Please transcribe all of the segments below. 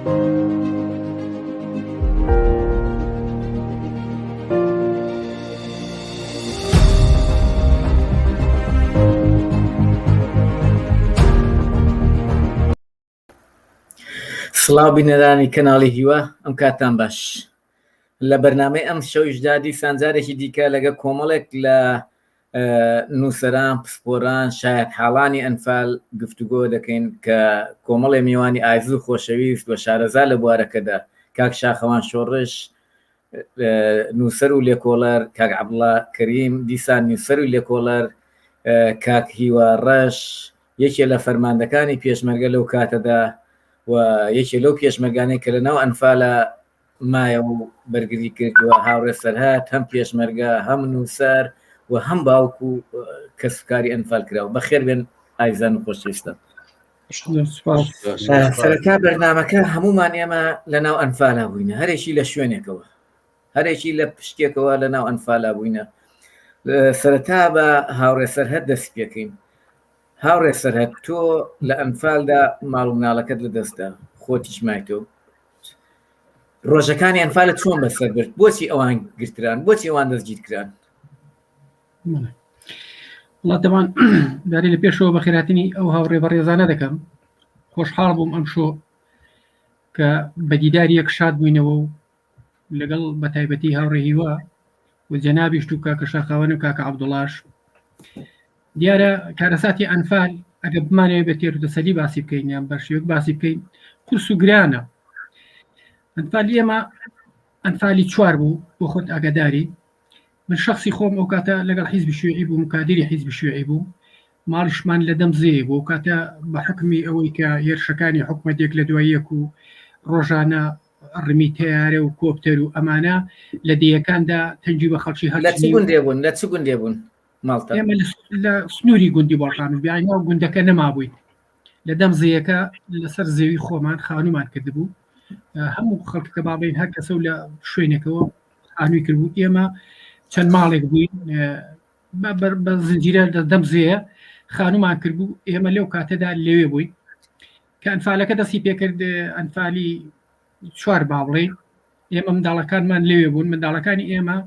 سڵاو بینەرانی کەناڵی هیوا ئەم کاتان باش لە بەرنامەی ئەم شەویشدا دیسان جارێکی دیکە لەگە کۆمەڵێک لە نووسەران پسپۆران شایەت حاڵانی ئەنفال گفتوگۆ دەکەین کە کۆمەڵێ میوانی ئازیز و خۆشەویست و شارەزا لە بوارەکەدا کاک شاخەوان شۆڕش نووسەر و لێکۆڵەر کاک عەبدوڵا کەریم دیسان نووسەر و لێکۆڵەر کاک هیوا ڕەش یەکێ لە فەرماندەکانی پێشمەرگە لەو کاتەدا و یەکێ لەو پێشمەرگانەی کە لە ناو ئەنفالە مایەوە و بەرگری کرد و هاوڕێ سەرهات هەم پێشمەرگە هەم نووسەر و هەم باوک و کەسوکاری ئەنفال کراوە بەخێر بێن ئایزان و خۆشەویستان سەرەتا بەرنامەکە هەمومان ئێمە لە ناو ئەنفالا بووینە هەرێکی لە شوێنێکەوە هەرێکی لە پشتێکەوە لە ناو ئەنفالا بووینە سەرەتا بە هاوڕێ سەرهەت دەست پێکەین هاوڕێ سەرهەت تۆ لە ئەنفالدا ماڵ و مناڵەکەت لە دەستدا خۆتیش مایتەوە ڕۆژەکانی ئەنفالت چۆن بەسەر برد بۆچی ئەوان گرتران بۆچی ئەوان دەستگیر کران وڵا دەمان داری لە پێشەوە بەخێراتنی ئەو هاوڕێ بەڕێزانە دەکەم خۆشحاڵ بووم ئەم شۆ کە بە دیداری یەک شاد بووینەوە و لەگەڵ بە تایبەتی هاوڕێ هیوا و جەنابیشت و کاکە شاخاوان و کاکە عەبدوڵاش دیارە کارەساتی ئەنفال ئەگە بمانەوێت بە تێر و تەسەلی باسی بکەین یان بە شێوەک باسی بکەین قورس و گرانە ئەنفال ئێمە ئەنفالی چوار بوو بۆ خۆت ئاگاداری من شخصی خۆم ئەو کاتە لەگەڵ حیزبی شیوعی بووم کادری حیزبی شیوعی بووم ماڵیشمان لە دەم زێ بۆ کاتە بە حکمی ئەوەی کە هێرشەکانی حکومەت یەک لە دوای یەک و ڕۆژانە ڕمی تەیارە و کۆپتەر و ئەمانە لە دێیەکاندا تەنگی بە خەڵکی لە چ گوندێ بوون لە چ گوندێ بوون ماڵتان ئێمە لە سنووری گوندی باڵقامیش بیانەوە گوندەکە نەمابووین لە دەم زێیەکە لەسەر زەوی خۆمان خانومان کردبوو هەموو خەڵکەکە بابین هەر کەسە و لە شوێنێکەوە خانووی کردبوو ئێمە چەند ماڵێک بووین بە زنجیرە لە دەم زێیە خانومان کردبوو ئێمە لەو کاتەدا لەوێ بووین کە ئەنفالەکە دەستی پێکرد ئەنفالی چوار با بڵێین ئێمە منداڵەکانمان لەوێ بوون منداڵەکانی ئێمە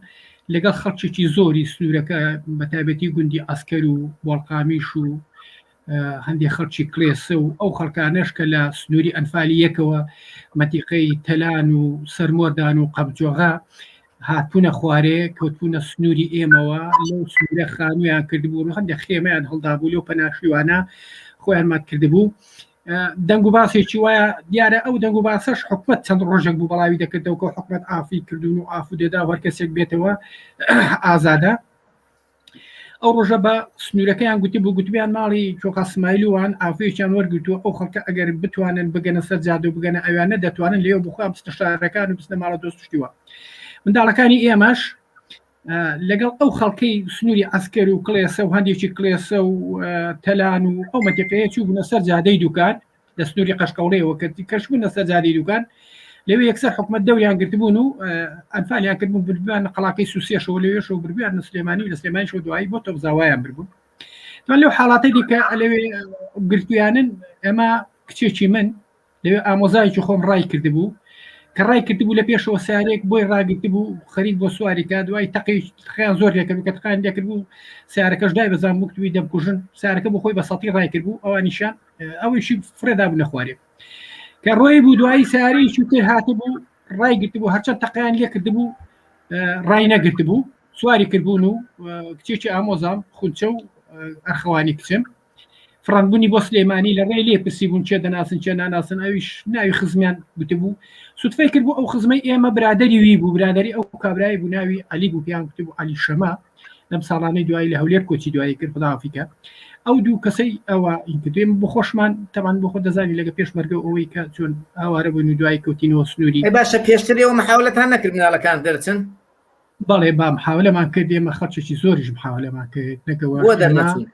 لەگەڵ خەڵکێکی زۆری سنوورەکە بە تایبەتی گوندی ئەسکەر و بۆڵقامیش و هەندێک خەڵکی کلێسە و ئەو خەڵکانەش کە لە سنووری ئەنفالی یەکەوە مەتیقەی تەلان و سەرمۆردان و قەبجۆغا هاتبوونە خوارێ کەوتبوونە سنووری ئێمەوە لەو سنوورە خانوویان کردبوو و هەندێک خێمەیان هەڵدابوو لەو پەناشیوانە خۆیان مات کردبوو دەنگ و باسێکی وایە دیارە ئەو دەنگ و باسەش حکومت چەند ڕۆژێک بوو بەڵاوی دەکردەوە کە حکومت ئافی کردوون و ئافو دەدا هەر کەسێک بێتەوە ئازادە ئەو ڕۆژە بە سنوورەکەیان گوتی بوو گوتبیان ماڵی چۆقا سمایلوان ئافویان وەرگتووە ئەو خەڵکە ئەگەر بتوانن بگەنە سەر جادە و بگەنە ئەویانە دەتوانن لێو بخۆیان بچنە شارەکان و بچنە ماڵە دۆست شتیوە منداڵەکانی ئێمەش لەگەڵ ئەو خەڵکەی سنووری عسکەر و کڵێسە و هەندێکی کڵێسە و تەلان و ئەو مەتیقەیە چوو بوونە سەر جادەی دوکان لە سنووری قەشقەوڵەیەوە کە کەش بوونە سەر جادەی دوکان لەوێ یەکسەر حکومت دەوریان گرتبوون و ئەنفالیان کردبوون بردبوویان قەڵاکەی سوسێشەوە لەوێشەوە بردبوویان لە سلێمانی و لە سلێمانیشەوە دوایی بۆ تۆپزاوایان بربوون لەو حاڵاتەی دیکە لەوێ گرتویانن ئێمە کچێکی من لەوێ ئامۆزایەکی خۆم ڕای کردبوو کە ڕای کردبوو لە پێشەوە سارێک بۆی ڕاگرتبوو خەریک بۆ سواری کا دوای تەقی خیان زۆر لێکرد کە تقان لێکرد بوو سارەکەش دای بەزان بوو دەمکوژن سارەکە بۆ خۆی بە سەتی ڕای کرد بوو ئەوانیشان ئەوەیشی فرێدا بوو نەخوارێ کە ڕۆی بوو دوایی سارەیەکی تر هاتبوو ڕای گرتبوو هەرچەند تەقیان لێ کردبوو ڕای نەگرتبوو سواری کردبوون و کچێکی ئامۆزام خونچە و ئەرخەوانی کچم فڕاندبوونی بۆ سلێمانی لە ڕێی لێ پرسی بوون چێ دەناسن چێ ناناسن ئەویش ناوی خزمیان گوتبوو سوتفەی کرد بوو ئەو خزمەی ئێمە برادری وی بوو برادری ئەو کابرای بوو ناوی علی بوو پیان گوتبوو علی شەمە لەم ساڵانەی دوایی لە هەولێر کۆچی دوایی کرد خداحافیکە ئەو دوو کەسەی ئەوە کردێن بۆ خۆشمان تەمان بۆ خۆ دەزانی لەگە پێشمەرگە ئەوەی کە چۆن ئاوارە بوون و دوایی کەوتینەوە سنووری باشە پێشتر ئێوە محاولەتان نەکرد مناڵەکان دەرچن بەڵێ با محاولەمان کرد ئێمە خەڵکێکی زۆریش محاولەمان کرد نەکەوە بۆ دەرنەچوون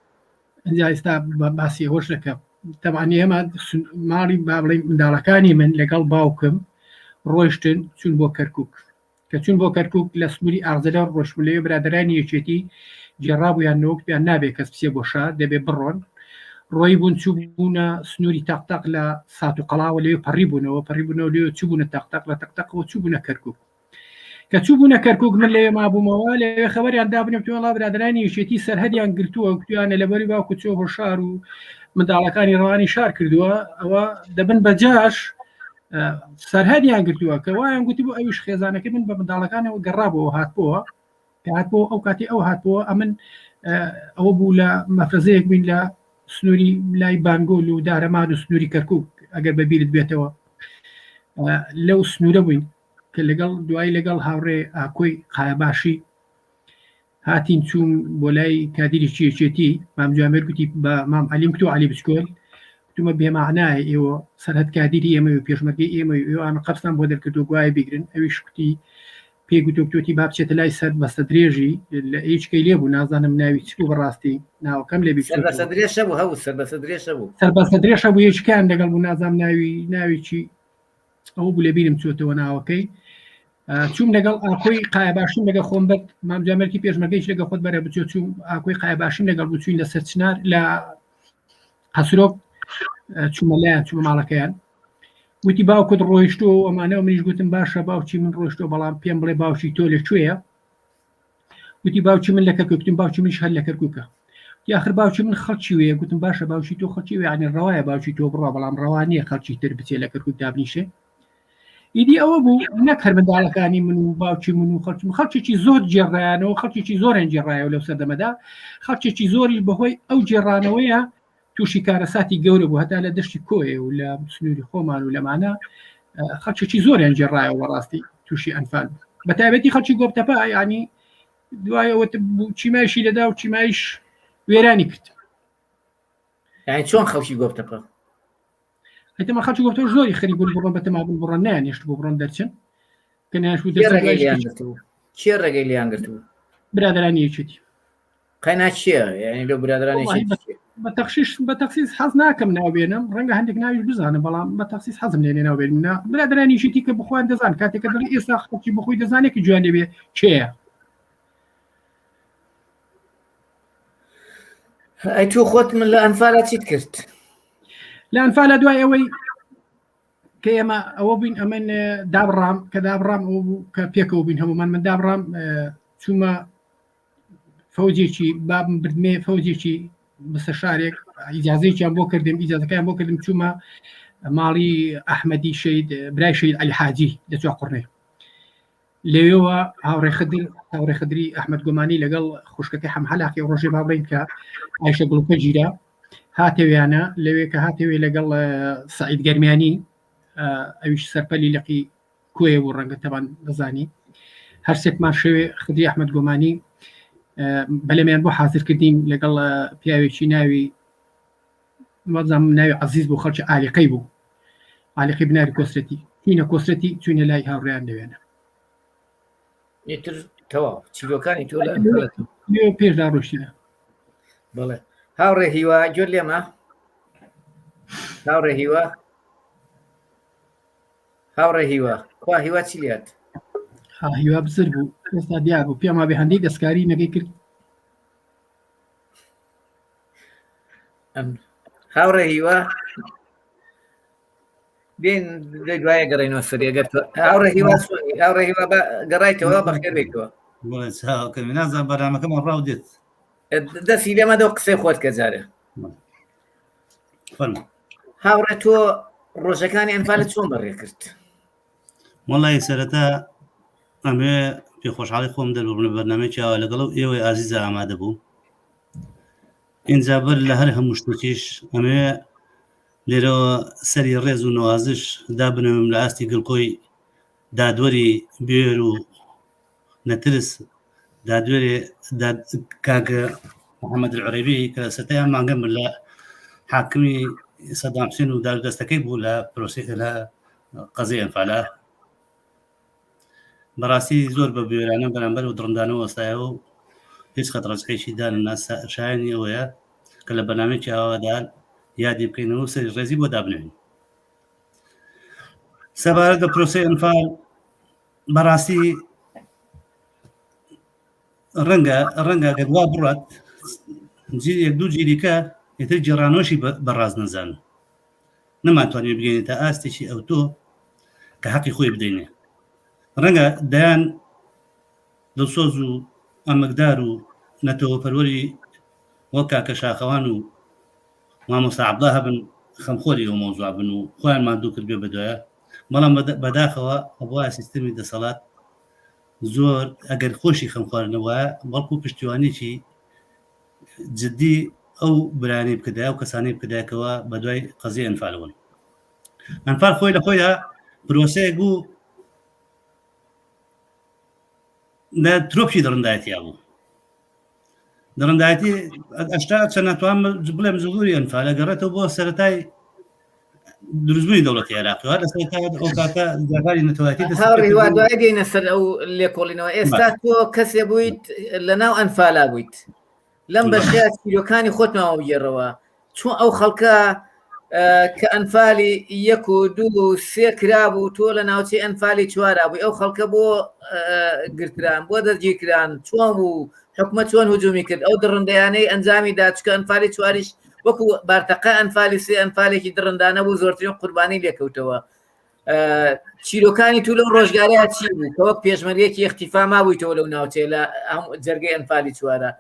ئینجا ئێستا باسی ئەوەش دەکەم تەبعەن ئێمە ماڵی با بڵێین منداڵەکانی من لەگەڵ باوکم ڕۆیشتن چون بۆ کەرکک کە چون بۆ کەرکک لە سنووری ئاغزەلە ڕۆشتن لەوێ برادرانی یەکێتی گێڕابوویان نەوەک بیان نابێ کەس بچێ بۆ شار دەبێ بڕۆن. ڕۆی بوون چووبوونە سنووری تەقتەق لە سات و قەڵاوە لەوێ پەڕی بوونەوە پەڕی بوونەوە لەوێ چووبوونە تەقتەق لە تەقتەقەوە چووبوونە کەرکک کە چووبوونە کەرکک من لەوێ مابوومەوە لەوێ خەبەریان دابنم توێڵا برادرانی یەکێتی سەرهەدیان گرتووە گوتویانە لەبەری باوکو چۆ بۆ شار و منداڵەکانی ڕەوانی شار کردووە ئەوە دەبن بە جاش سەرهەدیان گرتووە کە وایان گوتی بۆ ئەویش خێزانەکەی من بە منداڵەکانەوە گەڕابەوە هاتبووە کە هاتبوو ئەو کاتی ئەو هاتبووە ئەمن ئەوە بوو لە مەفرەزەیەک بووین لە سنووری لای بانگۆل و دارەمان و سنووری کەرکک ئەگەر بەبیرت بێتەوە لەو سنوورە بووین کە لەگەڵ دوایی لەگەڵ هاوڕێ ئاکۆی قایەباشی هاتین چوون بۆ لای کادیرێکی یەکێتی مام جوامێر گوتی بە مام عەلیم گوتۆ عەلی بچکۆل گوتومە بێمەعنایە ئێوە سەرهەد کادیری ئێمە و پێشمەرگەی ئێمە و ئێوە ئەمە قەبزتان بۆ دەرکردو گوایە بیگرن ئەویش گوتی پێی گوتۆ گوتۆتی با بچێتە لای سەر بەستە درێژی لە هیچ کەی لێ بوو نازانم ناوی چ بوو بەڕاستی ناوەکەم لێ بیرچۆتەوە. سەربەستە درێژە بوو هەبوو سەربەستە درێژە بوو سەربەستە درێژە بوو یەکیان لەگەڵ بوو نازانم ناوی ناوی چی ئەوە بوو لەبیرم چۆتەوە ناوەکەی چوم لەگەڵ ئاکۆی قایەباشیم لەگە خۆم بەر مام جامەرکی پێشمەرگەیش لەگە خۆت بەرە بچۆ چوم ئاکۆی قایەباشیم لەگەڵ بوو چوین لەسەر چنار لە قەسرۆک چوومە لایان چوومە ماڵەکەیان وتی باوکت ڕۆیشتووە و ئەمانە و منیش گوتم باشە باوکی من ڕۆیشتووە بەڵام پێم بڵێ باوکی تۆ لە کوێیە وتی باوکی من لە کەرکوک گوتم باوکی منیش هەر لە کەرکوکە یاخر باوکی من خەڵکی وێ گوتم باشە باوکی تۆ خەڵکی وێ یعنی ڕەوایە باوکی تۆ بڕوا بەڵام ڕەوا نییە خەڵکی تر بچێ لە کەرکوک دابنیشێ ئیدی ئەوە بوو نەک هەر منداڵەکانی من و باوکی من و خەڵکی من خەڵکێکی زۆر گێڕایانەوە خەڵکێکی زۆریان گێڕایەوە لەو سەردەمەدا خەڵکێکی زۆریش بەهۆی ئەو گێڕانەوەیە تووشی کارەساتی گەورە بوو هەتا لە دەشتی کۆیە و لە سنووری خۆمان و لەمانە خەڵکێکی زۆریان گێڕایەوە بەڕاستی تووشی ئەنفال بوو بە تایبەتی خەڵکی گۆپتەپە ینی دوای ئەوە چیمایشی لەدا و چیمایش وێرانی کرد یعنی چۆن خەڵکی گۆپتەپە هەتەمە خەڵکی گۆپتەپە زۆری خەریک بوون بڕۆن بەتەما بوون بڕۆن نیان هێشت بۆ بڕۆن دەرچن کە نیان بوو کێ ڕێگەی لیان گرتبوو برادرانی یەکێتی قەینا چییە یعنی لەو برادرانی بە تەخشیش بە تەخسیس حەز ناکەم ناوبێنم ڕەنگە هەندێک ناویش بزانم بەڵام بە تەخسیس حەزم لێ ناوبێنم نا برادرانی یەکێتی کە بخۆیان دەزان کاتێک کە دەڵێ ئێستا خەڵکی بخۆی دەزانێت کە جوان لێبێ کێیە ئەی تۆ خۆت من لە ئەنفالە چیت کرد لە ئەنفالە دوای ئەوەی کە ئێمە ئەوە بووین ئەمن دابڕام کە دابڕام ئەوە بوو کە پێکەوە بووین هەموومان من دابڕام چوومە فەوجێکی بابم بردمێ فەوجێکی بەسەر شارێک ئیجازەیەکیان بۆ کردم ئیجازەکەیان بۆ کردم چوومە ماڵی ئەحمەدی شەید برای شەید عەلی حاجی لە چواقوڕنێ لەوێوە هاوڕێ خدر هاوڕێ خدری ئەحمەد گۆمانی لەگەڵ خوشکەکەی حەمحەلاقی ڕۆژێ با بڵێین کە ئایشە گوڵکە گیرا هاتەویانە لەوێ کە هاتەوێ لەگەڵ سعید گەرمیانی ئەویش سەرپەلی لقی کۆیە بوو ڕەنگە تەبان دەزانی هەرسێکمان شەوێ خدری ئەحمەد گۆمانی بەلەمیان بۆ حازرکردین لەگەڵ پیاوێکی ناوی وازانم ناوی عەزیز بوو خەڵکی عالیقەی بوو عالیقەی بناری کۆسرەتی چوینە کۆسرەتی چوینە لای هاوڕێیان لەوێنە ئیتر تەواو چیرۆکانی تۆ لە پێشدا ڕۆشتینە بەڵێ هاوڕێ هیوا گوێت لێمە هاوڕێ هیوا هاوڕێ هیوا خوا هیوا چی لات ها هیوا بزر بوو ئێستا دیار بوو پێم وابێ هەندێک دەستکاری نەگەی کرد هاوڕێ هیوا بێن لە دوایە گەڕێنەوە سەری ئەگەر هاوڕێ هیوا هاوڕێ هیوا گەڕایتەوە بەخێر بێیتەوە نازان بەرنامەکەمان ڕاو دێت دەستی لێمە دەو قسەی خۆت کە جارێ هاوڕێ تۆ ڕۆژەکانی ئەنفالت چۆن بەڕێ کرد وەڵی سەرەتا ئەمێ پێخۆشحاڵی خۆم دەربڕم لە بەرنامەیەکی ئاوا لەگەڵ ئەو ئێوەی ئازیزە ئامادە بوو ئینجا بەر لە هەر هەموو شتێکیش ئەمێ لێرەوە سەری ڕێز و نەوازش دابنەوم لە ئاستی گڵکۆی دادوەری بێر و نەترس دادوێرێ کاک محەممەد العرەبی کە لە سەرەتای ئەم مانگە من لە حاکمی سەدام حسێن و دار دەستەکەی بوو لە پرۆسی لە قەزیەی ئەنفالە بەڕاستی زۆر بە بوێرانە بەرامبەر و دڕندانە وەستایەوە و هیچ خەت ڕەجعێکی دان شایانی ئەوەیە کە لە بەرنامەیەکی ئاوادا یادی بکەینەوە و سەری ڕێزی بۆ دابنێین سەبارەت بە پرۆسەی ئەنفال بەڕاستی ڕەنگە ڕەنگە گەر وا بڕات یەک دوو جیریکە ئیتر گێڕانەوەشی بە ڕاست نەزانن. نەمانتوانی بگەینە تا ئاستێکی ئەوتۆ کە حەقی خۆی بدەینێ. ڕەنگە دەیان دڵسۆز و ئەمەکدار و نەتەوەپەروەری وەک کاکە شاخەوان و مامۆستا عەبدڵا هەبن خەمخۆری ئەو مەوزوع بن و خۆیان ماندوو کردبێ بەدوایە، بەڵام بەداخەوە ئەبوایە سیستەمی دەسەڵات زۆر ئەگەر خۆشی خەمخوار نەبوایە بەڵکو پشتیوانیی جدی ئەو برانی بکردایە و کەسانی بکردایەکەوە بە دوای قەزیە ئەنفالەوەن. ئەنفال خۆی لە خۆیدا پرۆسەیەک بوو لە ترۆپکی دڕندایەتیا بوو. دڕندایەتی ئەشتا چەند ناتوانم بڵێم زووری ئەنفال ئەگەڕێتەوە بۆ سەرەتای دروستبوونی دەوڵەتی عێراقی هەر لە سەرەتای ئەو کاتە جاگاری نەتەوایەتی دەست هاوڕێ پێکردبوو. وا دوای دێینە سەر ئەو لێکۆڵینەوە ئێستا تۆ کەسێ بوویت لە ناو ئەنفالا بوویت لەم بەشە چیرۆکانی خۆتمانەوە بگێڕەوە چۆن ئەو خەڵکە کە ئەنفالی یەک و دوو و سێ کرابوو تۆ لە ناوچەی ئەنفالی چوارا بووی ئەو خەڵکە بۆ گرتران بۆ دەستگیرکران چۆن بوو حکومەت چۆن هجومی کرد ئەو دڕندەیانەی ئەنجامی دا چکە ئەنفالی چواریش وەکو بارتەقا ئەنفالی سێ ئەنفالێکی دڕندانە بوو زۆرترین قوربانی لێکەوتەوە چیرۆکانی تو لەو ڕۆژگارەیە چی بوو کە وەک پێشمەرگێکی اختیفا مابوویتەوە لەو ناوچەیە لە جەرگەی ئەنفالی چوارە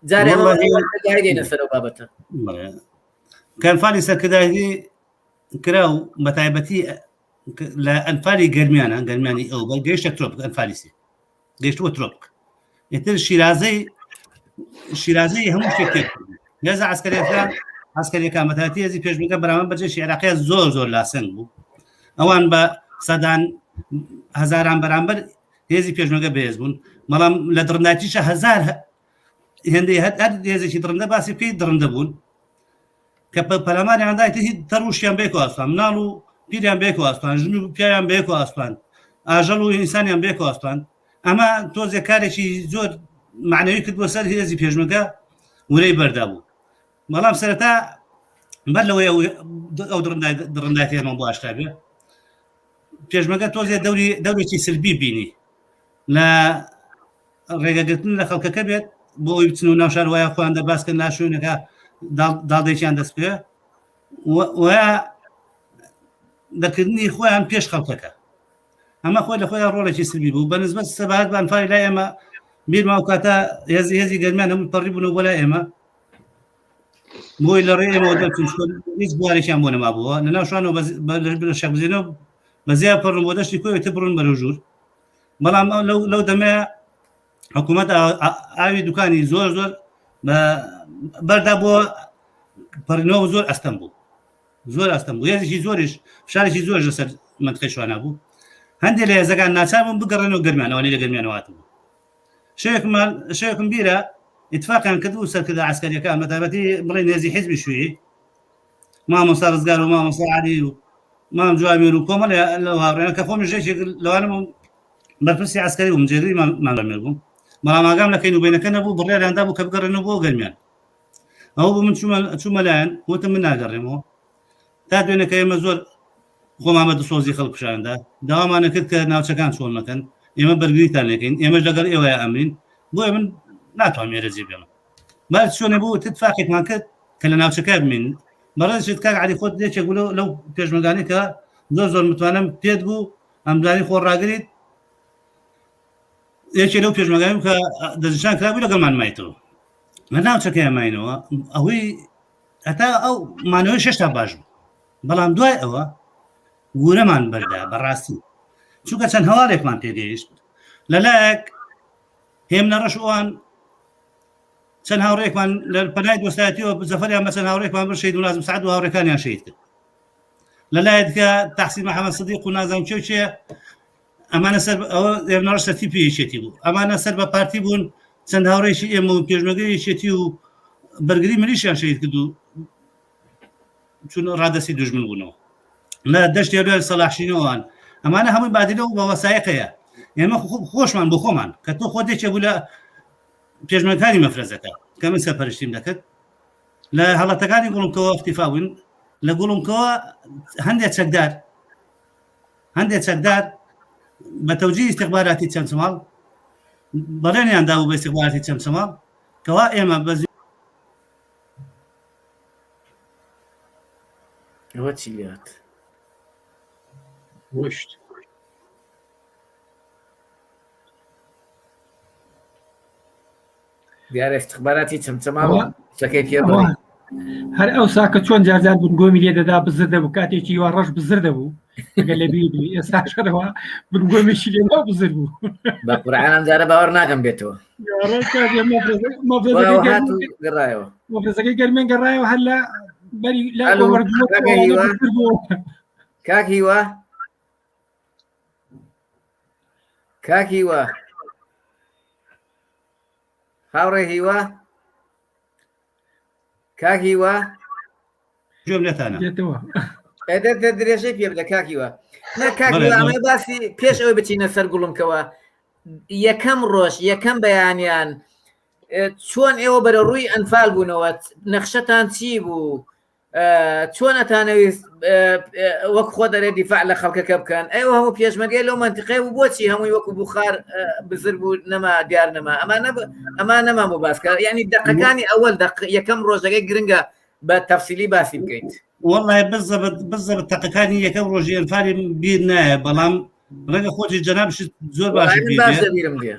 جارێ دێنە سەر بابەتە کە ئەنفالی سەرکردایەتی کرا و بە تایبەتی لە ئەنفالی گەرمیانە گەرمیانی ئەو بە گەیشتە ترۆپک ئەنفالی سێ گەیشتووە ترۆپک ئیتر شیرازەی شیرازەی هەموو شتێک تێک هێزە عسکەریەکان عسکەریەکان بەتایبەتی هێزی پێشمەرگە بەرامبەر بە جێشی عێراقیە زۆر زۆر لاسەنگ بوو ئەوان بە سەدان هەزاران بەرامبەر هێزی پێشمەرگە بەهێز بوون بەڵام لە دڕندایتیشە هەزار هێندەی هەر هەر هێزێکی دڕندە باسی بکەیت دڕندە بوون کە پەلاماریان دایت هیچ تەڕوشیان بێکۆ ئاستان مناڵ و پیریان بێکۆ ئاستان ژن و پیاویان بێکۆ ئاستان ئاژەڵ و ئینسانیان بێکۆ ئاستان ئەمە تۆزێک کارێکی زۆر معنەوی کرد بۆ سەر هێزی پێشمەرگە ورەی بەردا بوو بەڵام سەرەتا بەر لەوەی ئەو دڕندایتیمان بۆ ئاشکرا بێ پێشمەرگە تۆزێ دەوری دەورێکی سلبی بینی لە ڕێگەگرتن لە خەڵکەکە بێت بۆ ئەوی بچن و ناو شار وایە خۆیان دەربازکەن لا شوێنەکە داڵدێکیان دەست پێ وە دەکردنی خۆیان پێش خەڵکەکە ئەمە خۆی لە خۆیان ڕۆڵێکی سلبی بوو بە نسبەت سەبارەت بە ئەنفالی لای ئێمە بیرمە ئەو کاتە هێزی هێزی گەرمیان هەموو پەڕی بوون بۆ لای ئێمە بۆی لە ڕێ ئێمەوە دەرچوون چون هیچ بوارێکیان بۆ نەمابووە لە ناو شوانەوە لە شێخ بزێنەوە بە زیاد پەڕن بۆ دەشتی کۆی تر بڕن بەرەو ژوور بەڵام لەو لەو دەمەیە حکوومەت ئاوی دوکانی زۆر زۆر بەردا بۆ پەڕینەوە زۆر ئەستەم بوو زۆر ئەستەم بوو هێزێکی زۆریش فشارێکی زۆر لەسەر منتقەی شوانە بوو هەندێک لە هێزەکان ناچار بوون بگەڕێنەوە گەرمیان ئەوانەی لە گەرمیانەوە هاتبوو شەوێکمان شەوێکم بیرە ئیتفاقیان کرد و سەرکردە عسکەریەکان بە تایبەتی بڵێن هێزی حیزبی شوێی مامۆستا ڕزگار و مامۆستا عەلی و مام جوامێر و کۆمەڵ لەو هاوڕێیان کە خۆم ژێکێک لەوانە بووم بەرپرسی عسکەری بووم جێگری مام جوامێر بووم بەڵام ئاگام لە کەین و بینەکە نەبوو بڕیاریان دابوو کە بگەڕێنەوە بۆ گەرمیان ئەوە بوو من چوومە چوومە لایەن وتم من ناگەڕێمەوە تا دوێنەکە ئێمە زۆر خۆمان بە دڵسۆزی خەڵک پیشاندا داوامانە کرد کە ناوچەکان چۆڵ نەکەن ئێمە بەرگریتان لێکەین ئێمەش لەگەڵ ئێوەیە ئەمرین بۆیە من ناتوانم ئێرە جێ بێڵم بەر چۆنێ بوو تفاقێکمان کرد کە لە ناوچەکە بمین بەڕێزت کاک عەلی خۆت یەکێک بوو لەو پێشمەرگانەی کە زۆر زۆر متمانەم پێت بوو ئەمزانی خۆ ڕاگریت یەکێ لەو پێشمەرگانە بوو کە دەستنیشان کرابوو لەگەڵمان مایتەوە لە ناوچەکەیان ماینەوە ئەوەی هەتا ئەو مانەوەی شێشتا باش بوو بەڵام دوای ئەوە ورەمان بەردا بەڕاستی چونکە چەند هەواڵێکمان پێگەیشت لەلایەک هێمنە ڕەش ئەوان چەند هاوڕێکمان لە پەنای دۆستایەتیەوە زەفەریان بە چەند هاوڕێکمان بر شەهید و نازم سعد و هاوڕێکانیان شەهید کرد لە لایەک دیکە تەحسین محەمەد سدیق و نازم کێ و کێ ئەمانە سەر ئەوە ئێمە سەر تیپی یەکێتی بوو ئەمانە سەر بە پارتی بوون چەند هاوڕێکی ئێمە و پێشمەرگەی یەکێتی و بەرگری منیشیان شەهید کرد و چون ڕادەستی دوژمن بوونەوە لە دەشتی هەولێر سەلاحشینەوەوان ئەمانە هەمووی بادیلە و بە وەسایقەیە ئێمە خۆشمان بۆ خۆمان کە تۆ خۆت یەکێ بوو لە پێشمەرگانی مەفرەزەکە کە من سەرپەرشتیم دەکرد لە هەڵەتەکانی گوڵمکەوە اختیفا بووین لە گوڵمکەوە هەندێک چەکدار هەندێک چەکدار بە تەوجی استخباراتی چەمچەماڵ بەڵێنیان دابوو بە استخباراتی چەمچەماڵ کەوا ئێمە بە. ئەوە چی لێهات؟ ڕۆشت. دیارە استخباراتی چەمچەماڵ قسەکەی پێ بڕی. هەر ئەو ساکە چۆن جارجار بنگۆمی لێ دەدا بزر دەبوو کاتێکی وا ڕەش بزر دەبوو ئەگەر لە بیر بی ئێستا شەرەوە بنگۆمێکی لێ وا بزر بوو بە قورعان ئەم جارە باوەڕ ناکەم بێتەوە هات و گەڕایەوە مەفرەزەکەی گەرمێن گەڕایەوە هەر لە بەری لە ئەلو، کاکە هیوا. کاک هیوا کاک هیوا هاوڕێ هیوا کاک هیوا گوێم لێتانە دێتەوە درێژەی پێ بدە کاک هیوا نا کاک هیوا ئەمە باسی پێش ئەوەی بچینە سەر گوڵمکەوە یەکەم ڕۆژ یەکەم بەیانیان چۆن ئێوە بەرە ڕووی ئەنفال بوونەوە نەخشەتان چی بوو چۆن ئەتانەویست وەک خۆ دەرێ دیفاع لە خەڵکەکە بکەن ئەوە هەموو پێشمەرگەی لەو منتیقەیە بوو بۆچی هەمووی وەکو بخار بزر بوو نەما دیار نەما ئەمانە ئەما نەما بۆ باسکە ینی دقەکانی ئەوەل دق یەکەم ڕۆژەکەی گرنگە بە تەفسیلی باسی بکەیت والله بالضبط بالضبط تەقەکانی یەکەم ڕۆژی ئەنفالی بیر نایە بەڵام ڕەنگە خۆتی جەنابشت زۆر باش باش لەبیرم دێ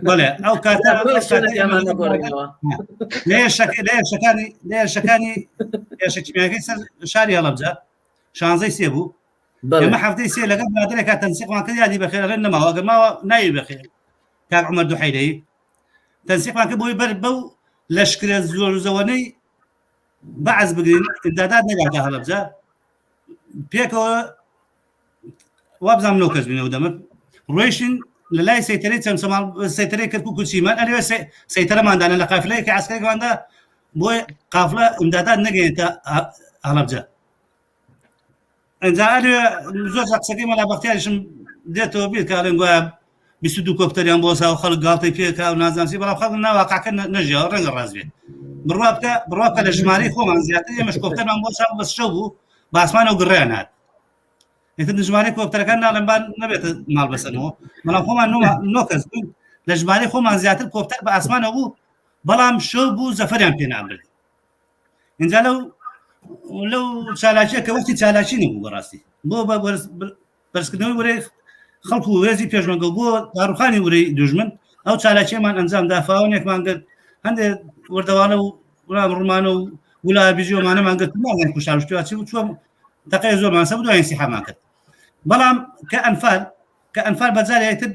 بەڵێ ئەو کاتە لە هێرشەکانی هێرشە کیمیاکەی سەر شاری هەڵەبجە شانزەی سێ بوو ئێمە هەفتەی سێ لەگەڵ برادەرێکا تەنسیقمان کرد یادی بەخێر ئەڵێن نەماوە ئەگەر ماوە ناوی بەخێر کاک عومەر دوحەیرەیی تەنسیقمان کرد بۆی بەر بەو لەشکرە زۆر زەوەنەی بەعس بگرین ئیمدادات نەگاتە هەڵەبجە پێکەوە وابزانام نۆ کەس بینەوە دەمە ڕۆیشتین لە لای سەیتەرەی چەمچەماڵ سەیتەرەی کەرکوک و چیمان ئەلێ سەیتەرەماندانە لە قافلەیەکی عسکەرێکماندا بۆ قافلە ئیمدادات نەگەێنێتە هەڵەبجە ئەنجا ئەلێ زۆر جار قسەکەی مەلا بەختیاریشم دێتەوە بیر کە ئەڵێن گوایە 22 کۆپتەریان بۆ سا و خەڵک گاڵتەی پێکا و نازانم چی بەڵام خەڵک ناواقعەکە نەژیاوە ڕەنگە ڕاست بێت بڕوا بکە بڕوا بکە لە ژمارەی خۆمان زیاتر ئێمەش کۆپتەرمان بۆ سا و بەس شەو بوو باسمانەوە گڕیان هات ئیتر ژمارەی کۆپتەرەکان ناڵێن با نەبێتە ماڵ بەسەنەوە بەڵام خۆمان نۆ کەس بووین لە ژمارەی خۆمان زیاتر کۆپتەر بە ئاسمانەوە بوو بەڵام شەو بوو زەفەریان پێ نابرد اینجا لەو لەو چالاکیە کە وەختی چالاکی نەبوو بەڕاستی بۆ بە بەرزکردنەوەی ورەی خەڵک و هێزی پێشمەرگە بۆ داڕوخانی ورەی دوژمن ئەو چالاکیەمان ئەنجام دا فاوەنێکمان گرت هەندێک وردەوانە و وڵام ڕمانە و ولا بیژۆمانەمان گرت نازانین کوشتار چی بوو چووە دقەی زۆرمان سەبوو دوای انسحابمان کرد بەڵام کە ئەنفال کە ئەنفال بەجارێ تر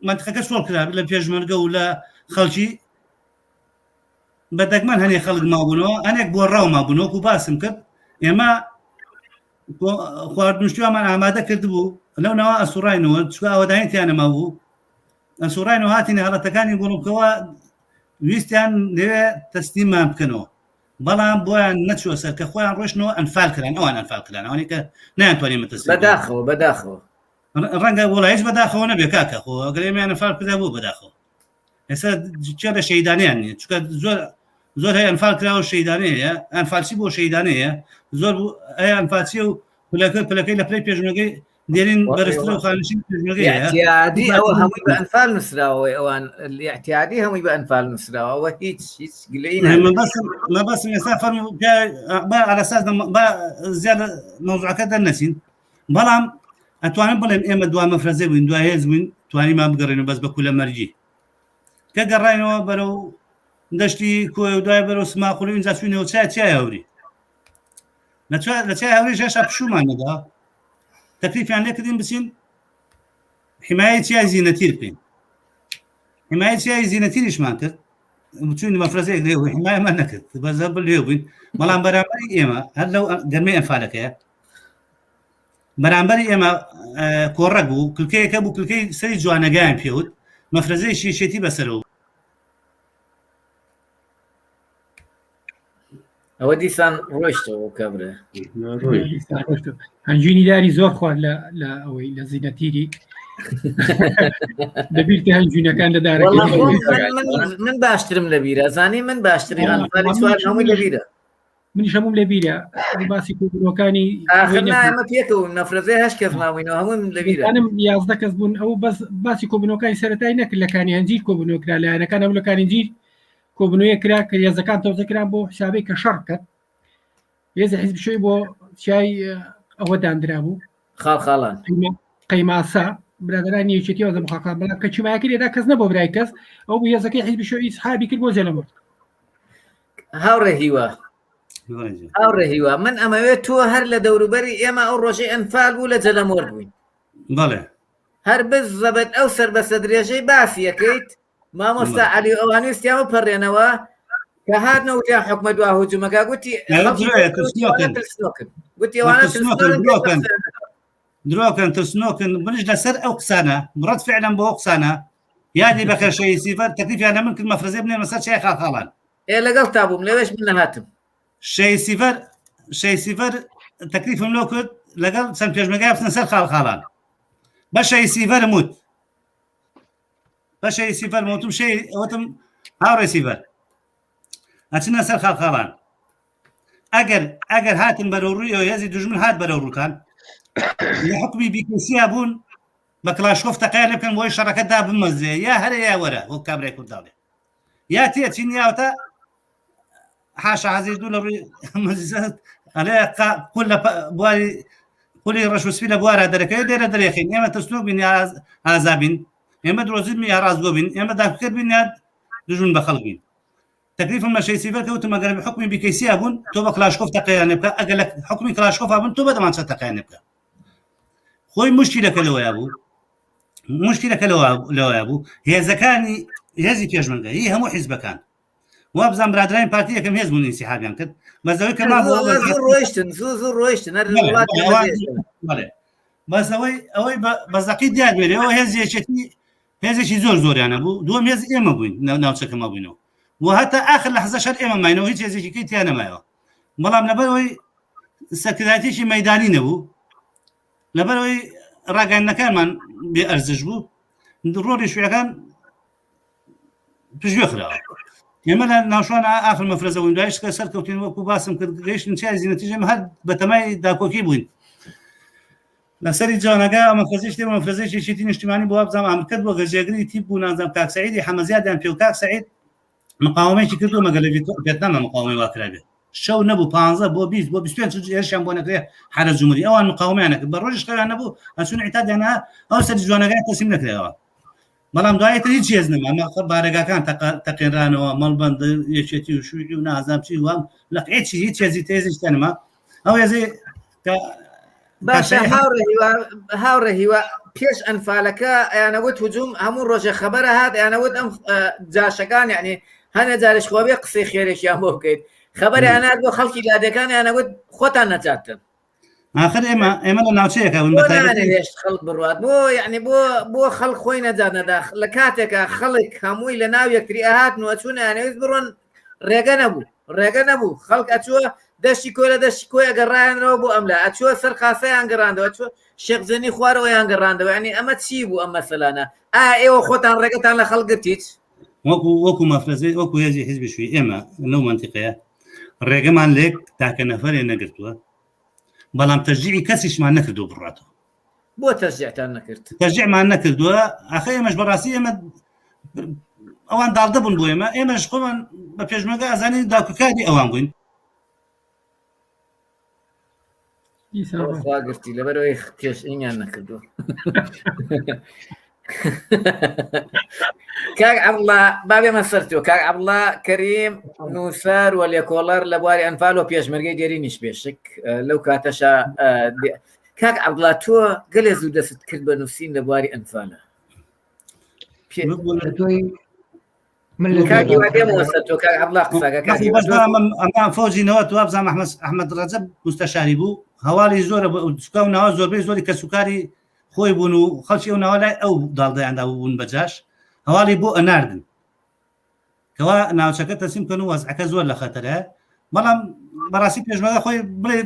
منطقەکە چۆڵ کرا لە پێشمەرگە و لە خەڵکی بە دەگمەن هەنێ خەڵک مابوونەوە هەنێک بۆ ڕاو مابوونەوە و باسم کرد ئێمە خواردنشتیمان ئامادە کردبوو لەو ناوە ئەسوڕاینەوە چکە ئاوەدانی تیانە مابوو ئەسوڕاینەوە هاتینە هەڵەتەکانی گوڵمکەوە ویستیان لەوێ تەسلیمان بکەنەوە بەڵام بۆیان نەچوە سەر کە خۆیان ڕۆشتنەوە ئەنفال کران ئەوان ئەنفال کران ئەوانەی کە نەیانتوانی متەسلیم بکەن. بەداخەوە بەداخەوە ڕەنگە وڵا هیچ بەداخەوە نەبێ کاکە خۆ ئەگەر ئێمەیان ئەنفال کرا بۆ بەداخەوە ئێستا کێ لە شەیدانیان نیە چونکە زۆر زۆر هەیە ئەنفال کراوە شەیدانەیە هەیە ئەنفالچی بۆ شەیدانەیە زۆر هەیە ئەنفالچیە و پلەکە پلەکەی لە پلەی پێشمەرگەی دێرین بەرزترە و خانشین پێشمەرگەی هەیە اعتیادی ئەوە هەمووی بە ئەنفال نووسراوە ئەوان اعتیادی هەمووی بە ئەنفال نووسراوە ئەوە هیچ هیچ گلەیی نابێت. مەبەستم مەبەستم ئێستا فەرموو با على اساس با زیاد مەوزوعەکە دەرنەچین بەڵام ئەتوانم بڵێم ئێمە دوا مەفرەزە بووین دوا هێز بووین توانیمان بگەڕێنەوە بەس بە کولە مەرگی کە گەڕاینەوە بەرەو دەشتی کۆی و دوای بەرەو سماقولی اینجا چوینەوە چای چای هەوری لە چای هەوری هێشتا پشومان نەدا تەکلیفیان لێکردین بچین حمایەی چیای زینەتیر بکەین حمایەی چیای زینەتیریشمان کرد چوین مەفرەزەیەک لێ بوو حمایەمان نەکرد بەزە لێ بووین بەڵام بەرامبەری ئێمە هەر لەو گەرمەی ئەنفالەکەیە بەرامبەری ئێمە کۆڕەک بوو کلکەیەکە بوو کلکەی سەری جوانەگایان پێوت مەفرەزەی شیشێتی بەسەرەوە ئەوە دیسان ڕۆیشتەوە کابرا هەنجوینی داری زۆر خوارد لە لە ئەوەی لە زینەتیری لەبیرتە هەنجوینەکان لە دارەکە من باشترم لەبیرە زانی من باشتری ئەنفالی چوار هەمووی لەبیرە منیش هەمووم لەبیرە باسی کۆبوونەوەکانی ئاخر نا ئێمە پێکەوە نەفرەزەی هەشت کەس ماوینەوە هەمووم لەبیرە ئەنم 11 کەس بوون ئەو بەس باسی کۆبوونەوەکانی سەرەتای نەکرد لە کانی هەنجیر کۆبوونەوە کرا لایەنەکان هەموو لە کانی هەنجیر کۆبوونەوەیە کرا کە هێزەکان تەوزە کران بۆ حسابەی کە شەڕ بکەن. هێزی حیزب شوی بۆ چای ئەوە دانرا بوو خاڵ خاڵان قەیماسا برادرانی یەکێتی وەزە خاکان بەڵام کە چیمایەکە لێدا کەس نەبوو برای کەس ئەو بوو هێزەکەی حیزبی شوی ئیسحابی کرد بۆ جەلەمۆرد هاوڕێ هیوا هاوڕێ هیوا من ئەمەوێت تۆ هەر لە دەوروبەری ئێمە ئەو ڕۆژەی ئەنفال بوو لە جەلەمۆرد بووین بەڵێ هەر بزەبت ئەو سەربەسە درێژەی باسیەکەیت مامۆستا علی و ئەوان ویستیان بپەڕێنەوە کە هاتنەوە وتیان حکومە دوا هجومەکە گوتی ترسنۆکن گوتی ئەوانە ترسنۆکن درۆکەن ترسنۆکن منش لەسەر ئەو قسانە ڕەت فعلم بۆ قسانە یادی بەخێر شەهید سیفەر تەکلیفیان لە من کرد مەفرەزەی بنێرمە سەر چیای خاڵخاڵان. ئێ لەگەڵ تا بووم لەوێش من نەهاتم. شەهید سیفەر شەهید سیفەر تەکلیفم لۆ کرد لەگەڵ چەند پێشمەرگای بچنە سەر خاڵخاڵان. بە شەهید سیفەرم وت بە شەهید سیفەرم وتم شەهید وتم هاوڕێ سیفەر ئەچنە سەر خاڵخاڵان ئەگەر ئەگەر هاتن بەرەو ڕووی ئەو هێزی دوژمن هات بەرەو ڕووتان لە حکومی بیکسیا بوون بە کلاشکۆف تەقیان لێ بکەن بۆی شەڕەکە دا بمەزرێ یا هەرە یا وەرە وەک کابرای کورد داڵێ یا تێچین یاوتە حاشا عزیز دوو لە ڕووی ئەڵێ قول لە بواری قولی ڕەش و سپی لە بوارە دەرەکەوێت لێرە دەرێخین ئێمە ترسنۆک بین یا ئازا بین ئێمە درۆزن بین یا ڕاستگۆ بین ئێمە داکوکەر بین یا دژمن بە خەڵک بین تەکلیفم لە شەی سیڤەر کەوتم ئەگەر بە حکومی بیکەیسیا بوون تۆ بە کلاشکۆف تەقەیان لێ بکە ئەگەر لە حکومی کلاشکۆف بوون تۆ بە دەمانچە تەقەیان لێ بکە خۆی مشکیلەکە لەوەیا بوو مشکیلەکە لەوەیا بوو هێزەکانی هێزی پێشمەرگە هی هەموو حیزبەکان وابزان برادرانی پارتی یەکەم هێز بوون ئینسیحابیان کرد بەس ئەوەی کە ڕۆیشتن زوو زوو ڕۆیشتن بەس ئەوەی ئەوەی بە زەقی دیار بێت ئەوە هێز یەکێتی هێزێکی زۆر زۆریانە بوو دووەم هێز ئێمە بووین ناوچەکە مابووینەوە و هەتا ئاخر لە حەزە شەر ئێمە ماینەوە هیچ هێزێکی کەی تیا نەمایەوە بەڵام لەبەرەوەی سەرکردایەتێکی مەدانی نەبوو لەبەرەوەی ڕاگەاندنەکانمان بێ ئەرزش بوو ڕۆڵی شوێەکان پشگوێ خراوە ئێمە لە ناوشوان ئاخر مەفرەزە بووین دوایش کە سەرکەوتین وەکو باسم کرد گەیشتن چای زینەتیژم هەر بەتەمای داکۆکی بووین لەسەری جوانەکە مەفرەزەی شتێ مەفرەزەی یەکێتی نیشتیمانی بۆ وابزانم ئامرکەت بۆ گەجێگری تیپ بوو نازانم کاک سەعیدی حەمەزیادیان پێ و کاک سەعید مقاومەیەکی کردو مەگەر لە ڤێتنامە مقاومەی وا کرابێت شەو نەبوو 15 بۆ 20 بۆ 25 هێرشیان بۆ نەکرێ حرە جمهوری ئەوان مقاومەیان نەکرد بە ڕۆژش خەویان نەبوو ئەچوون عیتادیان ئەو سەری جوانەکان تەسلیم نەکرایەوە بەڵام دوای تر هیچ هێز نەما بارەگاکان تەقێنرانەوە مەڵبەند یەکێتی و شووی و نازام چی وام لە هیچ هیچ هێزی تێزیش تەنما ئەو هێزی باشە هاوڕێ هیوا پێش ئەنفالەکە ئەیانەوت هجوم هەموو ڕۆژێ خەبەرە هات ئەیانەوت ئەم جاشەکان یعنی هەنە جارش خۆبێ قسەی خێرێکیان بۆ بکەیت خەبەریان هات بۆ خەڵکی لادێکان یانەوت خۆتان نەجاتن ئاخر ئێمە ئێمە لە ناوچەیەکە بووین بە تایبەتی هێشت خەڵک بڕوات بۆ یعنی بۆ بۆ خەڵک خۆی نەجات نەدا لە کاتێکا خەڵک هەمووی لە ناو یەکتری ئەهاتن و ئەچوون ئەیانەویست بڕۆن ڕێگە نەبوو ڕێگە نەبوو خەڵک ئەچووە دەشتی کۆی لە دەشتی کۆی ئەگەڕایانەوە بۆ ئەملا ئەچووە سەر خاسەیان گەڕاندەوە ئەچووە شێخ جەنی خوارەوەیان گەڕاندەوە یعنی ئەمە چی بوو ئەم مەسەلانە ئا ئێوە خۆتان ڕێگەتان لە خەڵک گرت هیچ وەکو وەکو مەفرەزەی وەکو هێزی حیزبی شوی ئێمە لەو مەنتیقەیە ڕێگەمان لێک تاکە نەفەرێ نەگرتووە بەڵام تەشجیعی کەسیشمان نەکردو بڕاتەوە بۆ تەشجیعتان نەکرد تەشجیعمان نەکردووە ئاخە ئێمەش بەڕاستی ئێمە ئەوان داڵدە بوون بۆ ئێمە ئێمەش خۆمان بە پێشمەگە ئازانی داکوکاری ئەوان بووین خواگرتی لەبەرەوەی پێشینیان نەکردووە کاک عەبدوڵا با بێمە سەر تۆ کاک عەبدوڵا کەریم نووسەر و لێکۆڵەر لە بواری ئەنفال و پێشمەرگەی دێرینیش بێشک لەو کاتەشا کاک عەبدوڵا تۆ گەلێ زوو دەست کرد بە نووسین لە بواری ئەنفالە من لە فۆزینەوە تو وابزانم ئەحمەد ڕەجەب مستەشاری بوو هەواڵی زۆرە سوکا و ناوە زۆربەی زۆری کەسوکاری خۆی بوون و خەڵکی ئەو ناوە لای ئەو داڵدەیاندا بوون بە جاش هەواڵی بۆ ئەناردن کەوا ناوچەکە تەسلیم کەن و وەزعەکە زۆر لە خەتەرە بەڵام بەڕاستی پێشمەگە خۆی بڵێ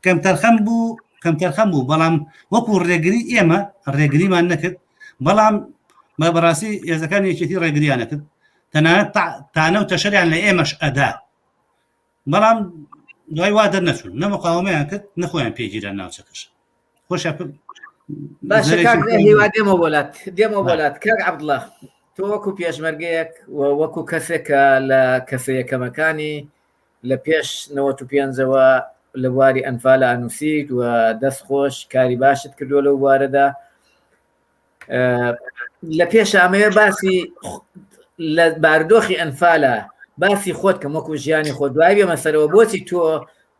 کەمتەرخەم بوو کەمتەرخەم بوو بەڵام وەکو ڕێگری ئێمە ڕێگریمان نەکرد بەڵام بە بەڕاستی هێزەکانی یەکێتی ڕێگریان نەکرد تەنانەت تانە و تەشەریان لە ئێمەش ئەدا بەڵام دوای وا دەرنەچوون نە مقاومەیان کرد نەخۆیان پێگیرا ناوچەکەش خۆشە باشە کاک هیوا دێمەوە بۆلات دێمەوە بۆلات کاک عەبدوڵا تۆ وەکو پێشمەرگەیەک و وەکو کەسێک کە لە کەسە یەکەمەکانی لە پێش 95ەوە لە بواری ئەنفالە ئەنووسیت و دەست خۆش کاری باشت کردووە لەو بوارەدا. لە پێش ئەمەوێ باسی لە بارودۆخی ئەنفالە باسی خۆت کەم وەکو ژیانی خۆ دوای بێمە سەرەوە بۆچی تۆ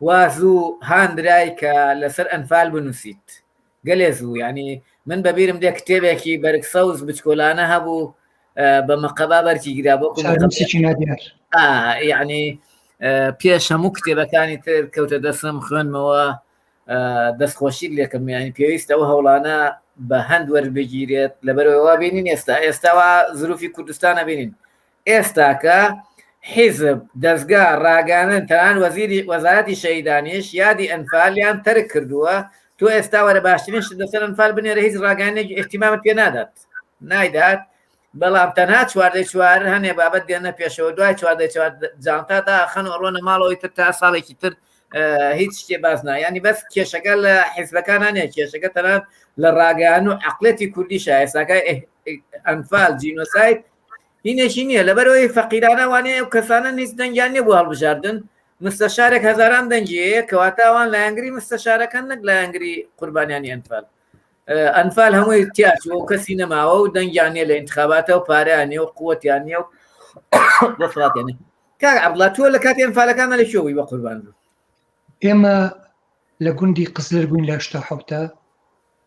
وازوو هاندرای کە لەسەر ئەنفال بنووسیت گەلێ زوو ینی من بەبیرم دێ کتێبێکی بەرگ سەوز بچکۆلانە هەبوو بە مەقەبا بەرکی گرا بۆ یعنی پێش هەموو کتێبەکانی تر کەوتە دەسم خوێنمەوە دەستخۆشیت لێکم یانی پێویستە ئەو هەوڵانە بە هەند وەربگیرێت لەبەرەوە وا بینین ئێستا ئێستاوا زروفی کوردستانە بینین ئێستاکە حیزب دەستگا ڕاگەیاندن تەنان وەزیری وەزارەتی شەهیدانیش یادی ئەنفالیان تەرک کردووە تۆ ئێستا وەرە باشترین شت لەسەر ئەنفال بنێرە هیچ ڕاگەیاندنێکی ئیهتیمامت پێ نادات نایدات بەڵام تەنها چواردەی چوار هەنێ بابەت دێنە پێشەوە دوای چواردەی چوار جانتا داخەن و ڕۆنە ماڵەوەی تر تا ساڵێکی تر هیچ شتێ باس نا ینی بەس کێشەکە لە حیزبەکان نیە کێشەکە تەنان لە ڕاگەیان و عقلێتی کوردی شایستاکە ئەنفال جینۆساید هینێکی نییە لەبەرەوەی فەقیرانە وانەیە و کەسانە نیز دەنگیان نیە بۆ هەڵبژاردن مستەشارێک هەزاران دەنگی هەیە کەواتە ئەوان لایەنگری مستەشارەکان نەک لایەنگری قوربانیانی ئەنفال ئەنفال هەمووی تیاچوە و کەسی نەماوە و دەنگیان نیە لە ئینتخاباتە و پارەیان نیە و قوتیان نیە و دەسەڵاتیان نیە کاک عەبدوڵا تۆ لە کاتی ئەنفالەکانە لە کوێ بووی بە قوربان بوو؟ ئێمە لە گوندی قزلر بووین لە هەشتا حەوتا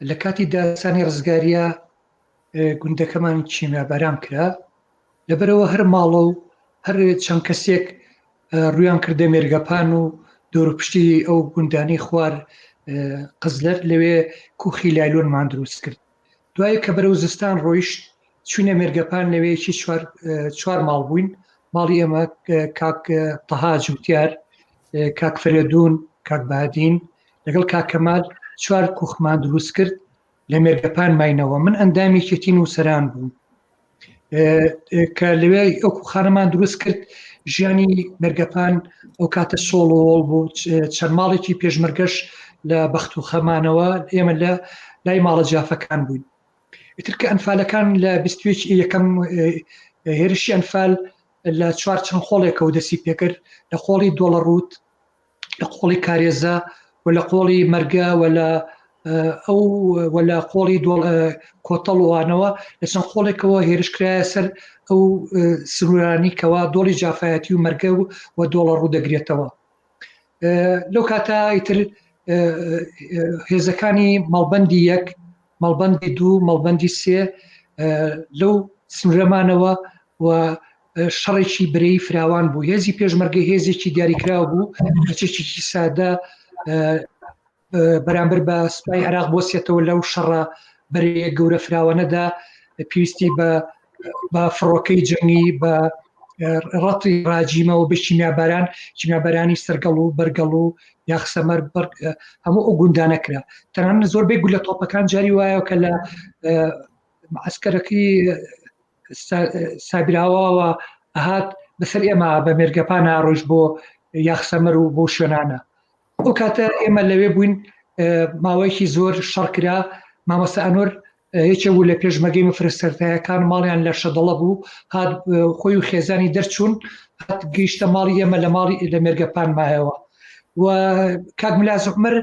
لە کاتی داسانی ڕزگاریە گوندەکەمان کیمیاباران کرا لەبەرەوە هەر ماڵە و هەر چەند کەسێک ڕویان کردە مێرگەپان و دەوروپشتی ئەو گوندانەی خوار قزلەر لەوێ کوخی لایلۆنمان دروست کرد دوای کە بەرەو زستان ڕۆیشت چوینە مێرگەپان لەوەیەکی چوار چوار ماڵ بووین ماڵی ئێمە کاک تەها جوتیار کاک فەرێدون کاک بادین لەگەڵ کاک کەمال چوار کوخمان دروست کرد لە مێرگەپان ماینەوە من ئەندامی یەکێتی نووسەران بووم کە لەوێ ئەو کوخانەمان دروست کرد ژیانی مێرگەپان ئەو کاتە سۆڵ و بوو چەند ماڵێکی پێشمەرگەش لە بەخت و خەمانەوە ئێمە لە لای ماڵە جافەکان بووین ئیتر کە ئەنفالەکان لە بیستوێک یەکەم هێرشی ئەنفال لە چوار چەند خۆڵێکەوە دەسی پێکرد لە قۆڵی دۆڵە ڕووت لە قۆڵی کارێزە و لە قۆڵی مەرگە و لە ئەو و لە قۆڵی دۆڵ کۆتەڵوانەوە لە چەند قۆڵێکەوە هێرشکرایە سەر ئەو سنوورانی کەوا دۆڵی جافایەتی و مەرگە و و دۆڵە ڕوودەگرێتەوە لەو کاتە ئیتر هێزەکانی مەڵبەندی یەک مەڵبەندی دوو مەڵبەندی سێ لەو سنوورەمانەوە و شەڕێکی برەی فراوان بوو هێزی پێشمەرگە هێزێکی دیاریکراو بوو بەچێکی سادە بەرامبەر بە سوپای عێراق بۆسێتەوە لەو شەڕە بەرەیە گەورە فراوانەدا پێویستی بە بە فڕۆکەی جەنگی بە ڕەتی ڕاجیمەوە بە کیمیاباران کیمیابارانی سەرگەڵ و بەرگەڵ و یاخسەمەر هەموو ئەو گوندانە کرا تەنانەت زۆربەی گولە تۆپەکان جاری وایە کە لە عسکەرەکەی سابراوەوە هات بەسەر ئێمە بە مێرگەپانە ڕۆژ بۆ یاخسەمەر و بۆ شوێنانە ئەو کاتە ئێمە لەوێ بووین ماوەیەکی زۆر شەڕکرا مامۆستا ئەنۆر یەکێ بوو لە پێشمەرگەی مفرەسەرتایەکان ماڵیان لە شەدەڵە بوو هات خۆی و خێزانی دەرچوون هات گەیشتە ماڵی ئێمە لە ماڵی لە مێرگەپان مایەوە و کاک ملاز عمر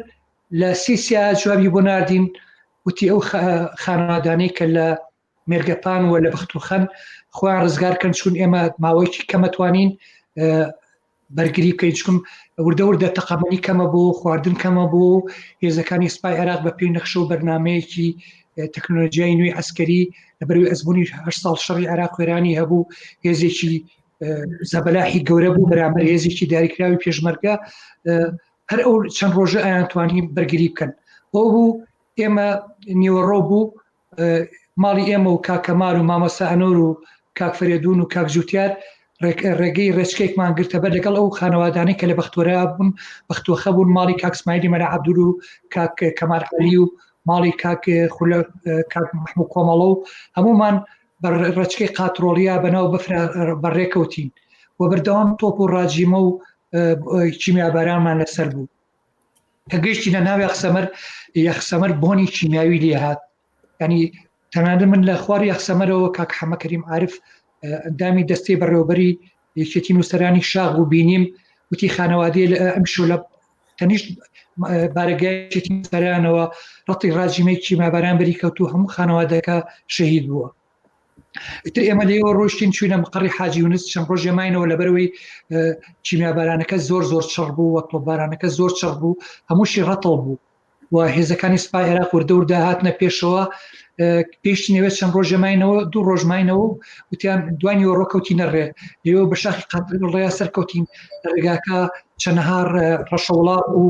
لە سیسیا جوابی بۆ ناردین وتی ئەو خانەوادانەی کە لە مێرگەپان و لە بەختوخەن خۆیان ڕزگار کەن چون ئێمە ماوەیەکی کەمەتوانین بەرگری بکەین چکم وردە وردە تەقەمەنی کەمە بۆ خواردن کەمە بۆ هێزەکانی سپای عێراق بە پێی نەخشە و بەرنمەیەکی تەکنۆلۆژیای نوێی عسکەری لە بەروی ئەزمموی هە ساڵ شەڕی عێراق وێرانی هەبوو هێزێکی زەبەلاحی گەورە بوو بەرامبەر هێزێکی دیاریکراوی پێشمەرگە هەر ئەو چەند ڕۆژە ئەیانتوانی بەرگری بکەن بۆ بوو ئێمە نیوەڕۆ بوو ماڵی ئێمە و کاک کەمال و مامۆستا ئەنۆر و کاک فەرێدون و کاک جوتیار ڕێگەی ڕێچکێکمان گرتە بەر لەگەڵ ئەو خانەوادانەی کە لە بەختوەرا بوون بەختوەخە بوون ماڵی کاک سمایلی مەلا عەبدول و کاک کەمال عەلی و ماڵی کاک خولە کاک محمود کۆمەڵە و هەمومان بە ڕێچکەی قاترۆڵیا بەناو بەفرا بەڕێکەوتین و بەردەوام تۆپ و ڕاجیمە و کیمیابارانمان لەسەر بوو کە گەیشتینە ناو یاخسەمەر یاخسەمەر بۆنی کیمیاوی لێ هات ینی تەنانەت من لە خوار یاخسەمەرەوە کاک حەمە کەریم عارف ئەندامی دەستەی بەڕێوەبەری یەکێتی نووسەرانی شاخ و بینیم وتی خانەوادەیە لە ئەمشۆ لە تەنیشت بارەگایەکی سەرانەوە ڕەتی ڕاجیمەی کیماباران بەری کەوتو هەموو خانەوادەکە شەهید بووە. ئیتر ئێمە لێوە ڕۆشتین چوینە مقڕی حاجی یونس چەند ڕۆژێ ماینەوە لەبەرەوەی کیمیابارانەکە زۆر زۆر چڕ بوو وە تۆپبارانەکە زۆر چڕ بوو هەمووشی ڕەتڵ بوو و هێزەکانی سوپای عێراق وردە وردە هاتنە پێشەوە پێشتینەوە چەند ڕۆژێ ماینەوە دوو ڕۆژ ماینەوە وتیان دوانی ڕۆ کەوتینە ڕێ لێوە بە شاخی ڕێیا سەرکەوتین ڕێگاکە چەنەها ڕەشەوڵا و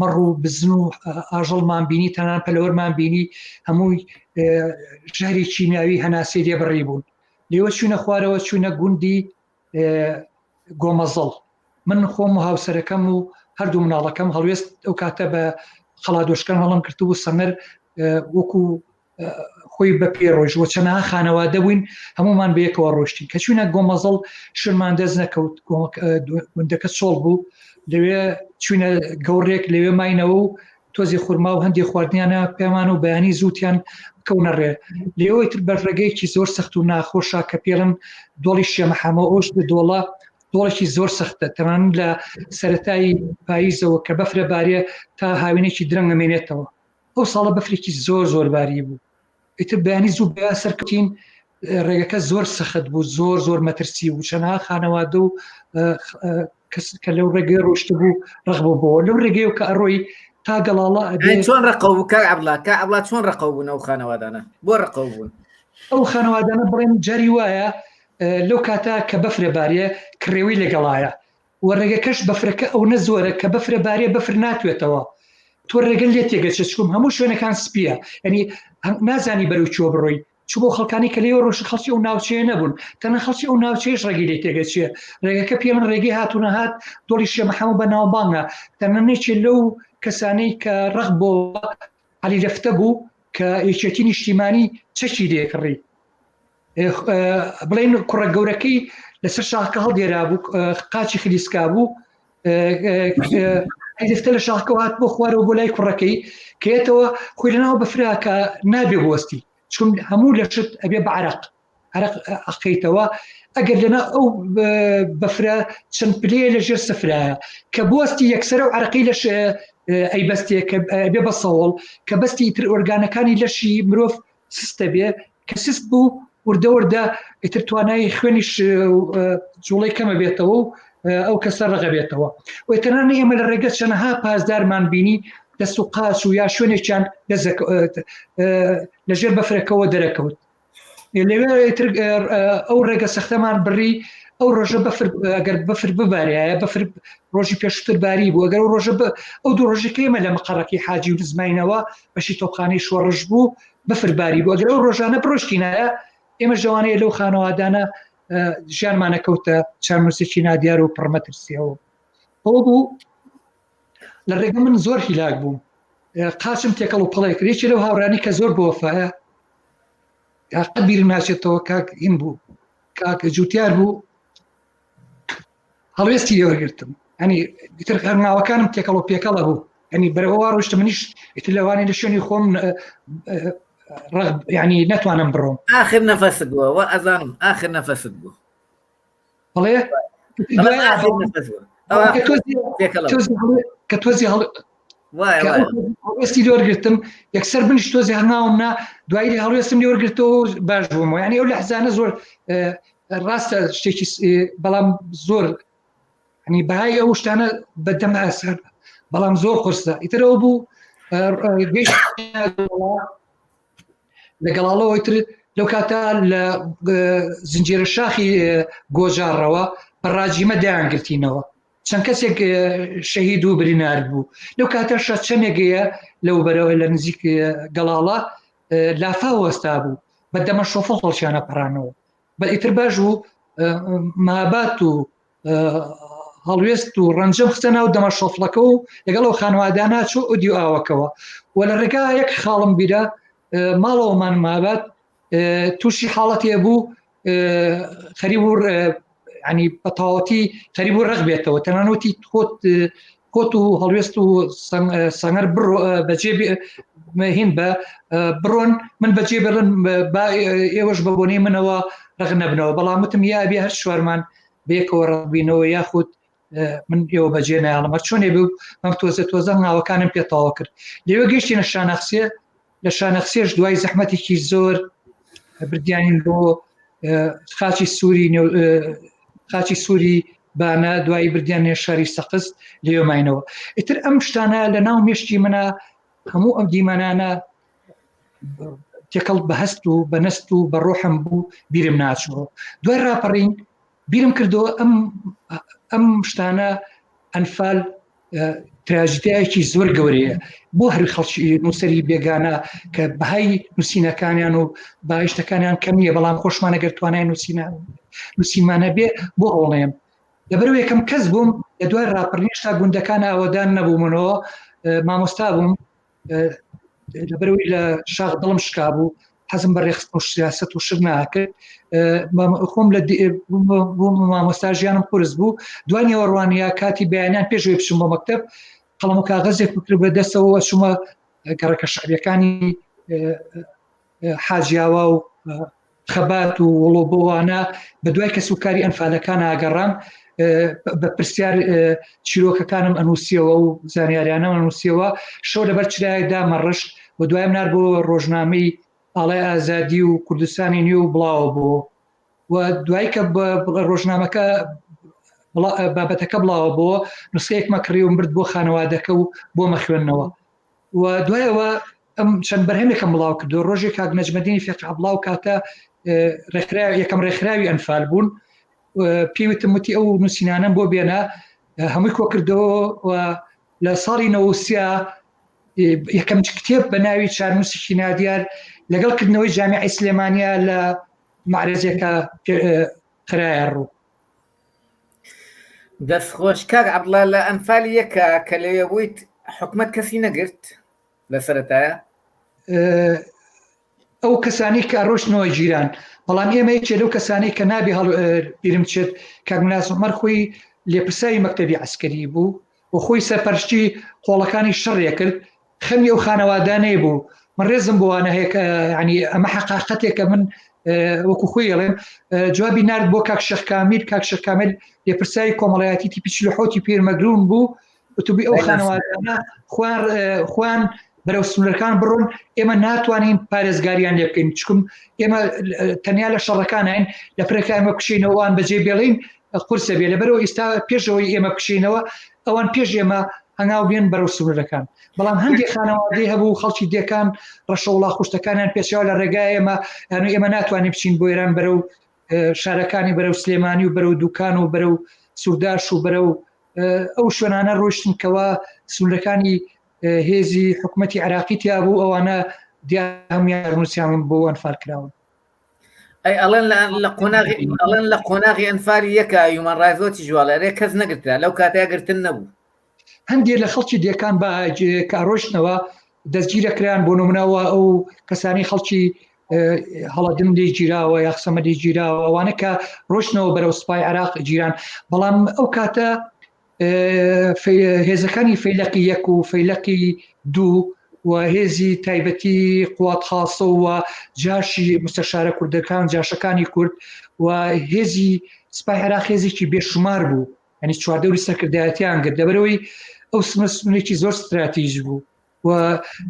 مەڕ و بزن و ئاژەڵمان بینی تەنان پەلەوەرمان بینی هەمووی ژەهری کیمیاوی هەناسەی لێ بڕی بوون لێوە چوینە خوارەوە چوینە گوندی گۆمەزەڵ من خۆم و هاوسەرەکەم و هەردوو مناڵەکەم هەڵوێست ئەو کاتە بە خەڵادۆشکان هەڵم کردبوو سەمەر وەکو خۆی بە پێ ڕۆیشت و چەنەها خانەوادە بووین هەمومان بەیەکەوە ڕۆشتین کە چوینە گۆمەزەڵ شوێنمان دەست نەکەوت گوندەکە چۆڵ بوو لەوێ چوینە گەوڕێک لەوێ ماینەوە و تۆزی خورما و هەندێک خواردنیانە پێمان و بەیانی زووتیان بکەونە ڕێ لێەوەی تر بەر ڕێگەیەکی زۆر سەخت و ناخۆشە کە پێڵم دۆڵی شێمەحەمە ئۆش دۆڵە دۆڵێکی زۆر سەختە تەمان لە سەتایی پاییزەوە کە بەفرە بارێ تا هاوینێکی درەنگەمێنێتەوە ئەو ساڵە بەفرێکی زۆر زۆر باری بوو ئیتر بەیانی زوو بە سەرکەوتین ڕێگەکە زۆر سەخت بوو زۆر زۆر مەترسی و چەنەها خانەوادە و کەس کە لەو ڕێگەی ڕۆشت بوو ڕەغ بوو بۆ لەو ڕێگەی کە ئەڕۆی تا گەڵاڵە ئەبێ چۆن ڕقەو بوو کاک عەبدوڵا کاک عەبدوڵا چۆن ڕقەو بوون ئەو خانەوادانە بۆ ڕقەو بوون ئەو خانەوادانە بڵێن جاری وایە لەو کاتە کە بەفرە باریە کڕێوی لەگەڵایە وە ڕێگەکەش بەفرەکە ئەونە زۆرە کە بەفرە بارێ بەفر ناتوێتەوە تۆ ڕێگە لێ تێگەچێت چکم هەموو شوێنەکان سپیە ینی نازانی بەرەو چۆ بڕۆی چ بۆ خەڵکانی کە لێوە ڕۆژ خەڵکی ئەو ناوچەیە نەبوون تەنە خەڵکی ئەو ناوچەیەش ڕێگەی لێ تێگەچێ ڕێگەکە پێ من ڕێگەی هاتوونە هات دۆڵی شێ محەمە بە ناوبانگە تەنەنێکی لەو کەسانەی کە ڕەق بۆ عەلی لەفتە بوو کە یەکێتی نیشتیمانی چەکی لێکڕی بڵێن کوڕە گەورەکەی لەسەر شاخەکە هەڵدێرا بوو قاچی خلیسکا بوو لەفتە لە شاخەکە هات بۆ خوارەوە بۆ لای کوڕەکەی کێتەوە خۆی لەناو بەفرا کە نابێ بوەستی چون هەموو لەشت ئەبێ بە عرق عرق ئەقەیتەوە ئەگەر لەنا ئەو بەفرە چەند پلەیە لە ژێر سفرایە کە بوەستی یەکسەرە و عرقی لەش ئەیبەستێ کە بێ بە سەوڵ کە بەستی تر ئۆرگانەکانی لەشی مرۆڤ سستە بێ کە سست بوو وردە وردە ئیتر توانای خوێنیش جوڵەی کەمە بێتەوە و ئەو کەسە ڕەغە بێتەوە و تەنانە ئێمە لە ڕێگە چەنەها پاسدارمان بینی دەست و قاچ و یا شوێنێکیان لەژێر بەفرەکەەوە دەرەکەوت لەوێ ئیتر ئەو ڕێگە سەختەمان بڕی ئەو ڕۆژە بەفر ئەگەر بەفر ببارایە بەفر ڕۆژی پێشتر باری بوو ئەگەر ئەو ڕۆژە ئەو دوو ڕۆژەکە ئێمە لە مقەڕەکەی حاجی و نزماینەوە بەشی تۆپخانەی شۆڕش بوو بەفر باری بوو ئەگەر ئەو ڕۆژانە بڕۆشتینایە ئێمە ژەوانەیە لەو خانەوادانە ژیانمانە کەوتە چارنووسێکی نادیار و پڕمەترسیەوە ئەوە بوو لە ڕێگە من زۆر هیلاک بووم قاچم تێکەڵ و پەڵێ کرد یەکێ لەو هاوڕانی کە زۆر بۆفایە قەت بیرم ناچێتەوە کاک هین بوو کاک جوتیار بوو هەڵوێستی لێوەرگرتم ئەنی ئیتر ناوەکانم تێکەڵ و پێکەڵە بوو ئەنی بەرەوە ڕۆشتم منیش ئیتر لەوانەیە لە شوێنی خۆم ینی نەتوانم بڕۆم آخر نەفەست بووە وە ئەزانم آخر نەفەست بوو بەڵێ کە تۆزی هەڵ هەڵوێستی لێوەرگرتم یەکسەر منیش تۆزی هەنگاوم نا دوایی هەڵوێستم لێوەرگرتەوە باش بوومەوە یعنی ئەو لەحزانە زۆر ڕاستە شتێکی بەڵام زۆر ینی بەهای ئەو شتانە بەدەم ئاسان بەڵام زۆر قرسە ئیترەوە بوو لە گەڵاڵەوە تر لەو کاتە لە زنجێرە شاخی گۆجاڕەوە بە ڕاجیمە دایانگرتینەوە چەند کەسێک شەهید و برینار بوو لەو کاتە شە چەمێکەیە لەو بەرەوە لە نزیک گەڵاڵە لافا وەستا بوو بە دەمە شۆفڵ هەڵشیانە پەڕانەوە بە ئیتر باش بوو مابات و هەڵوێست و ڕەنجەم خستە ناو دەمە شۆفڵەکە و لەگەڵ ئەو خانوادانە چوو ئەودیو ئاوەکەوە و لە ڕێگا یەک خاڵم بیرە ماڵەوەمان مابات تووشی حاڵەتێ بوو خەریب و ینی بە تەواوەتی خەریب و ڕق بێتەوە تەنانوتی خۆت خۆت و هەڵوێست و سەنگەر بڕۆ بەجێ هین بە بڕۆن من بەجێ بڵن با ئێوەش بە بۆنەی منەوە ڕق نەبنەوە بەڵام وتم یا بێ هەر چوارمان بێکەوە ڕقبینەوە یاخود. من ئێوە بەجێ نایڵم هەر چۆنێ بوو بەم تۆزە تۆزە ناوەکانم پێ تەواو کرد لەوێ گەشتینە شانەخسێ لە شانەخسێش دوای زەحمەتێکی زۆر بردیانین بۆ خاچی سووری خاچی سووری بانە دوایی بردیان شاری سەقز لێ ماینەوە ئیتر ئەم شتانە لە ناو مێشتی منە هەموو ئەم دیمەنانە تێکەڵ بە هەست و بە نەست و بە ڕۆحم بوو بیرم ناچەوە دوای ڕاپەڕین بیرم کردەوە ئەم ئەم شتانە ئەنفال تراژیدیایەکی زۆر گەورەیە بۆ هەر خەڵکی نووسری بێگانە کە بەهای نووسینەکانیان و باشتەکانیان کەم نییە بەڵام خۆشمانە گەر توانای نووسینە نووسیمانە بێ بۆ ئەوڵێم لەبەرەوە یەکەم کەس بووم لە دوای ڕاپەڕینیشتا گوندەکان ئاوەدان نەبوومنەوە مامۆستا بووم لەبەرەوەی لە شاخ دڵم شکا بوو حەزم بە ڕێخستن و سیاست و شت ناکرد خۆم لە بووم مامۆستا ژیانم قورس بوو دوای نێوەڕوانە کاتی بەیانیان پێشەوەی بچم بۆ مەکتب قەڵەم و کاغەزێک بکرد بە دەستەوە چوومە گەڕەکە شعبیەکانی حاجیاوا و خەبات و وڵۆ بۆوانە بە دوای کەس و کاری ئەنفالەکان ئاگەڕام بە پرسیار چیرۆکەکانم ئەنووسیەوە و زانیاریانە ئەنووسیەوە شەو لەبەر چرایەکدا مەڕشت و دوایم نار بۆ ڕۆژنامەی ئاڵای ئازادی و کوردستانی نوێ و بڵاوە بۆ و دوای کە ڕۆژنامەکە بابەتەکە بڵاوە بۆ نوسخەیەکمە کڕی و برد بۆ خانەوادەکە و بۆ مەخوێندنەوە و دوایەوە ئەم چەند بەرهەمێکم بڵاو کردو ڕۆژێک کاک نەجمەدینی فێقع بڵاو کاتە ڕێکخرا یەکەم ڕێکخراوی ئەنفال بوون پێوتم وتی ئەو نووسینانم بۆ بێنە هەمووی کۆکردەوە و لە ساڵی نەوسیا یەکەم کتێب بە ناوی چارنووسێکی نادیار لەگەڵ کردنەوەی جامیعی سلێمانیا لە معرەزێکە خرایە ڕوو. دەست خۆش کاک عەبدوڵا لە ئەنفالی یەکە کە لەوێ بوویت حکومەت کەسی نەگرت لە سەرەتایە؟ ئەو کەسانی کە ڕۆشتنەوە گیران بەڵام ئێمە یەکێ لەو کەسانی کە نابێ هەڵ بیرم چێت کاک مناس عومەر خۆی لێپرساوی مەکتەبی عەسکەری بوو و خۆی سەرپەرشتی قۆڵەکانی شەڕێ کرد خەمی ئەو خانەوادانەی بوو من ڕێزم بۆ وانە هەیە کە ینی ئەمە حەقاقەتێکە من وەکو خۆی ئەڵێم جوابی نارد بۆ کاک شێخ کامیل کاک شێخ کامیل لێپرساوی کۆمەڵایەتی تیپی 47 پیرمەگرون بوو وتوبی ئەو خانەوادانە خوان خوان بەرەو سنوورەکان بڕۆن ئێمە ناتوانین پارێزگاریان لێ بکەین چکم ئێمە تەنیا لە شەڕەکانین لە پرەکە ئێمە بکشینەوەوان بەجێ بێڵین قورسە بێ لەبەرەوە ئیستا پێشەوەی ئێمە بکشینەوە ئەوان پێش ئێمە هەنگاو بێن بەرەو سنوورەکان بەڵام هەندێک خانەوادەی هەبوو خەڵکی دێکان ڕەشەوڵا خوشتەکانیان پێچەوە لە ڕێگای ئێمە یانو ئێمە ناتوانین بچین بۆ ئێران بەرەو شارەکانی بەرەو سلێمانی و بەرەو دوکان و بەرەو سورداش و بەرەو ئەو شوێنانە ڕۆشتن کەوا سنوورەکانی هێزی حکوومەتتی عراقی تیا بوو ئەوانە دیار نووسیان بۆ ئەنفال کراون ئەی ئەڵێن لە قۆناغی ئەڵێن لە قۆناغی ئەنفالی یەکە یومان ڕایزۆتی جواڵە ئەرێ کەس نەگرترا لەو کاتەیە گرتن نەبوو هەندێک لە خەڵکی دێکان بە کە ڕۆشتنەوە دەستگیرەکران بۆ نمونەوە ئەو کەسانی خەڵکی هەڵەدن لێ گیراوە یاخسەمە لێ گیراوە ئەوانە کە ڕۆشتنەوە بەرەو سوپای عراق گیران بەڵام ئەو کاتە هێزەکانی فەیلەقی یەک و فەیلەقی دوو و هێزی تایبەتی قوات خاصە و جاشی مستەشارە کوردەکان جاشەکانی کورد و هێزی سپای عێراق هێزێکی بێشومار بوو ینی چواردەوری سەرکردایەتیان گرت لەبەرەوەی ئەو سنە سنێکی زۆر ستراتیژ بوو و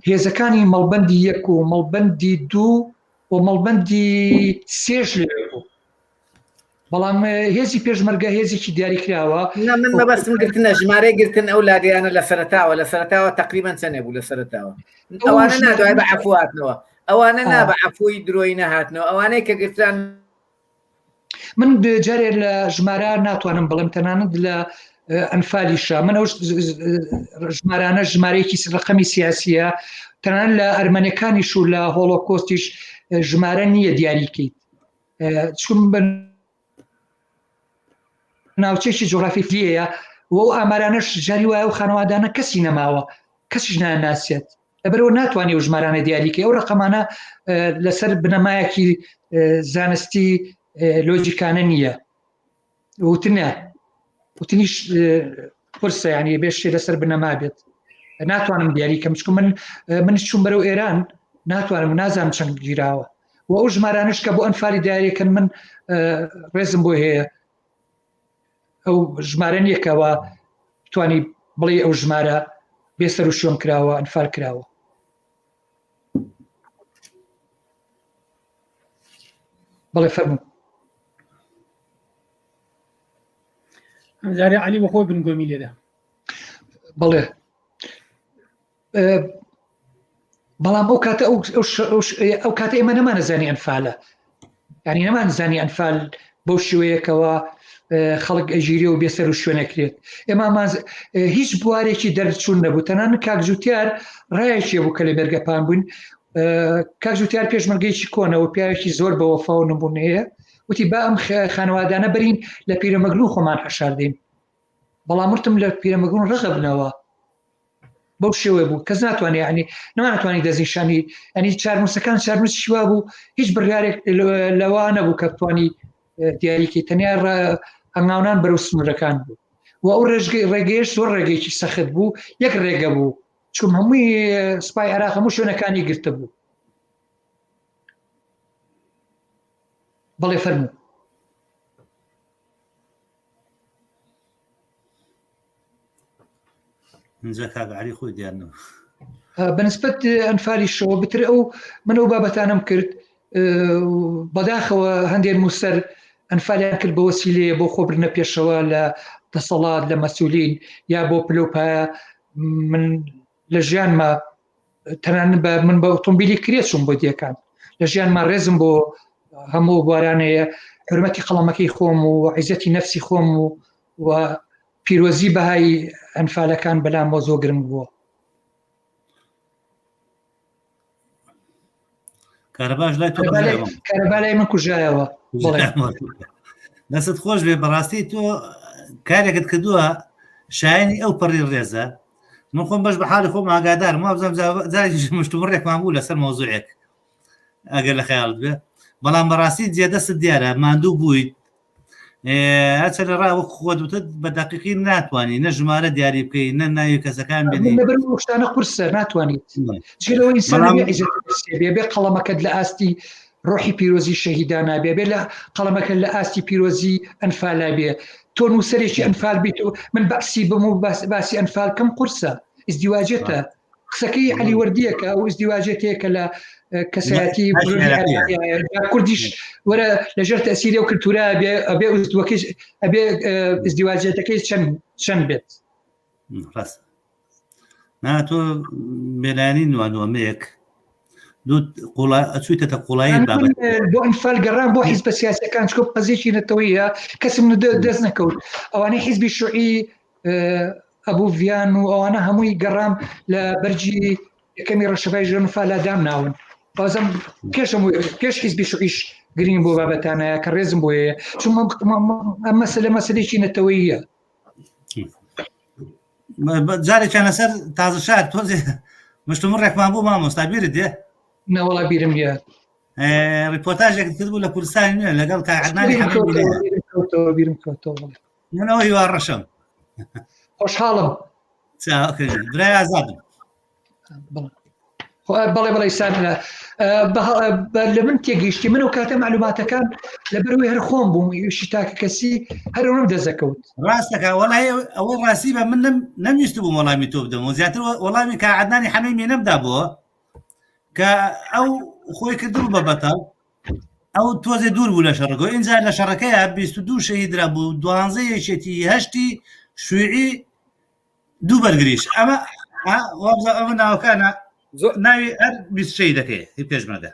هێزەکانی مەڵبەندی یەک و مەڵبەندی دوو و مەڵبەندی سێش لێ بوو بەڵام هێزی پێشمەرگە هێزێکی دیاریکراوە من مەبەستم گرتنە ژمارەی گرتن ئەو لادیانە لە سەرتاوە لە سەرتاوە تقریبان چەندێ بوو لە سەرتاوە ئەوانە نادوای بە عفواتنەوە ئەوانە نا بە عفوی درۆی نەهاتنەوە ئەوانەی کە گرتران من جارێ لە ژمارە ناتوانم بڵێم تەنانەت لە ئەنفالیشە من ئەو ژمارانە ژمارەیەکی ڕقەمی سیاسیە تەنان لە ئەرمەنەکانیش و لە هۆڵۆکۆستیش ژمارە نییە دیاریکەیت چون بە ناوچێکی جۆغرافی فریەیە و ئەو ئامارانەش جاری وایە و خانەوادانە کەسی نەماوە کەسیش ناناسێت لەبەرەوە ناتوانێت و ژمارانە دیاریکەی ئەو ڕقەمانە لەسەر بنەمایەکی زانستی لۆجیکانە نییە وتنە وتنیش قورسە ینی بێ شتێ لەسەر بنەما بێت ناتوانم دیاری کەم چکم من من چوم بەرەو ئێران ناتوانم نازانم چەند گیراوە و ئەو ژمارانش کە بۆ ئەنفالی دیارەکەن من ڕێزم بۆ هەیە. ئەو ژمارە نییە کەوا توانی بڵێ ئەو ژمارە بێسەر و شوێن کراوە ئەنفال کراوە. بەڵێ فەرموو. ئەمجارێ عەلی بە خۆی بنگۆمی لێدا. بەڵێ بەڵام ئەو کاتە ئەو کاتە ئێمە نەمانەزانی ئەنفالە ینی نەمانزانی ئەنفال بەو شێوەیەکەوە خەڵک ئەژیری و بێسەر و شوێنەکرێت ئێمە هیچ بوارێکی دەرچوون نەبوو تەنان کاک جوتیار ڕایەکی بوو کە لە مێرگەپان بووین کاک جوتیار پێشمەرگەیەکی کۆنەوە پیاوێکی زۆر بەوەفا و نمونەیە وتی با ئەم خانەوادانە برین لە پیرەمەگرون خۆمان حەشاردەین بەڵام وتم لە پیرەمەگرون ڕەغبنەوە بەو شێوەیە بوو کەس ناتوانێت ینی نەمانتوانی دەستنیشانی ئەنی چارنووسەکان چارنووس شیوا بوو هیچ بڕیارێک لەوە نەبوو کە بتوانی دیاریکی تەنیا هەنگاونان بەرەو سنوورەکان بوو و ئەو ڕێژگەی ڕێگەیش زۆر ڕێگەیەکی سەخت بوو یەک ڕێگە بوو چون هەمووی سوپای عێراق هەموو شوێنەکانی گرتە بوو بەڵێ فەرموو. ئینجا کاک عەلی خۆی دیار نەبوو. بەنسبەت ئەنفالیشەوە بتر ئەو من ئەو بابەتانم کرد بەداخەوە هەندێک نووسەر ئەنفالیان کرد بە وەسیلەیە بۆ خۆبرنە پێشەوە لە دەسەڵات لە مەسولین یا بۆ پلۆپایە من لە ژیانمە تەنانەت بە من بە ئۆتۆمبیلی کرێ چووم بۆ دێکان لە ژیانما ڕێزم بۆ هەموو بوارانەیە حرمەتی قەڵەمەکەی خۆم و عیزەتی نەفسی خۆم و و پیرۆزی بەهای ئەنفالەکان بەلامەوە زۆر گرنگ بووە. کارەباش لای تۆ کارەبا لای من کوژایەوە دەست خۆش بێ بەڕاستی تۆ کارێکت کردووە شایانی ئەو پەڕی ڕێزە من خۆم بەش بە حاڵی خۆم ئاگادارم وابزانم جارێکیش مشتومڕێکمان بوو لەسەر مەوزوعێک ئەگەر لە خەیاڵت بێ بەڵام بەڕاستی جێدەستت دیارە ماندوو بوویت هەرچەندە ڕا وەک خۆت وتت بە دەقیقی ناتوانانی نە ژمارە دیاری بکەی نە ناوی کەسەکان بێنی لەبەر ئەو شتانە قورسە ناتوانیت جگە لەوەی ئینسان بەڵام بێ عیزەت بێ بێ قەڵەمەکەت لە ئاستی ڕۆحی پیرۆزی شەهیدانا بێ بێ لە قەڵەمەکە لە ئاستی پیرۆزی ئەنفالا بێ تۆ نووسەرێکی ئەنفال بیت و من بەعسی بم و باسی ئەنفال کەم قورسە ئیزدیواجێتە قسەکەی علی وەردیەکە ئەو ئیزدیواجێتەیە کە لە کەسایەتی کوردیش وەرە لەژێر تەسیری و کللتورە بێ ئەبێ ئوزدوەکەی ئەبێ ئیزدیواجێتەکەی چەند چەند بێت ڕاست نا تۆ بێلایەنی نوانوەمەیەک دوو قوڵا ئەچوویتەتە قوڵایی بابەت بۆ ئەنفال گەڕان بۆ حیزبە سیاسەکان چکۆ قەزێکی نەتەوەیە کەسم دەست نەکەوت ئەوانەی حیزبی شوعی ئەبوو ڤیان و ئەوانە هەمووی گەڕام لە بەرجی یەکەمی ڕەشەبای ژێن فالا دام ناون بازم پێشم پێش حیزبی شوعیش گرنگ بۆ بابەتانەیە کە ڕێزم بۆیە چون ئەم مەسەلە مەسلێکی نەتەوەیە جارێکیان لەسەر تازە شار تۆزێ مشتومڕێکمان بوو مامۆستا بیرت دێ نەوەڵا بیرم نیە ڕیپۆرتاژێک کرد بوو لە کوردستانی نوێ لەگەڵ کاک عەدنانی کەوتەوە بیرم کەوتەوە منەوە هیوا ڕەشم خۆشحاڵم برای ئازادم بەڵێ بەڵێ سان لە من تێگەیشتی من و کاتە معلوماتەکان لەبەرەوەی هەر خۆم بووم یشی تاکە کەسی هەر ئەوم دەزەکەوت ڕاستەکە وەڵی ئەوە ڕاستی بە من نەمویست بووم وەڵامی تۆ بدەم و زیاتر وەڵامی کا عدنانی حەمەی مێنەمدا بووە کە ئەو خۆی کردبوو بە بەتەڵ ئەو تۆزێ دوور بوو لە شەڕەکە ئینجا لە شەڕەکەیە 22 شەهیدرا بوو دوانزە یەکێتی هەشتی شوعی دوو بەرگریش ئەمە وابزانم ئەمە ناوەکانە ناوی هەر 20 شەهیدەکەی هی پێشمەرگە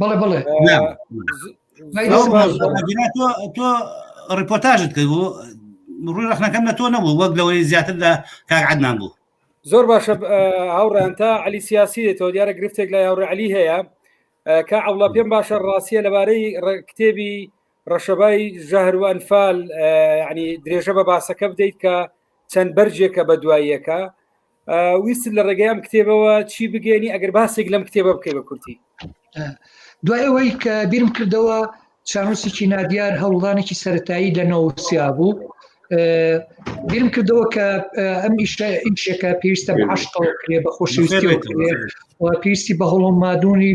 بەڵێ بەڵێ تۆ تۆ ڕیپۆرتاژت کرد بوو ڕووی ڕخنەکەم لە تۆ نەبوو وەک لەوەی زیاتر لە کاک عەدنان بوو زۆر باشە هاوڕێیان تا علی سیاسی دێتەوە دیارە گرفتێک لای هاوڕێ علی هەیە کا عەوڵا پێم باشە ڕاستیە لەبارەی کتێبی ڕەشەبای ژەهر و ئەنفال ینی درێژە بە باسەکە بدەیت کە چەند بەرجێکە بە دواییەکە ویست لە ڕێگەی ئەم کتێبەوە چی بگەێنی ئەگەر باسێک لەم کتێبە بکەی بە کورتی دوای ئەوەی کە بیرم کردەوە چانوسێکی نادیار هەوڵدانێکی سەتایی لە نەوسیا بوو بیرم کردەوە کە ئەم ئیشە ئیشێکە پێویستە بە عشقەوە کرێ بە خۆشەویستیەوە کرێ و پێویستی بە هەوڵ و مادونی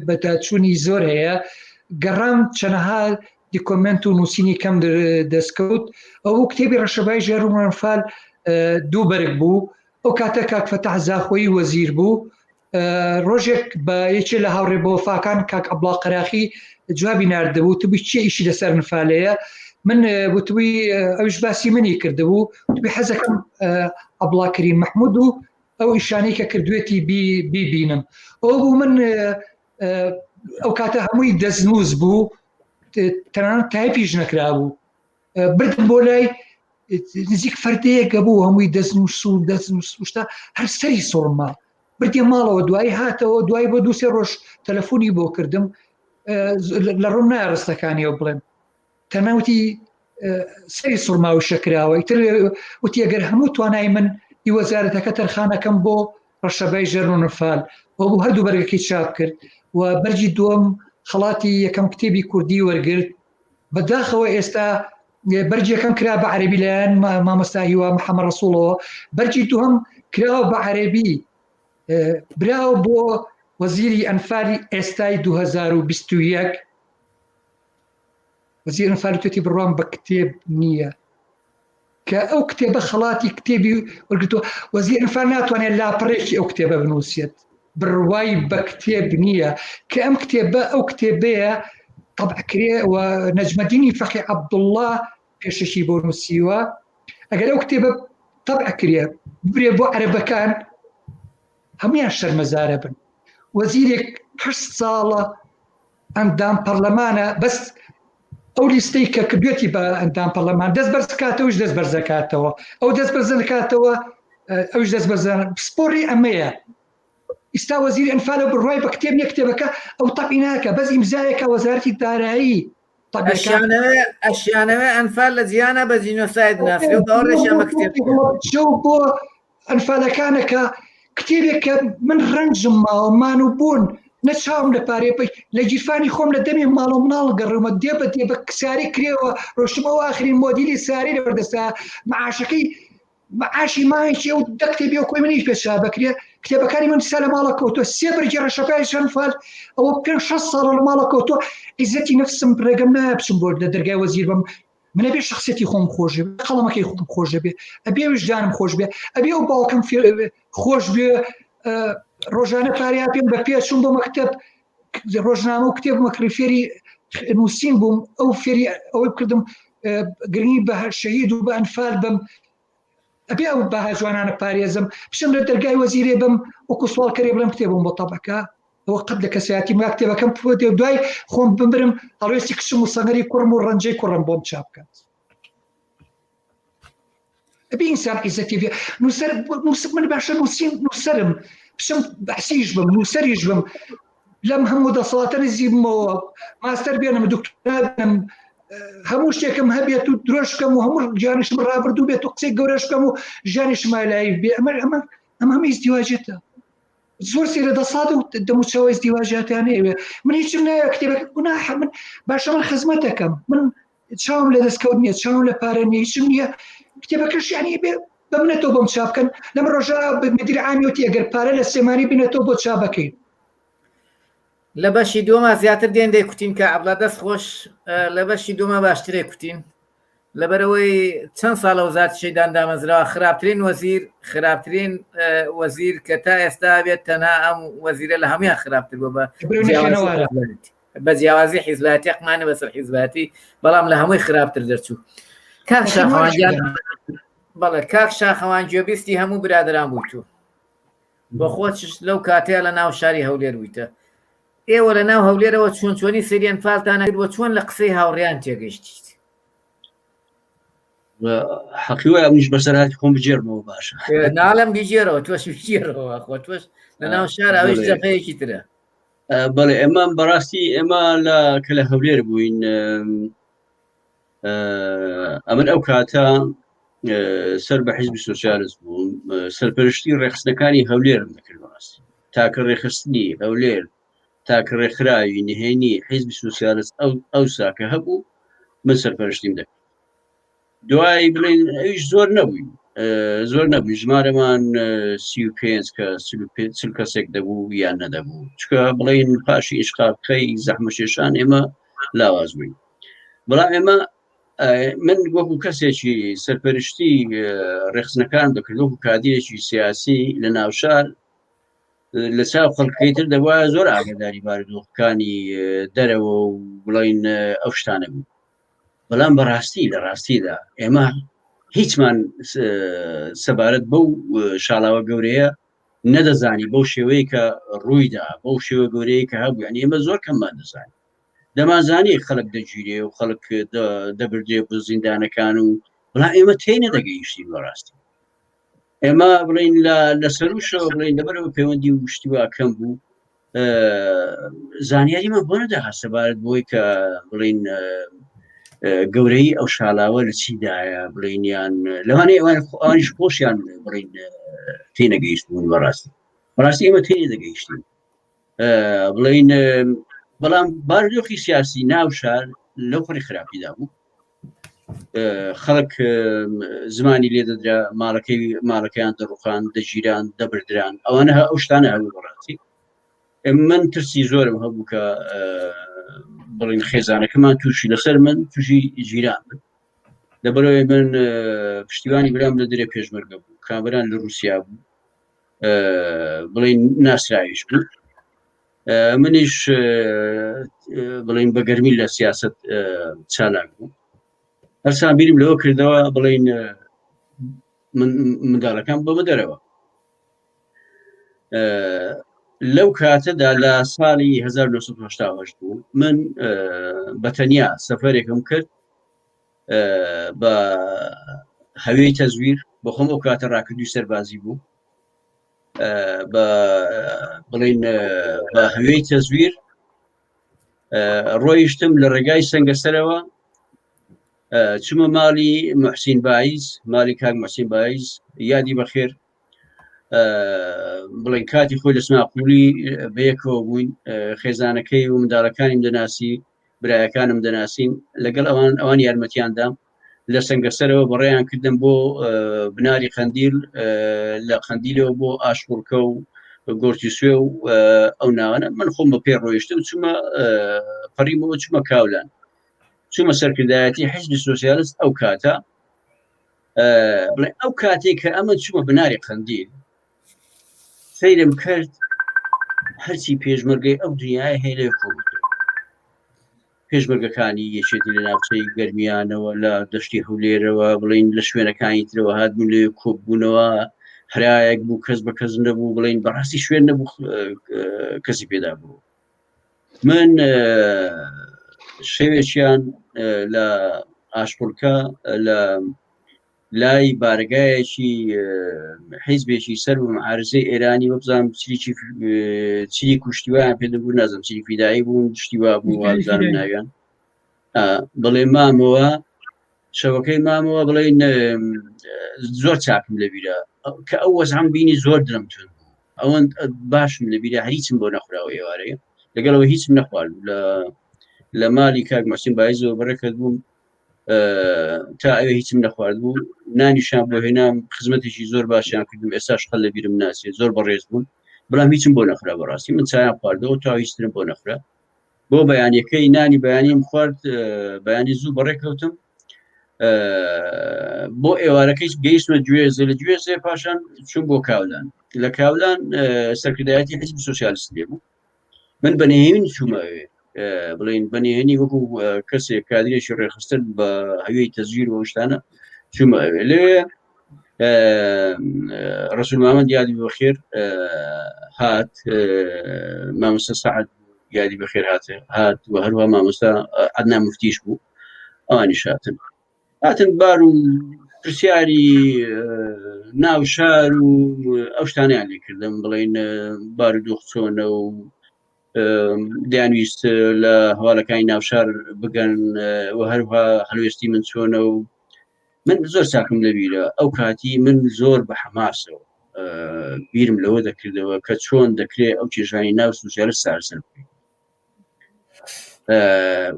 بەداچوونی زۆر هەیە گەڕام چەنەها دیکۆمنت و نووسینی کەم دەستکەوت. ئەو کتێبی ڕەشەبای ژێر و ئەنفال دوو بەرگ بوو. ئەو کاتە کاک فەتاح زاخۆیی وەزیر بوو. ڕۆژێک بە یەکێ لە هاوڕێ بەوەفاکان کاک عەبدوڵا قەراخی جوابی ناردبوو وتبووی چێ ئیشی لەسەر نفالەیە من وتبووی ئەوش باسی منی کردبوو وتبووی حەزەکەم عەبدوڵا کەریم مەحمود و ئەو ئیشانەی کە کردوێتی بیبینم ئەو بوو من ئەو کاتە هەمووی دەستنووس بوو تەنانەت تایپیش نەکرابوو بردم بۆ لای نزیک فەردەیەکە بوو هەمووی دەستنووس و دەستنووس شتا هەر سەری سوڕما بردی ماڵەوە دوایی هاتەوە دوای بۆ دووسێ ڕۆژ تەلەفۆنی بۆ کردم لە ڕوم نایە ڕستەکانیەوە بڵێم تەناوتی سەری سوڕما و شەکراوە ئیتر وتی ئەگەر هەموو توانای من ئی وەزارەتەکە تەرخانەکەم بۆ ڕەشەبای ژەر و نفال بۆ بوو هەردوو بەرگەکەی چاپ کرد و بەرگی دووەم خەڵاتی یەکەم کتێبی کوردی وەرگرت بەداخەوە ئێستا بەرگی یەکەم کرا بە عەربی لایەن مامۆستا هیوا محەممەد ڕەسوڵەوە بەرگی دووەم کراوە بە عەربی براوە بۆ وەزیری ئەنفالی ئێستای 2021 وەزیر ئەنفالی توێتی بڕوام بە کتێب نییە کە ئەو کتێبە خەڵاتی کتێبی وەرگتووە وەزیر ئەنفال ناتوانێت لاپەڕێکی ئەو کتێبە بنووسێت بڕوای بە کتێب نییە کە ئەم کتێبە ئەو کتێبەیە تەبعکرێ و نەجمەدینی فەقی عەبدوڵڵا پێشەکی بۆ نووسیوە ئەگەر ئەو کتێبە تەبعکرێ ببرێ بۆ عەرەبەکان هەمویان شەرمەزارە بن وەزیرێک هەشت ساڵە ئەندام پەرلەمانە بەس ئەو لیستەی کە کردوێتی بە ئەندام پەرلەمان دەست بەرزکاتەوەش دەست بەرزەکاتەوە ئەو دەست بەرزەکاتەوە ئەوش دەست بەرزە پسپۆڕی ئەمەیە ئیستا وەزیری ئەنفالە بڕوای بە کتێب نیە کتێبەکە ئەو تەبی ناکە بەس ئیمزایەکە وەزارەتی دارایی ئەشیانەوێ ئەشیانەوێ ئەنفال لە جیهانە بە جینۆساید ناسرێ و باوەڕێکیان بە کتێب بۆ ئەنفالەکانە کە کتێبێک کە من ڕەنجم ماوە مان و بوون نە چاوم لە پارێ پێ لە گیرفانی خۆم لە دەمی ماڵ و مناڵ گەڕمە دێ بە دێ بە ساری کرێوە ڕۆشتمەوە ئاخرین مۆدیلی ساری لە بەردەستا معاشەکەی معاشی مانگێکی ئەو دە کتێبی ئەو کۆی منیش پێ چاپ بکرێ کتێبەکانی من سا لە ماڵە کەوتووە سێ بەرگی ڕەشەکانی شەنفال ئەوە پێ شە ساڵە لە ماڵە کەوتووە عیزەتی نفسم ڕێگەم نایە بچم بۆ لە دەرگای وەزیر بم من ئەبێ شخصیەتی خۆم خۆش بێ قەڵەمەکەی خۆم خۆش بێ ئەبێ ویژدانم خۆش بێ ئەبێ ئەو باوکم خۆش بێ ڕۆژانە پاریا پێم بە پێ چوم بۆ مەکتب ڕۆژنامە و کتێب مەکڕی فێری نووسین بووم ئەو فێری ئەوەی بکردم گرنگی بە شەهید و بە ئەنفال بم ئەبێ ئەو بەها جوانانە پارێزم بچم لە دەرگای وەزیرێ بم وەکو سواڵ کەرێ بڵێم کتێبم بۆ تەبەکە ئەوە قەت لە کەسایەتی ما کتێبەکەم پۆتێ دوای خۆم بمرم هەڵوێستی کچم و سەنگەری کوڕم و ڕەنجەی کوڕم بۆم چاپ بکات ئەبێ ئینسان عیزەتی بێ نووسەر نووسەر من باشە نووسین نووسەرم بچم بەحسیش بم نووسەریش بم لەم هەموو دەسەڵاتە نزیبمەوە ماستەر بێنم دکتۆرا بێنم هەموو شتێکم هەبێت و درۆش بکەم و هەموو ژیانیشم ڕابردوو بێت و قسەی گەورەش بکەم و ژیانیشم لای بێ ئەمە ئەمە ئەمە هەموو ئیزدیواجێتە زۆر سێرە دەسات و دەموچاوە ئیزدیواجاتیان ئەوێ من هیچم ناوێ کتێبەکە گوناحە من باشە من خزمەتەکەم من چاوم لە دەستکەوت نییە چاوم لە پارە نییە هیچم نییە کتێبەکەش یعنی بێ بە منەتەوە بۆم چاپ بکەن لەم ڕۆژە مدیر عامیوتی ئەگەر پارە لە سلێمانی بینێتەوە بۆ چاپ بکەین لە بەشی دووەما زیاتر دێن دەی کوتین کە عەبڵا دەست خۆش لە بەشی دووەما باشترێ کوتین لەبەرەوەی چەند ساڵە وەزارەتی شەیدان دامەزراوە خراپترین وەزیر خراپترین وەزیر کە تا ئێستا بێت تەنها ئەم وەزیرە لە هەمویان خراپتر بووە بە بە جیاوازی حیزبایەتی حەقمانە بەسەر حیزبایەتی بەڵام لە هەمووی خراپتر دەرچوو کاک شاخەوان گیان بەڵێ کاک شاخەوان گوێبیستی هەموو برادران بوویت بۆ خۆچش لەو کاتەیە لە ناو شاری هەولێر بوویتە ئێوە لە ناو هەولێرەوە چۆن چۆنی سریان فالتانە کرد وە چۆن لە قسەی هاوڕیان تێگەشتیت حەقی وایە منیش بەسەرهاتی خۆم بگێڕمەوە باشە ناڵم بگێرەوە تۆش بگێرەوە خۆ تۆش لە ناو شار ئەویش جەفەیەکی ترە بەڵێ ئێمە بەڕاستی ئێمە لە کە لە هەولێر بووین ئەمن ئەو کاتە سەر بە حیزبی سوسیالست بووم سەرپەرشتی ڕێخستنەکانی هەولێرم دەکرد بەڕاستی تاکە ڕێخستنی هەولێر تاکە ڕێکخراوی نهێنی حیزبی سوسیالست ئەو ئەو ساکە هەبوو من سەرپەرشتیم دەکرد دوای بڵێن ئەویش زۆر نەبووین زۆر نەبوو ژمارەمان 35 کە 45 کەسێک دەبوو یان نەدەبوو چکە بڵین پاشی ئشقاقەی زەحمەشێشان ئێمە لاواز بووین. بەڵام ئێمە من وەکو کەسێکی سەرپەرشتی ڕێخستنەکان دەکرد وەکو کادیرێکی سیاسی لە ناوشار لە چاو خەڵکەکەی تر دەبوایە زۆر ئاگاداری بارودۆخەکانی دەرەوە و بڵین ئەو شتانە بوو بەڵام بەڕاستی لە ڕاستیدا ئێمە هیچمان سەبارەت بەو شاڵاوە گەورەیە نەدەزانی بەو شێوەیە کە ڕوویدا بەو شێوە گەورەیە کە هەبوو یعنی ئێمە زۆر کەممان دەزانی دەمانزانی خەڵک دەگیرێ و خەڵک دەبردرێ بۆ زیندانەکان و بەڵام ئێمە تێ نەدەگەیشتین بەڕاستی ئێمە بڵین لە سەروشەوە بڵین لەبەرەوە پەیوەندی و شتی وا کەم بوو زانیاریمان بۆ نەدەهات سەبارەت بۆی کە بڵین گەورەی ئەو شالاوە لە چیدایە بڵینیان لەوانەیە ئەوان ئەوانیش خۆشیان بڵین تێنەگەیشت بوون بەڕاستی بەڕاستی ئێمە تێ دەگەیشتین بڵین بەڵام بارودۆخی سیاسی ناو شار لەو پەڕی خراپیدا بوو خەڵک زمانی لێ دەدرا ماڵەکەی ماڵەکەیان دەڕوخان دەگیران دەبردران ئەوانە ئەو شتانە هەبوو بەڕاستی من ترسی زۆرم هەبوو کە بڵین خێزانەکەمان تووشی لەسەر من تووشی ژیران بن لەبەرەوەی من پشتیوانی برام لە درێ پێشمەرگە بوو کامران لە رووسیا بوو بڵین ناسراویش بوو منیش بڵین بە گەرمی لە سیاست چالاک بوو هەرسان بیرم لەوە کردەوە بڵین منداڵەکان بۆمە دەرەوە لەو کاتەدا لە ساڵی 1970 بوو من بە تەنیا سەفەرێکم کرد بە هەوێی تەزویر بەخۆم ئەو کاتە ڕاکردوی سەربازی بوو بە بڵین بە هەوێی تەزویر ڕۆیشتم لە ڕێگای سنگەسەرەوە چمە ماڵی محسین بایز ماڵی کاک محسین بایز یادی بەخێر بڵێن کاتی خۆی لە سماقولی بەیەکەوە بووین خێزانەکەی و منداڵەکانیم دەناسی برایەکانم دەناسین لەگەڵ ئەوان ئەوان یارمەتیان دام لە سنگەسەرەوە بەڕێیان کردم بۆ بناری قەندیل لە قەندیلەوە بۆ ئاشقورکە و گۆرتی سوێ و ئەو ناوانە من خۆم بە پێ ڕۆیشتم چوومە پەڕیمەوە چوومە کاولان چوومە سەرکردایەتی حیزبی سۆسیالست ئەو کاتە بڵێ ئەو کاتێک کە ئەمە چوومە بناری قەندیل سەیرم کرد هەرچی پێشمەرگەی ئەو دنیای هەیە لێ کۆ پێشمەرگەکانی یەکێتی لە ناوچەی گەرمیانەوە لە دەشتی هەولێرەوە بڵین لە شوێنەکانی ترەوە هاتبوون لێ کۆبوونەوە هەرایەک بوو کەس بە کەس نەبوو بڵین بەڕاستی شوێن نەبوو کەسی پێدا بوو من شەوێکیان لە ئاشقورکە لە لای بارگایەکی حیزبێکی سەر بە معارزەی ئێرانی وەبزانام چریکی چری کوشتیوان پێ دەبوو نازم چری فیدایی بوون شتی وا بوو وابزانم ناویان بڵێ مامەوە شەوەکەی مامەوە بڵێن زۆر چاکم لەبیرە کە ئەو وەزعم بینی زۆر درم تون بوو ئەوەند باشم لەبیرە هیچم بۆ نەخوراوە ئێوارەیە لەگەڵەوە هیچم نەخوارد لە لە مالی کاک مەسیم بایزەوە بەڕێکرد بووم تا ئەوێ هیچم نەخوارد بوو نانیشان بۆ هێنام خزمەتێکی زۆر باشیان کردم ئێستاش قەل لە بیرم ناچێت زۆر بەڕێز بوون بەڵام هیچم بۆ نەخرا بەڕاستی من چایان خواردەوە تا هیچترم بۆ نەخرا بۆ بەیانەکەی نانی بەیانیم خوارد بەیانی زوو بەڕێکەوتم بۆ ئێوارەکەی گەیشتمە گوێزێ لە گوێزێ پاشان چوون بۆ کاولان لە کاولان سەرکردایەتی حزب سوسیالیست لێ بوو من بە نهێنی چوومە ئەوێ بڵین بە نهێنی وەکو کەسێک کادرێکی ڕێخستن بە هەوێی تەزویر و شتانە چوومە ئەوێ لەوێ ڕسول مامەند یادی بەخێر هات مامۆستا سعد یادی بەخێر هات هات و هەروە مامۆستا عدنان مفتیش بوو ئەوانیش هاتن هاتن بار و پرسیاری ناو شار و ئەو شتانیان لێکردم بڵین بارودۆخ چۆنە و دەیانویست لە هەواڵەکانی ناوشار بگەن و هەروها هەلوێستی من چۆنە و من زۆر چاکم لەبیرە ئەو کاتی من زۆر بە حەماسەوە بیرم لەوە دەکردەوە کە چۆن دەکرێت ئەو کێشانی ناو سوسیالست چارەسەر بکەین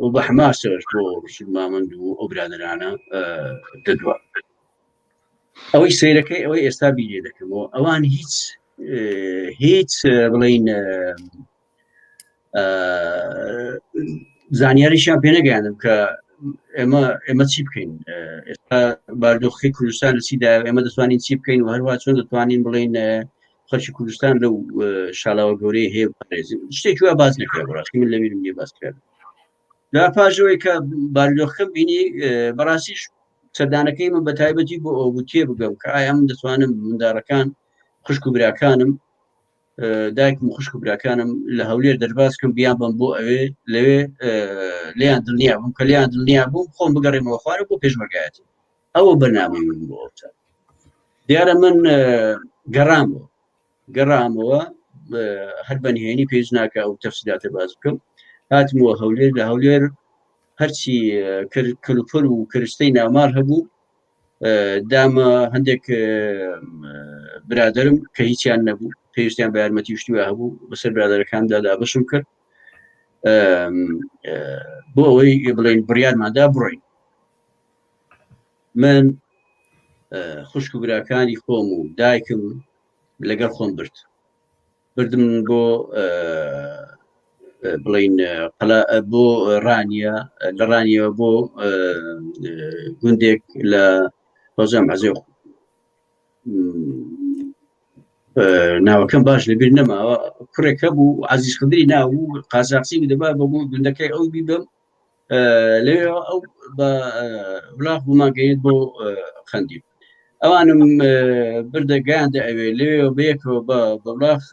و بە حەماسەوەش بۆ ڕسول مامەند و ئەو برادەرانە دەدووە ئەوەی سەیرەکەی ئەوەی ئێستا بیرێ دەکەمەوە ئەوان هیچ هیچ بڵین زانیاریشیان پێ نەگەیاندم کە ئێمە ئێمە چی بکەین ئێستا باردۆخی کوردستان لە چیدا ئێمە دەتوانین چی بکەین و هەروە چۆن دەتوانین بڵین خەڵکی کوردستان لەو شالاوە گەورەی هەیە بپارێزین شتێکی وا باس نەکرا بەڕاستی من لەبیرم نییە باس کرا لە پاشەوەی کە بارودۆخەکەم بینی بەڕاستیش سەردانەکەی من بە تایبەتی بۆ ئەو بوو تێ بگەم کە ئایا من دەتوانم منداڵەکان خوشک و براکانم دایکم و خوشک و براکانم لە هەولێر دەرباز کەم بیان بم بۆ ئەوێ لەوێ لێیان دڵنیا بووم کە لێیان دڵنیا بووم خۆم بگەڕێمەوە خوارە بۆ پێشمەرگایەتی ئەوە بەرنامەی من بۆ ئەوتا دیارە من گەڕامەوە گەڕامەوە هەر بە نهێنی پێویست ناکە ئەو تەفسیلاتە باز بکەم هاتمەوە هەولێر لە هەولێر هەرچی کەلوپەل و کەرستەی ناومار هەبوو دامە هەندێک برادرم کە هیچیان نەبوو پێویستیان بە یارمەتی شتی وا هەبوو بەسەر برادەرەکاندا دابەشم کرد بۆ ئەوەی بڵێن بڕیارماندا بڕۆین من خوشک و براکانی خۆم و دایکم لەگەڵ خۆم برد بردم بۆ بڵین بۆ ڕانیە لە ڕانیەوە بۆ گوندێک لە هۆزام عزێ ناوەکەم باش لەبیر نەماوە کوڕێکە بوو عزیز خدری ناو قازاقسی و دەبا بۆ گوندەکەی ئەو بیبم لەوێ ئەو بە وڵاخ بمانگەێت بۆ قەندیل ئەوانم بردە گەیاندە ئەوێ لەوێ بەیەکەوە بە بەڵاخ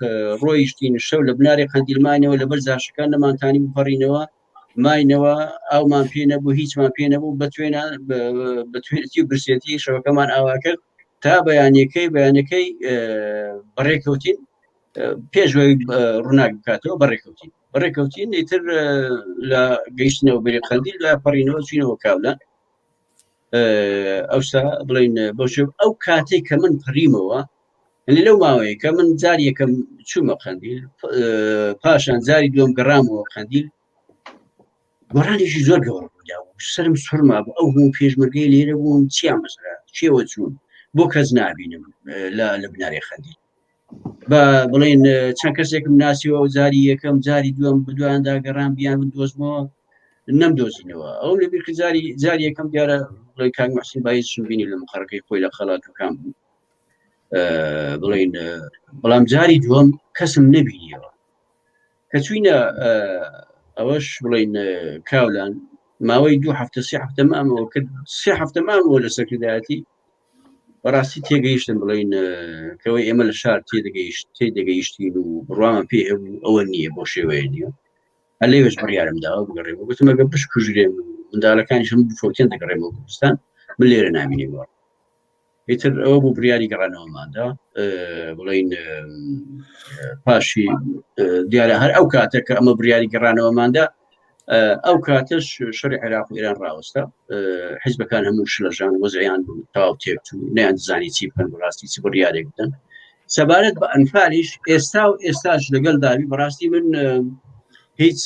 ڕۆیشتین شەو لە بناری قەندیلمانەوە لەبەر جاشەکان نەمانتانی بپەڕینەوە ماینەوە ئاومان پێ نەبوو هیچمان پێ نەبوو بەتوێنە بەتوێنەتی و برسێتی شەوەکەمان ئاوا کرد تا بەیانەکەی بەیانەکەی بەڕێکەوتین پێشوەی ڕووناک بکاتەوە بەڕێکەوتین بەڕێکەوتین ئیتر لە گەیشتنەوە بەری قەندیل لە پەڕینەوە چینەوە کاولان ئەوسا بڵین بۆ ئەو کاتێک کە من پڕیمەوە یعنی لەو ماوەیە کە من جاری یەکەم چوومە قەندیل پاشان جاری دووەم گەڕامەوە قەندیل گۆڕانێکی زۆر گەورە ڕوودا بوو سرم سوورما بوو ئەو هەموو پێشمەرگەی لێرە بوون چیان بەسرا چێوە چوون بۆ کەس نابینم لە لە بناری خەندیل بە بڵین چەند کەسێکم ناسیەوە و جاری یەکەم جاری دووەم بدواندا گەڕان بیان من دۆزمەوە نەم دۆزینەوە ئەو لە بیر جاری جاری یەکەم دیارە بڵێن کاک محسین بایز بینی لە مقەڕەکەی خۆی لە قەڵاتەکان بوو بڵین بەڵام جاری دووەم کەسم نەبینیەوە کە چوینە ئەوەش بڵین کاولان ماوەی دوو هەفتە سێ هەفتە مامەوە کرد سێ هەفتە مامەوە لە سەرکردایەتی بەڕاستی تێگەیشتن بڵین کەەوەی ئێمە لە شار تێدەگەیشت تێدەگەیشتین و بڕوامان پێ هەبوو ئەوە نییە بۆ شێوەیە نییە لەوێش بڕیارم داوە بگەڕێمەوە گوتم ئەگەر بشکوژرێم منداڵەکانیشم بفەوتێن دەگەڕێمەوە کوردستان من لێرە نامینێمەوە ئیتر ئەوە بوو بڕیاری گەڕانەوەماندا بڵین پاشی دیارە هەر ئەو کاتە کە ئەمە بڕیاری گەڕانەوەماندا ئەو کاتەش شەڕی عێراق و ئێران ڕاوەستا حیزبەکان هەموو شلەژان وەزعیان بوو تەواو تێکچوو نیان زانی چی بکەن بەڕاستی چ بڕیارێک بدەن سەبارەت بە ئەنفالیش ئێستا و ئێستاش لەگەڵ داوی بەڕاستی من هیچ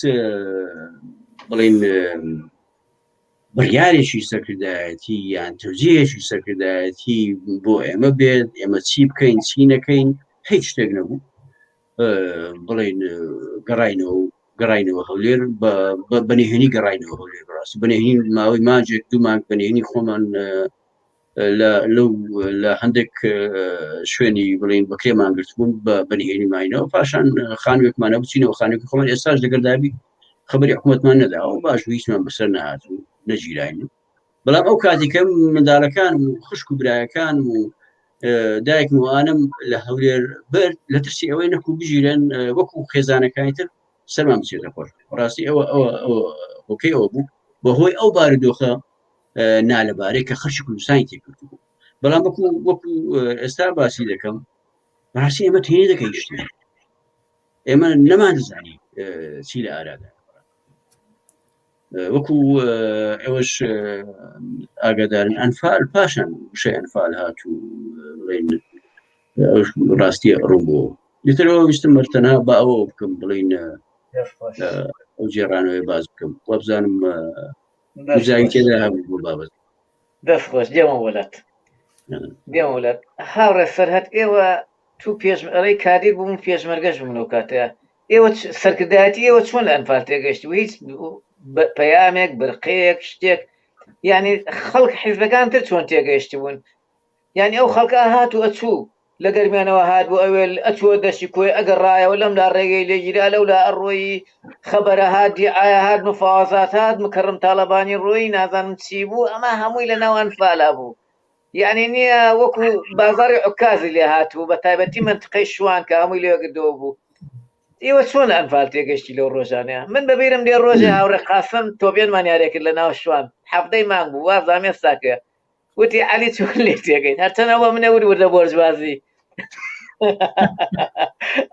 بڵین بڕیارێکی سەرکردایەتی یان تەوجیهێکی سەرکردایەتی بۆ ئێمە بێت ئێمە چی بکەین چی نەکەین هیچ شتێک نەبوو بڵین گەڕینەوە و گەڕینەوە هەولێر بەنهێنی گەڕینەوە هەولێر بەڕاستی بەنهێنی ماوەی مانجێک دوو مانگ بەنهێنی خۆمان لەو لە هەندێک شوێنی بڵین بەکرێمان گرتبوون بە بەنهێنی ماینەوە پاشان خانوێکمانە بچینەوە خانوێکی خۆمان ئێستاش لەگەردابی خبری حکوومەتمان نەداوە باش هیچمان بەسەر نهات و نەگیراین بەڵام ئەو کاتێکە منداڵەکان و خوشک و برایەکان و دایکم وانم لە هەولێر برد لە ترسی ئەوەی نەکو بگیرن وەکو خێزانەکانی تر سەرمان بچێتە خۆش ڕاستی ئەوە ئەوە هۆکەی ئەوە بوو بەهۆی ئەو بارودۆخە نالەبارەی کە خەرکی کوردستانی تێکرد بوو بەڵام وەکو وەکو ئێستا باسی دەکەم ڕاستی ئێمە تێ دەگەیشتین ئێمە نەمانزانی چی لە ئارادا وەکو ئێوەش ئاگادارن ئەنفال پاشان وشەی ئەنفال هات و بڵێن ڕاستی ڕوون بۆ لترەوە ویستم مەرتەنها بە ئەوە بکەم بڵین ئەو جێرانەوەی باز بکەم وابزانم جای تێدا هەبوو بۆ بابەت دەست خۆش دێمە وڵات دێمە وڵات هاوڕێ فەرهەت ئێوە تو پێشمەرەی کادیر بووم پێشمەرگەش بووم لەو کاتەیە ئێوە سەرکردایەتی ئێوە چۆن لە ئەنفال تێگەشت و هیچ پەیامێک برقەیەک شتێک. یعنی خەڵک حیزبەکان تر چۆن تێگەیشت بوون یعنی ئەو خەڵکە هات و ئەچوو لە گەرمیانەوە هات بۆ ئەوێ ئەچووە دەشتی کۆی ئەگەر ڕایەوە لەم لا ڕێگەی لێگیرا لەو لا ئەڕۆیی خەبەرە هات دیعاە هات مفاوەزات هات مکەڕم تاڵەبانی ڕۆیی نازانم چی بوو ئەمە هەمووی لە ناو ئەنفالا بوو یعنی نییە وەکو بازاری عکازی لێ هاتبوو بە تایبەتی منتقەی شوان کە هەمووی لێگردەوە بوو ئێوە چۆن ئەنفال تێگەشتی لەو ڕۆژانەیە من بەبیرم لێ ڕۆژێ هاوڕێ قاسم تۆبێنمان یارێ کرد لە ناو شوان حەفتەی مانگ بوو وازانم ئێستاکە وتی عەلی چۆن لێ تێگەیت هەرچەند ئەوە منە ور وردە بۆرجوازی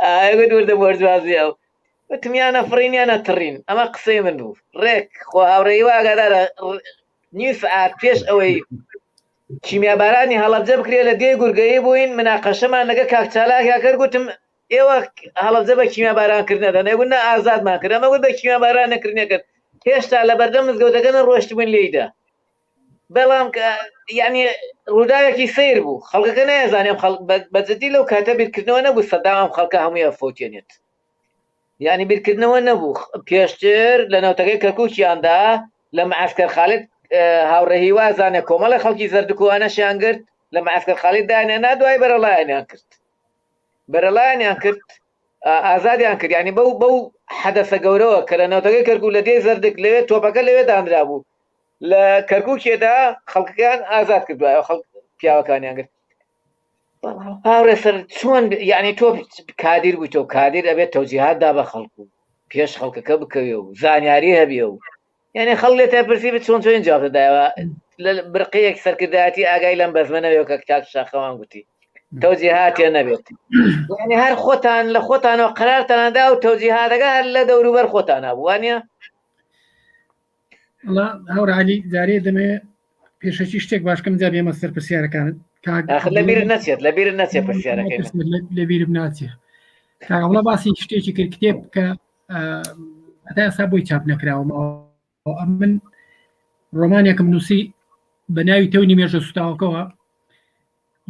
ئاگوت وردە بۆرجوازی ئەو وتم یانە فڕین یانە تڕین ئەمە قسەی من بوو ڕێک خۆ هاوڕێی وا ئاگادارە نیو سەعات پێش ئەوەی کیمیابارانی هەڵەبجە بکرێ لە دێی گورگەیی بووین مناقەشەمان لەگە کاک چالاکیا کرد گوتم ئێوە هەڵەبجە بە کیمیاباران کردنە دەن ئەگوت نا ئازادمان کرد ئەمە گوت بە کیمیاباران نەکردنێ کرد هێشتا لە بەردەم مزگەوتەکە نەڕۆشتبووین لێیدا بەڵام کە یعنی ڕووداوێکی سیر بوو خەڵکەکە نایزانێ خەڵک بە جدی لەو کاتە بیرکردنەوە نەبوو سەدام ئەم خەڵکە هەمووی ئەفەوتێنێت یعنی بیرکردنەوە نەبوو پێشتر لە نەوتەکەی کەرکوکیاندا لە معسکەر خالد هاوڕێ هیوا زانێ کۆمەڵە خەڵکی زەردکوانەشیان گرت لە معسکەر خالد دانیان نا دوای بەرەڵایانیان کرد بەرەڵایانیان کرد ئازادیان کرد ینی بەو بەو حەدەسە گەورەوە کە لە نەوتەکەی کەرکوک لە دێی زەردک لەوێ تۆپەکە لەوێ دانرابوو لە کەرکوکێدا خەڵکەکان ئازاد کرد دوایەوە خەڵک پیاوەکانیان گرت هاوڕێ سەر چۆن یعنی تۆ کادیر بووی تۆ کادیر ئەبێت تەوجیهات دا بە خەڵک و پێش خەڵکەکە بکەوێ و زانیاری هەبێ و یعنی خەڵک لێ پرسی بە چۆن چۆن جواب دەدایەوە لە برقەیەک سەرکردایەتی ئاگای لەم بەزمە نەبێت کە کاک شاخەوان گوتی تەوجیهاتێ نەبێت یعنی هەر خۆتان لە خۆتانەوە قرارتاندا و تەوجیهاتەکە هەر لە دەوروبەر خۆتانە بوو وانە وەڵا هاوڕێ عەلی جارێ دەمێ پێشەکی شتێک باش کەم جا بێمە سەر پرسیارەکانت کاک ئاخر لە بیرت نەچێت لە بیرت نەچێت پرسیارەکەی من. لە بیرم ناچێ کاک عەبدوڵا باسی شتێکی کرد کتێب کە هەتا ئێستا بۆی چاپ نەکراوە ماوە من ڕۆمانێکم نووسی بە ناوی تەونی مێژە سوتاوەکەوە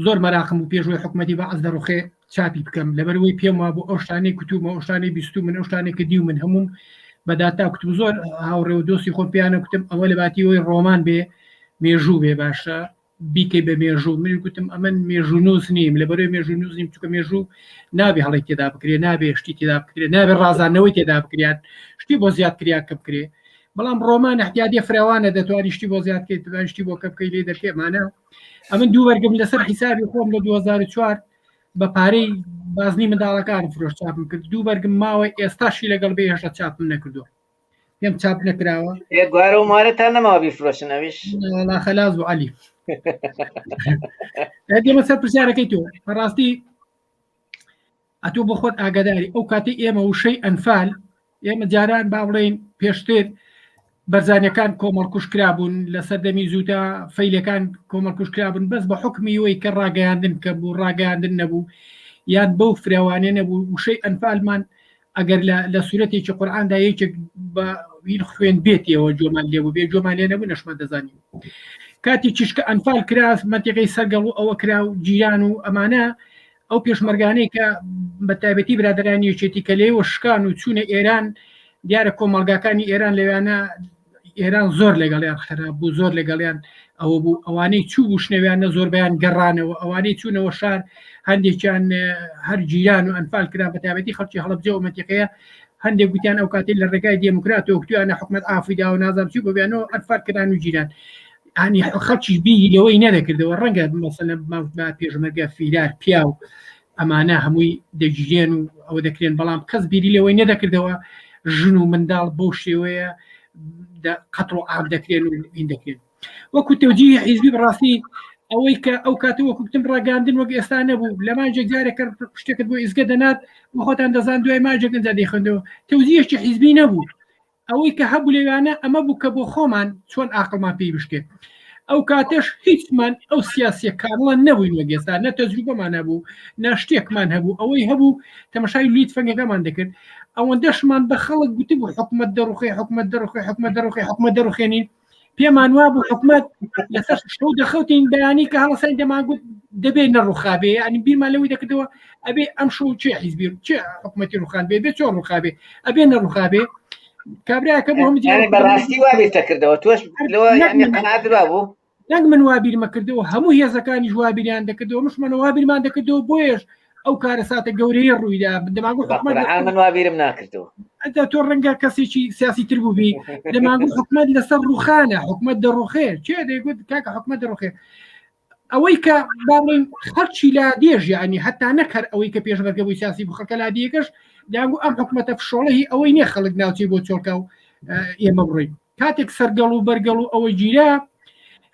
زۆر مەراقم بوو پێش ئەوەی حکومەتی بەعس دەڕوخێ چاپی بکەم لەبەرئەوەی پێم وابوو ئەو شتانەی کوتومە ئەو شتانەی بیستومن ئەو شتانەی کە دیومن هەمووم بە داتا کوتم زۆر هاوڕێ و دۆستی خۆم پێیانە کوتم ئەوە لە باتی ئەوەی ڕۆمان بێ مێژوو بێ باشە بیکەی بە مێژوو من گوتم ئەمن مێژوو نووس نیم لەبەرەوەی مێژوو نووس نیم چونکە مێژوو نابێ هەڵی تێدا بکرێ نابێ شتی تێدا بکرێ نابێ ڕازانەوەی تێدا بکرێت شتی بۆ زیاد کریا کە بکرێ بەڵام ڕۆمان احتیادی فراوانە دەتوانی شتی بۆ زیاد بکەیت دەتوانی شتی بۆ کە بکەی لێ دەکەی ئەمانە ئەمن دوو بەرگم لەسەر حیسابی خۆم لە 2004 بە پارەی بازنی منداڵەکان فرۆش چاپم کرد دوو بەرگم ماوە ئێستاشی لەگەڵ بێ هێشتا چاپم نەکردووە پێم چاپ نەکراوە گوارە و مارەتان نەماوە بیفرۆشن ئەویش وەڵا خەلاس بوو عەلی دێمە سەر پرسیارەکەی تۆ بەڕاستی ئەتۆ بۆ خۆت ئاگاداری ئەو کاتی ئێمە وشەی ئەنفال ئێمە جاران با بڵێین پێشتر بەرزانەکان کۆمەڵکوش کرابوون لە سەردەمی زووتا فەیلەکان کۆمەڵکوش کرابوون بەس بە حکمی وەی کە ڕاگەیاندن کە بوو ڕاگەیاندن نەبوو یان بەو فراوانێ نەبوو وشەی ئەنفالمان ئەگەر لە سوورەتێکی قورآاندا یەکێک بە ویر خوێن بێتەوە جۆمان لێبوو بێ جۆمان لێ نەبوو نەشمان دەزانین کاتی چیشکە ئەنفال کرا مەتیقەی سەرگەڵ و ئەوە کرا و جیران و ئەمانە ئەو پێشمەرگانەی کە بە تایبەتی برادرانی یەکێتی کە لێوە شکان و چوونە ئێران دیارە کۆمەڵگاکانی ئێران لەوانە ئێران زۆر لەگەڵیان خراپ بوو زۆر لەگەڵیان ئەوە بوو ئەوانەی چوو بوو شنەویانە زۆربیان گەڕانەوە ئەوانەی چوونەوە شار هەندێکیان هەر گیران و ئەنفال کرا بە تایبەتی خەڵکی هەڵەبجە و مەنتیقەیە هەندێک گوتیان ئەو کاتەی لە ڕێگای دێموکراتەوە کوتیانە حکومەت عافوی داوە نازانم چی بۆ بیانەوە ئەنفال کران و گیران ینی خەڵکیش بیری لەوەی نەدەکردەوە ڕەنگە مەسەلەن بە پێشمەرگە فیرار پیاو ئەمانە هەمووی دەگیرێن و ئەوە دەکرێن بەڵام کەس بیری لەوەی نەدەکردەوە ژن و منداڵ بەو شێوەیە قەتڵ و عام دەکرێن و هین دەکرێن وەکو تەوجیهی حیزبی بەڕاستی ئەوەی کە ئەو کاتە وەکو گوتم ڕاگەاندن وەک ئێستا نەبوو لە ماجێک جارێک شتێکت بۆ ئیزگە دەنات بۆ خۆتان دەزان دوای ماجێک ئەنجا دەیخوێندەوە تەوجیهێکی حیزبی نەبوو ئەوەی کە هەبوو لەوانە ئەمە بوو کە بۆ خۆمان چۆن ئاقڵمان پێی بشکێ ئەو کاتێش هیچمان ئەو سیاسیە کامڵە نەبووین وەک ئێستا نە تەجروبەمان هەبوو نە شتێکمان هەبوو ئەوەی هەبوو تەمەشای لویت فەنگەکەمان دەکرد ئەوەندەشمان بە خەڵک گوتبوو حکومەت دەڕوخێ حکومەت دەڕوخێ حکومەت دەڕوخێ حکومەت دەڕوخێنین پێمان وابوو حکومەت لەسەر شەو دەخەوتین بەیانی کە هەڵەسەین دەمانگوت دەبێ نەڕوخابێ ینی بیرمان لەوەی دەکردەوە ئەبێ ئەم شەو چێ حیزبی چێ حکومەتی ڕوخان بێ بێ چۆن ڕوخابێ ئەبێ نەڕوخابێ. کابراکە بۆ هەموو یعنی بەڕاستی وا بیرتە کردەوە تۆش لەوە یعنی قەناعەت بابوو نەک من وا بیرمە کردەوە هەموو هێزەکانیش وا بیریان دەکردەوە مشمانە وا بیرمان دەکردەوە بۆیەش ئەو کارەساتە گەورەیە ڕوویدا دەماگو حکومەت من وا بیرم ناکردەوە ئەتا تۆ ڕەنگە کەسێکی سیاسی تر بووبی دەماگو حکومەت لەسەر ڕوخانە حکومەت دەڕوخێ چێ دەیگوت کاکە حکومەت دەڕوخێ ئەوەی کە با بڵێین خەڵکی لادێژ یعنی هەتا نەک هەر ئەوەی کە پێشمەرگە بووی سیاسی بوو خەڵکە لادیەکەش دەیانگو ئەم حکومەتە فشۆڵە هی ئەوەی نییە خەڵک ناوچەی بۆ چۆڵکە و ئێمە بڕۆین کاتێک سەرگەڵ و بەرگەڵ و ئەوە گیرا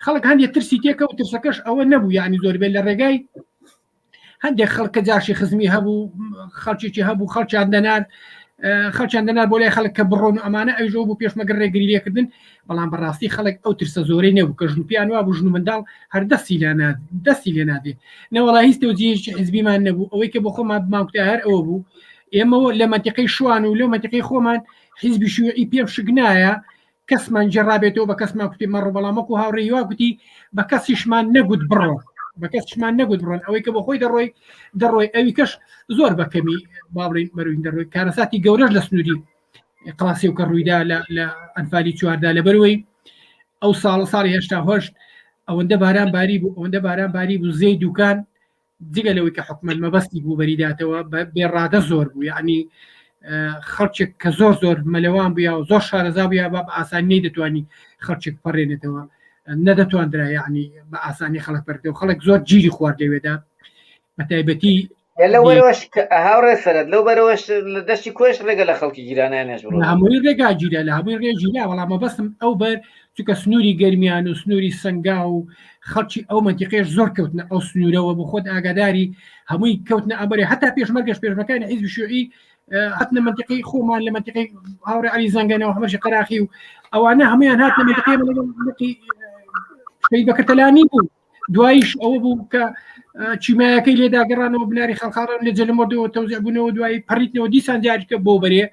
خەڵک هەندێک ترسی تێکە و ترسەکەش ئەوە نەبوو یعنی زۆربێت لە ڕێگای هەندێک خەڵک کە جاشی خزمی هەبوو خەڵکێکی هەبوو خەڵکیان دەنارد خەڵکیان دەنار بۆ لای خەڵک کە بڕۆن و ئەمانە ئەویشەوە بوو پێشمەگەر ڕێگری لێکردن بەڵام بەڕاستی خەڵک ئەو ترسە زۆرەی نەبوو کە ژن پیان وا بوو ژن و منداڵ هەر دەستی لێ دەستی لێ نادێ نەوەڵا هیچ تەوجیهێکی حزبیمان نەبوو ئەوەی کە بۆ خۆمان بمانکوتا هەر ئەوە بوو ئێمەوە لە مەنتیقەی شوان و لەو مەنتیقەی خۆمان حیزبی شیوعی پێم شک نایە کەسمان گێڕابێتەوە بە کەسمان کوتی مەڕۆ بەڵام وەکو هاوڕێ هیوا گوتی بە کەسیشمان نەگوت بڕۆ بە کەسیشمان نەگوت بڕۆن ئەوەی کە بۆ خۆی دەڕۆی دەڕۆی ئەوی کەش زۆر بە کەمی با بڵێین بەروین دەڕۆی کارەساتی گەورەش لە سنووری قڵاسی و کە ڕوویدا لە ئەنفالی چواردا لەبەروەی ئەو ساڵە ساڵی هێشتا هەشت ئەوەندە باران باری بوو ئەوەندە باران باری بوو زێی دوکان جگە لەوەی کە حکومەت مەبەستی بوو بەریداتەوە بێ ڕادە زۆر بوو یعنی خەڵکێک کە زۆر زۆر مەلەوان بووە و زۆر شارەزا بووە بە ئاسانی نەیدەتوانی خەڵکێک پەڕێنێتەوە نەدەتواندرا یعنی بە ئاسانی خەڵک پەرێتەوە خەڵک زۆر گیری خوارد لەوێدا بە تایبەتی لەو بەرەوەش هاوڕێ سەرت لەو بەرەوەش لە دەستی کۆش ڕێگە لە خەڵکی گیرانیانش بڕۆ هەمووی ڕێگا گیرا لە هەمووی ڕێ گیرا بەڵام مەبەستم ئەو بەر چونکە سنووری گەرمیان و سنووری سەنگا و خەڵکی ئەو مەنتیقەیەش زۆر کەوتنە ئەو سنوورەوە بۆ خۆت ئاگاداری هەمووی کەوتنە ئەمەرێ هەتا پێشمەرگەش پێشمەکانی حیزبی شیوعی هاتنە منتیقی خۆمان لە منتیقی هاوڕێ علی زەنگەنەوە هەمەشی قەراخی و ئەوانە هەمویان هاتنە منتیقی لەگەڵ شەهید بەکر تەلانی بوو دوایش ئەوە بوو کە چیمایەکەی لێداگەڕانەوە بناری خەڵخاڵان لە جەلمۆردەوە تەوزیع بوونەوە دوایی پەڕیتنەوە دیسان دیاریکە بۆ بەرێ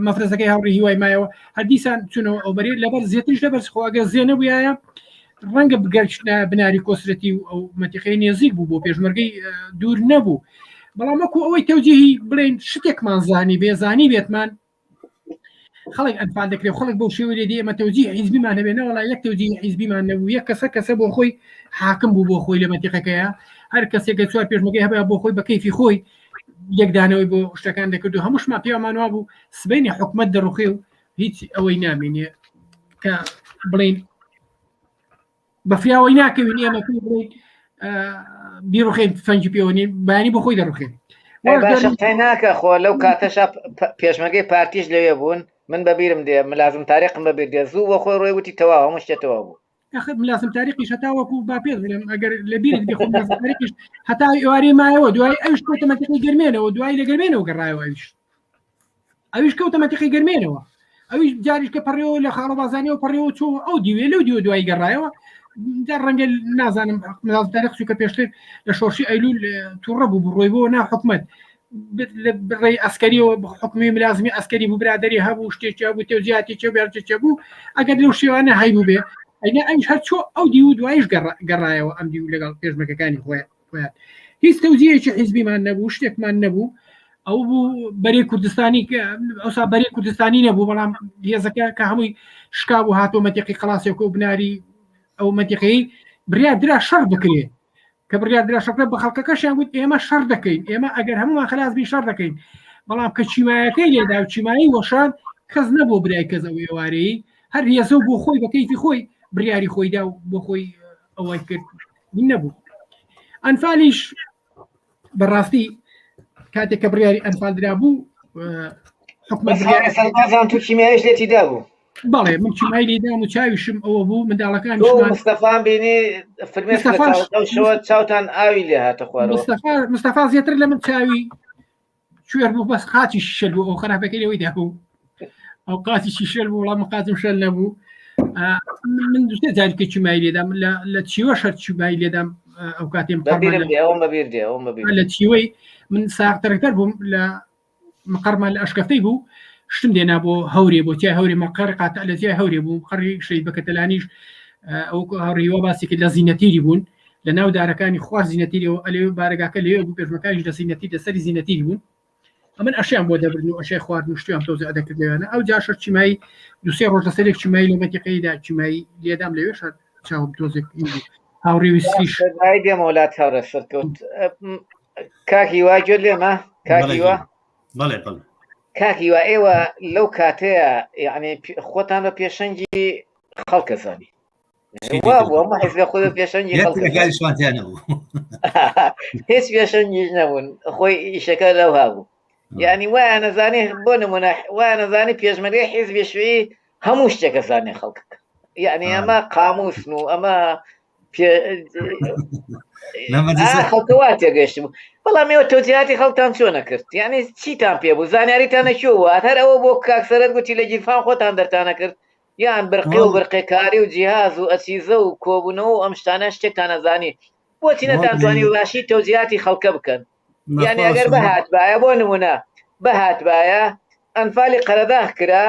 مەفرەزەکەی هاوڕێ هیوای مایەوە هەر دیسان چونەوە ئەو بەرێ لەبەر زیاتریش لەبەر خۆ ئەگەر زێ نەبووایە ڕەنگە بگەرچنە بناری کۆسرەتی و ئەو مەتیقەی نێزیک بوو بۆ پێشمەرگەی دوور نەبوو بەڵام وەکو ئەوەی تەوجیهی بڵێن شتێکمان زانی بێزانی بێتمان خەڵک ئەنفال دەکرێت خەڵک بەو شێوە لێ دێ ئێمە تەوجیه حیزبیمان هەبێ نەوەڵا یەک تەوجیه حیزبیمان نەبوو یەک کەسە کەسە بۆ خۆی حاکم بوو بۆ خۆی لە مەنتیقەکەیە هەر کەسێک کە چوار پێشمەگەی هەبێ بۆ خۆی بە کەیفی خۆی یەکدانەوەی بۆ شتەکان دەکرد و هەمووشمان پێمان وابوو سبەینێ حکومەت دەڕوخێ و هیچ ئەوەی نامێنێ کە بڵین بەفریاوەی ناکەوین ئێمە پێی بڵێین بیڕوخێن فەنجی پێوەنی بەیانی بۆ خۆی دەڕوخێن باشە ناکە خۆ لەو کاتەشا پێشمەگەی پارتیش لەوێ بوون من بەبیرم دێ ملازم تاریقم بەبیر دێ زوو بۆ خۆی ڕۆی وتی تەواو هەموو شتێ تەواو بوو ئەخر ملازم تاریقیش هەتا وەکو با پێت بڵێم ئەگەر لە بیرت بێ خۆ ملازم تاریقیش هەتا ئێوارێ مایەوە دوای ئەویش کەوتە مەنتیقی گەرمێنەوە دوای لە گەرمێنەوە گەڕایەوە ئەویش ئەویش کەوتە مەنتیقی گەرمێنەوە ئەویش جاریش کە پەڕیەوە لە خاڵە بازانیەوە پەڕیەوە چۆ ئەو دیوێ لەو دیوە دوای گەڕایەوە جا ڕەنگە نازانم ملازم تاریق چونکە پێشتر لە شۆڕشی ئەیلول تووڕە بوو بڕۆی بۆ نا حکومەت ڕێی ئەسکەریەوە حکومی ملازمی ئەسکەری بوو برادری هەبوو شتێکی هەبوو تێوجیاتی چێ بێرجێ بوو ئەگەر لەو شێوانە هەیبوو بێ ئەینا ئەویش هەر چۆ ئەو دیو دوایش گەڕایەوە ئەم دیو لەگەڵ پێشمەکەکانی خۆیان خۆیان هیچ تەوجیهێکی حیزبیمان نەبوو شتێکمان نەبوو ئەو بوو بەرەی کوردستانی ئەوسا بەرەی کوردستانی نەبوو بەڵام هێزەکە کە هەمووی شکا بوو هاتۆ مەتیقی قەڵاسێک و بناری ئەو مەتیقەی بڕیار درا شەڕ بکرێ کە بڕیار درا شەڕ بە خەڵکەکەشیان گوت ئێمە شەڕ دەکەین ئێمە ئەگەر هەمومان خلاص بین شەڕ دەکەین بەڵام کە چیمایەکەی لێدا و چیمایی وەشان کەس نەبوو برای کەس ئەو ئێوارەی هەر هێزە و بۆ خۆی بە کەیفی خۆی بڕیاری خۆیدا و بۆ خۆی ئەوەی کرد نەبوو ئەنفالیش بەڕاستی کاتێک کە بڕیاری ئەنفال درابوو حکومەت سەربازان تو کیمیایش لێتی دابوو بەڵێ من کیمای لێدام و چاویشم ئەوە بوو منداڵەکان مستەفان بینی فرمێسکەوە چاوتان ئاوی لێ هاتە خوارەوە مستەفا زیاتر لە من چاوی کوێر بوو بەس قاچی شل بوو ئەو خراپەکەی لەوەی دابوو ئەو قاچی شل بوو وڵام قاچم شل نەبوو من دوسێ جارکە چمای لێدام لە چیوە شەر چمای لێدام ئەو کاتێم لە چیوەی من ساختەرەکتەر بووم لە مقەرمان لە ئەشکەفتەی بوو شتم دێنا بۆ هەورێ بۆ تای هەورێ مەقەر قاتع لە تای هەورێ بوو قڕی شەید بەکەتەلانیش ئەو هەڕیوە باسی کرد لە زینەتیری بوون لە ناو دارەکانی خوار زینەتیرەوە ئەلێ بارەگاکە لەوێ بوو پێشمەکانیش لە زینەتی لەسەری زینەتیری بوون. ئەمن ئەشیان بۆ دەبرن و ئەشێ خواردن و شتیان تۆزێ دەکرد لەوێنە ئەو جاشە چیمایی دوسێ ڕۆژ لەسەر یەک چیمایی لە مەتیقەیدا چیمایی لێدام لەوێش چاوم تۆزێک هاوڕێ ویسیش دێمەوە لات هاوڕێ سەرکەوت کاک هیوا گوێت لێمە کاک هیوا بەڵێ بەڵێ کاک هیوا ئێوە لەو کاتەیە یعنی خۆتان بە پێشەنگی خەڵکە زانی هیچ پێشەنگیش نەبوون خۆی ئیشەکە لەو هابوو یعنی وایان نەزانی بۆ نمونە وایان نەزانی پێشمەرگەی حیزبی شوێی هەموو شتێکە زانێ خەڵکەکە یعنی ئەمە قاموسن و ئەمە خەڵکەوا تێگەشت بوو بەڵام ئێوە تۆجیاتی خەڵکتان چۆنە کرد یعنی چیتان پێ بوو زانیاریتان نەچوە بوو هەر ئەوە بۆ کاکسەرت گوتی لە گیرفان خۆتان دەرتانە کرد یان برقی و برقێکاری و جیهاز و ئەچیزە و کۆبوونەوە و ئەم شتانە شتێکتان نەزانی بۆچی نەتانتوانی باشی تەوجیهاتی خەڵکە بکەن یعنی ئەگەر بهاتبایە بۆ نمونە بهاتبایە ئەنفالی قەرەداخ کرا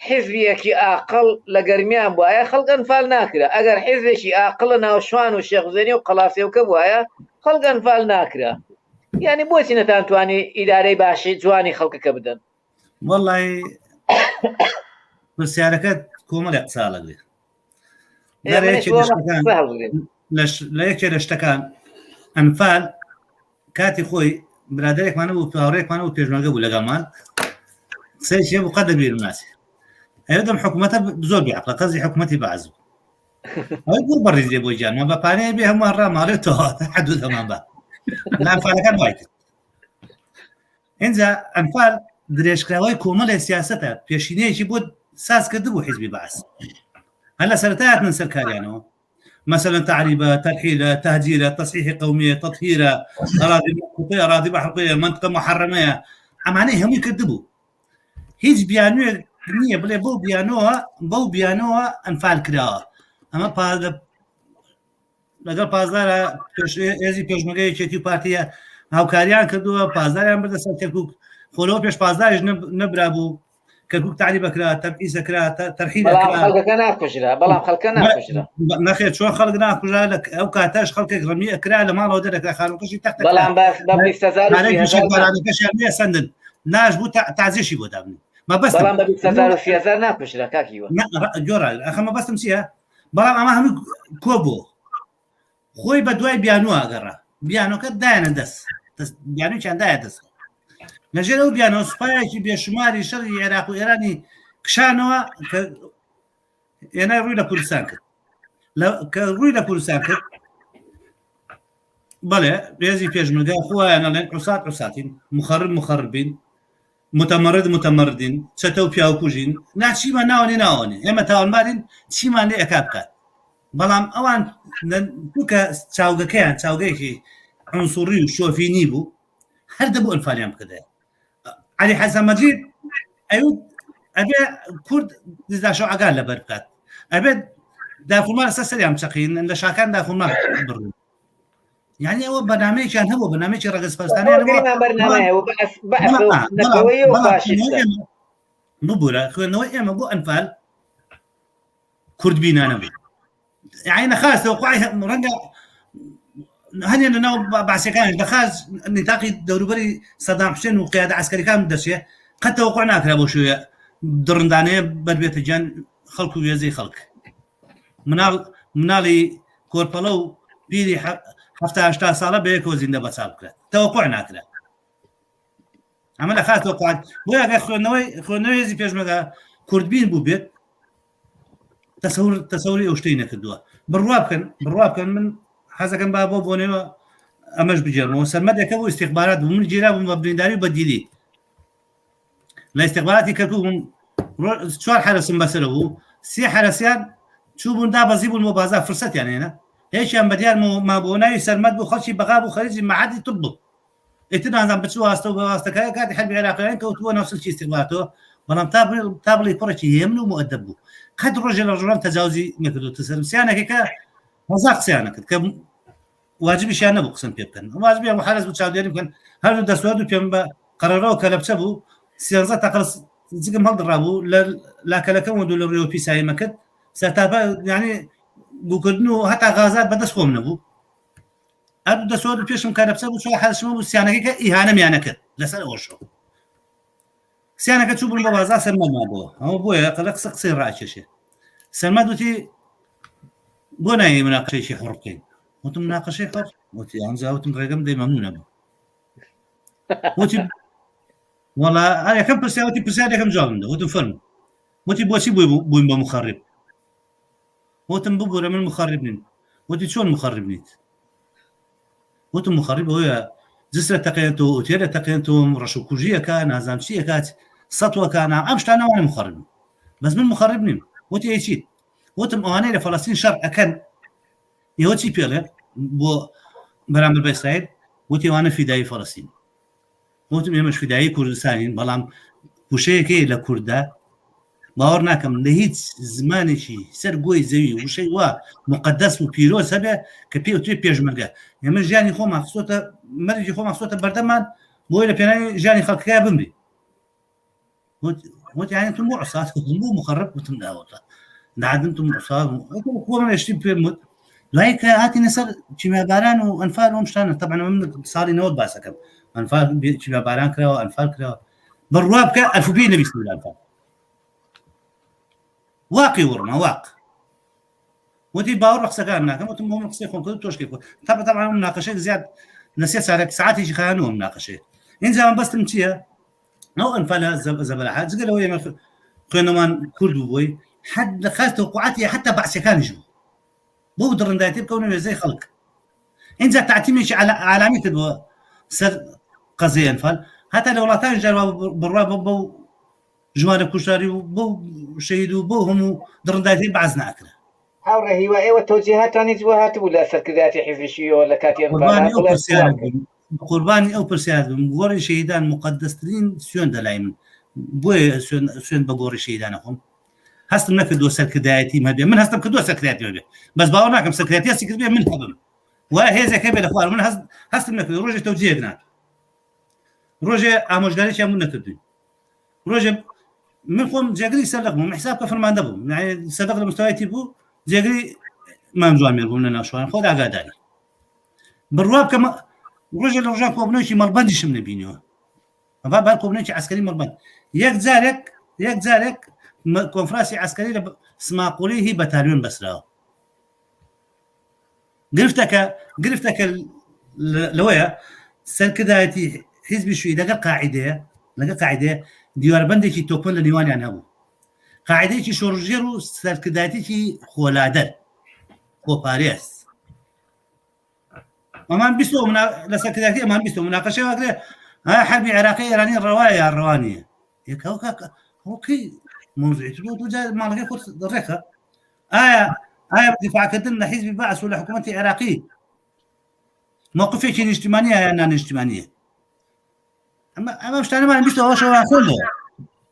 حیزبیەکی ئاقڵ لە گەرمیان بواە خەڵک ئەنفال ناکرا ئەگەر حیزبێکی ئاقڵ لە ناوشوان و شێخزێنی و قەڵاسێوکە بواە خەڵک ئەنفال ناکرا یعنی بۆچی نەتانتوانی ئیدارەی باشی جوانی خەڵکەکە بدەن وەڵی پرسیارەکە کۆمەڵێ قسا لەگرێت لە یەکێ لە شتەکان ئەنفال کاتی خۆی برادێکمان بوو پاڕێکمان و پێشمەرگە بوو لەگەڵمان قسەی بوو قەت دەبیرم ناچێ ئەوێ دەم حکوومەتە زۆر بێعقلە قەزی حکوومەتی بەعز بوو ئەوەی بۆ بەڕیز لێ بۆ گیانمان بە پارەیە بێ هەمووان ڕاماڵێتەوە حەدود هەمان بە لە ئەنفالەکان وای کرد ئینجا ئەنفال درێژکراوەی کۆمەڵێ سیاسەتە پێشینەیەکی بۆ ساز کردبوو حیزبی بەعس هەر لە سەرەتا هاتنە سەر کاریانەوە مثلا تعریبە تەرحیلە تهجیرە تصحیح قومیە تطهیرە ئەراضی مەخوتەیە ئەراضی بەحرقەیە منطقە محرمەیە ئەمانەی هەمووی کردبوو هیچ بیانوێک نییە بڵێ بەو بیانەوە بەو بیانەوە ئەنفال کراوە ئەمە لەگەڵ پاسدارە هێزی پێشمەگە یەکێتی و پارتیە هاوکاریان کردووە پاسداریان بردە سەر کەرکک خۆلەوە پێش پاسداریش نەبرا بوو کەرکک تعریب کرا تەبعیزە کرا تەرحیل خەڵکەکە ناکوژرا بەڵام خەڵکە ناکوژرا نەخێر چۆن خەڵک ناکوژرا لە ئەو کاتەش خەڵکێک ڕمی ئەکرا لە ماڵەوە دەرەکرا خانووکەشی تەخت بەڵام بە 20000 سەندن ناش بوو تازیشی بۆ دابنی مەبەستم بەڵام بە 20000 و 30000 ناکوژرا کاکی وە گۆڕا ئەخە مەبەستم چییە بەڵام ئەمە هەموو کۆ بۆ خۆی بە دوای بیانوە ئەگەڕا بیانۆکە دایانە دەست بیانویان دایە دەست لەژێر ئەو بیانەوە سوپایەکی بێشماری شەڕی عێراق و ئێرانی کشانەوە کە ئێنای ڕووی لە کوردستان کرد کە ڕووی لە کوردستان کرد بەڵێ ڕێزی پێشمەرگە خۆیان ئەڵێن عوسات عوساتین مخەڕب مخەڕبین متمرد متمردین چەتە و پیاوکوژین نا چیمان ناوەنێ ناوەنێ ئێمە تاوانبارین چیمان لێ ئەکا بکات بەڵام ئەوان توکە چاوگەکەیان چاوگەیەکی عنسوڕی و شۆفینی بوو هەر دەبوو ئەنفالیان بکردایە عەلی حەسەن مەجید ئەیوت ئەبێ کورد دزداشۆ ئەگار لەبەر بکات ئەبێت داخورما لەسەر سەریان بچەقین لە شاکان داخورما بڕن یعنی ئەوە بەنامەیەکیان هەبوو بەنامێکی ڕەگەزپەرستانیان ببوورە خوێندنەوەی ئێمە بۆ ئەنفال کوردبینانە بوو یعنی نەخواستەوە خوای ڕەنگە هەنێ لە ناو باسەکان دەخواست نتاقی دەوروبەری سەدام حوسێن و قیادە عسکەریەکان دەچێ قەت تەوەقع ناکرا بۆ شوێ دڕندانەیە بەربێتە گیان خەڵک و وێزەی خەڵک مناڵ مناڵی کۆرپەڵە و پیری هەفتا ساڵە بەیەکەوە زیندە بەچال بکرێت تەوەقع ناکرێت ئەمە لە خاست تەوەقعات بۆ ئەگەر خوێندنەوەی خوێندنەوەی هێزی پێشمەگە کوردبین بوو بێت تەسەور تەسەوری ئەو شتەی نەکردووە بڕوا بکەن بڕوا بکەن من حەزەکەم با بۆ بۆنەوە ئەمەش بگێڕمەوە سەرمەدێکە بۆ ئیستیخبارات بوو من گیرا بووم بە برینداری و بە دیلی لە ئیستیخباراتی کەرکوک بووم چوار حەرەسم بەسەرە بوو سێ حەرەسیان چوو بوون دابەزی بوون بۆ بازار فرسەتیان هێنا هێکیان بە دیار مابوو ناوی سەرمەد بوو خەڵکی بەغا بوو خەریجی مەعادی طب بوو ئیتر نازانم بە چ واستە و بە واستەکە کاتی حەربی عێراقیان کەوتبووە ناو سلکی ئیستیخباراتەوە بەڵام تا تا بڵێی کوڕێکی هێمن و مؤدەب بوو قەت ڕۆژێ لە ڕۆژان تەجاوزی نەکردووە سەرم سیانەکە کە هەزار قسەیان نەکرد کە واجبیشیان نەبوو قسەم پێ بکەن واجبیان بوو حەرەس بوو چاودێری بکەن هەردوو دەستوەرد و پێم بە قەرەرەوە کەلەپچە بوو سێنزە تەقەڵ جگم هەڵدڕابوو لە لاکەلەکەم و دوو لە ڕێوە پیساییمە کرد سەرتاپا یعنی بووکردن و هەتا غازات بەدەست خۆم نەبوو هەردوو دەسۆر و پێشم کەلەپچە بوو چوار حەرەسم بوو سیانەکەی کە ئیهانەمیان نەکرد لەسەر ئەوەشەوە. سیانەکە چوو بوون بە بازار سەرمەد مابووە ئەوە بۆیە قەلە قسە قسەی ڕاکێشێ سەرمەد وتی بۆ نایەی مناقشەیەکی حڕ بکەین وتم مناقشەی حڕ وتی ئەمجا وتم ڕێگەم دەی مەمنونە بوو وتی وەڵا یەکەم پرسیار وتی پرسیارێکم جوابم دە وتم فەرموو وتی بۆچی بووی بووین بە مخەڕب وتم ببورە من مخەڕب نیم وتی چۆن مخەڕب نیت وتم مخەڕب ئەوەیە جسرە تەقێنێتەوە ئوتێلە تەقێنێتەوە ڕەش و کوژیەکە نازانم چی ئەکات سەتوەکە نا ئەم شتانە وانە مخەڕب بەس من مخەڕب نیم وتی ئەی چیت وتم ئەوانەی لە فەلەستین شەڕ ئەکەن ئێوە چی پێڵێن بۆ بەرامبەر بە ئیسرائیل وتی ئەوانە فیدایی فەلەستین وتم ئێمەش فیدایی کوردستانین بەڵام وشەیەک هەیە لە کورددا باوەڕ ناکەم لە هیچ زمانێکی سەر گۆی زەوی وشەی وا مقدس و پیرۆز هەبێ کە پێ وترێ پێشمەرگە ئێمە ژیانی خۆمان خستۆتە مەرجی خۆمان خستۆتە بەردەمان بۆی لە پێناوی ژیانی خەڵکەکە بمری وت يعني انتم مو عصاة مو مخرب وتم لا والله نعد انتم عصاة خۆم شتی پێم وت دوای کە هاتینە سەر کیمیاباران و ئەنفال و ئەم شتانە طبعا من ساڵی 90 باسەکەم ئەنفال کیمیاباران کراوە ئەنفال کراوە بڕوا بکە ئەلفوبێ نەویست لە ئەنفال واقی وڕما واق وتی باوەڕ بە قسەکان ناکەم وتم بۆ من قسەی خۆم کرد تۆش کەی خۆت تا طبعا مناقەشەیەک زیاد لە سێ سارێک ساعتێکی خایانەوە مناقەشەیە اینجا من بەستم چییە ئەو ئەنفالە زەبەلاحە جگە لەوەی ئێمە خوێنەمان کورد بوو بۆی حد لە خاست تەوقعاتی حتا بەعسیەکانیش بوو بۆ دڕندایەتی بکەونە وێزەی خەڵک اینجا تعتیمێکی عالامی کرد بۆ سەر قەزیە ئەنفال هەتا لە وڵاتانی جاروا بڕوا بۆ بەو ژمارە کوشتاری و بۆ شەهید و بۆ هەموو دڕندایەتی بەعس ناکرا هاوڕێ هیوا ئێوە تەوجیهاتان هیچ بۆ هاتبوو لە سەرکردایەتی حیزبی شیوعیەوە لە کاتی قوربانی ئەو پرسیارە بم قوربانی ئەو پرسیار بم گۆڕی شەهیدان مقدسترین سوێندە لای من بۆیە سوێند بە گۆڕی شەهیدان ئەخۆم هەستم نەکردووە سەرکردایەتیم هەبێ من هەستم کردووە سەرکردایەتی هەبێ بەس باوەڕ ناکەم سەرکردایەتی هەستی کردبێ من هەبم و هێزێک هەبێ لە خوار من هەست هەستم نەکردووە ڕۆژێ تەوجیهێک نات ڕۆژێ ئامۆژگاریشیان من نەکردوین ڕۆژێ من خۆم جێگری سەرلق بووم حساب کە فەرماندە بووم سەدق لە مستەوایەتی بوو جێگری مام جوامێر بووم لە ناوشوان خۆ ئاگاداری بڕوا بکەم ڕۆژێ لە ڕۆژان کۆبنەوەکی مەڵبەندیشم نەبینیوە با با کۆبنەوەکی عسکەری مەڵبەند یەک جارێک یەک جارێک کۆنفراسی عسکەری لە سماقولی هی بەتالیۆن بەسراوە گرفتەکە گرفتەکە لەوەیە سەرکردایەتی حیزبی شوی لەگەڵ قاعدەیە لەگەڵ قاعدەیە دیواربندێکی تۆکمە لە نێوانیان هەبوو قاعدەیەکی شۆڕژێر و سەرکردایەتێکی خۆلادەر خۆپارێز ئەمان بیستەوە لە سەرکردایەتی ئەمان بیستەوە مناقەشەی واکرێ ها حربی عێراقی ئێرانی ڕەوایە یا ڕەوا نییە یەکەوە کاکە هۆکەی مۆزعی تر دوو جار ماڵەکەی خۆت ڕێکە ئایا ئایا دیفاعکردن لە حیزبی بەعس و لە حکوومەتی عێراقی موقفێکی نیشتیمانیە یان نانیشتیمانیە ئەمە ئەمە شتانەمان بیستەوە شەوە خوێندەوە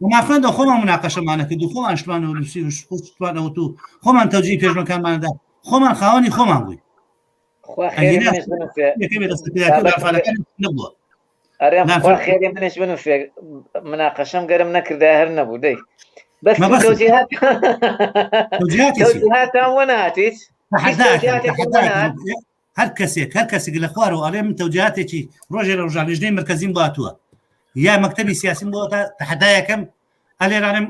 وما خوێندەوە خۆمان مناقەشەمانە کرد و خۆمان شتمان و نووسی و شتمان ئەوت و خۆمان تەوجیهی پێشمەکانماندا خۆمان خاوەنی خۆمان بووین خوا خێری منش بنووسێ نەبووە ئەرێ خوا خێری منش بنووسێ مناقەشەم گەرم نەکردا هەر نەبوو دەی بەس تەوجیهات تەوجیهاتان وەنەهات هیچ هەر کەسێک هەر کەسێک لە خوارەوە ئەڵێ من تەوجیهاتێکی ڕۆژێ لە ڕۆژان لیژنەی مەرکەزیم بۆ هاتووە یا مەکتەبی سیاسیم بۆ تا تەحەدایەکەم ئەلێرانم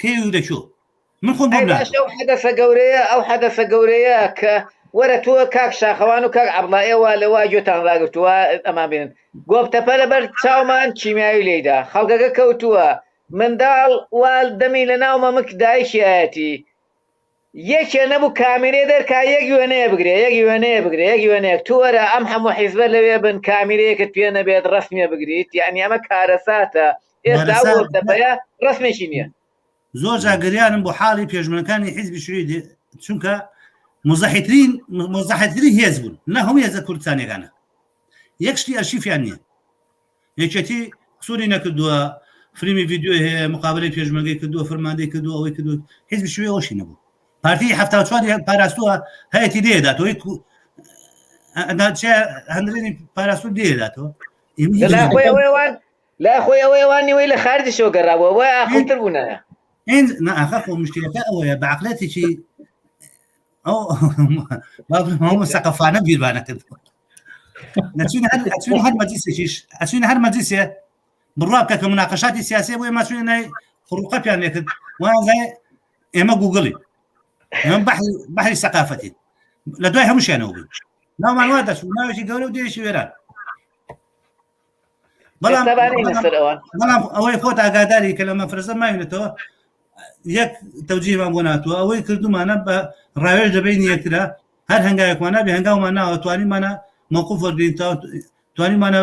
کەی و لەکوێ من خۆم بۆم باش ئەو حەدەسە گەورەیە ئەو حەدەسە گەورەیە کە وەرە تۆ کاک شاخەوان و کاک عەبڵا ئێوە لەوا گوێتان ڕاگرتووە ئەمان بینن گۆپتەپە لەبەر چاومان کیمیاوی لێیدا خەڵکەکە کەوتووە منداڵ وا دەمی لە ناو مەمک دایکیایەتی یەکێ نەبوو کامیرەی دەرکا یەک وێنەیە بگرێ یەک وێنەیە بگرێ یەک وێنەیەک تو وەرە ئەم هەموو حیزبە لەوێ بن کامیرەیەکت پێ نەبێت ڕەسمیە بگریت یعنی ئەمە کارەساتە ئێستا ئەو گۆپتەپەیە ڕەسمێکی نییە زۆر جار گریانم بۆ حاڵی پێشمەرگەکانی حیزبی شوعی دێ چونکە مزەحیترین مزەحیترین هێز بوون نە هەموو هێزە کوردستانیەکانە یەک شتی ئەرشیفیان نییە یەکێتی قسوری نەکردووە فریمی ڤیدیۆ هەیە مقابلەی پێشمەرگەی کردووە فەرماندەی کردووە ئەوەی کردووە حیزبی شوعی ئەوشی نەبوو پارتی 74 پاراستووە هەیەتی دێداتەوە هەندێنی پاراستوو دێداتەوە خۆی لای خۆی ئەوەیە وا نیوەی لە خارجیشەوە گەڕابووە وای ئاقڵتر بوونایە. ئینج نا ئاخە خۆ مشکلەکە ئەوەیە بە عەقڵیەتێکی ئەو هەموو سەقەفانە بیرمانە کرد نەچوین هەر ئەچوین هەر مەجلیسێکیش ئەچوین هەر مەجلیسێ بڕوا بکە کە مناقەشاتی سیاسی بۆ ئێمە چوینە نای خڕوقەپیان لێکرد وانزای ئێمە گوگڵی ئێمە بەحری بەحری سەقافەتی لە دوای هەمووشیانەوە بووین ناومان وا دەچوو ناوێکی گەورە و دێشی وێران بەڵام بەڵام ئەوەی خۆت ئاگاداری کە لە مەفرەزە ماوینەتەوە یەک تەوجیهمان بۆ ناتوە ئەوەی کردومانە بە ڕاوێژ دەبین یەکترا هەر هەنگاوێکمان نابێ هەنگاومان ناوە توانیمانە موقف وەرگین تا توانیمانە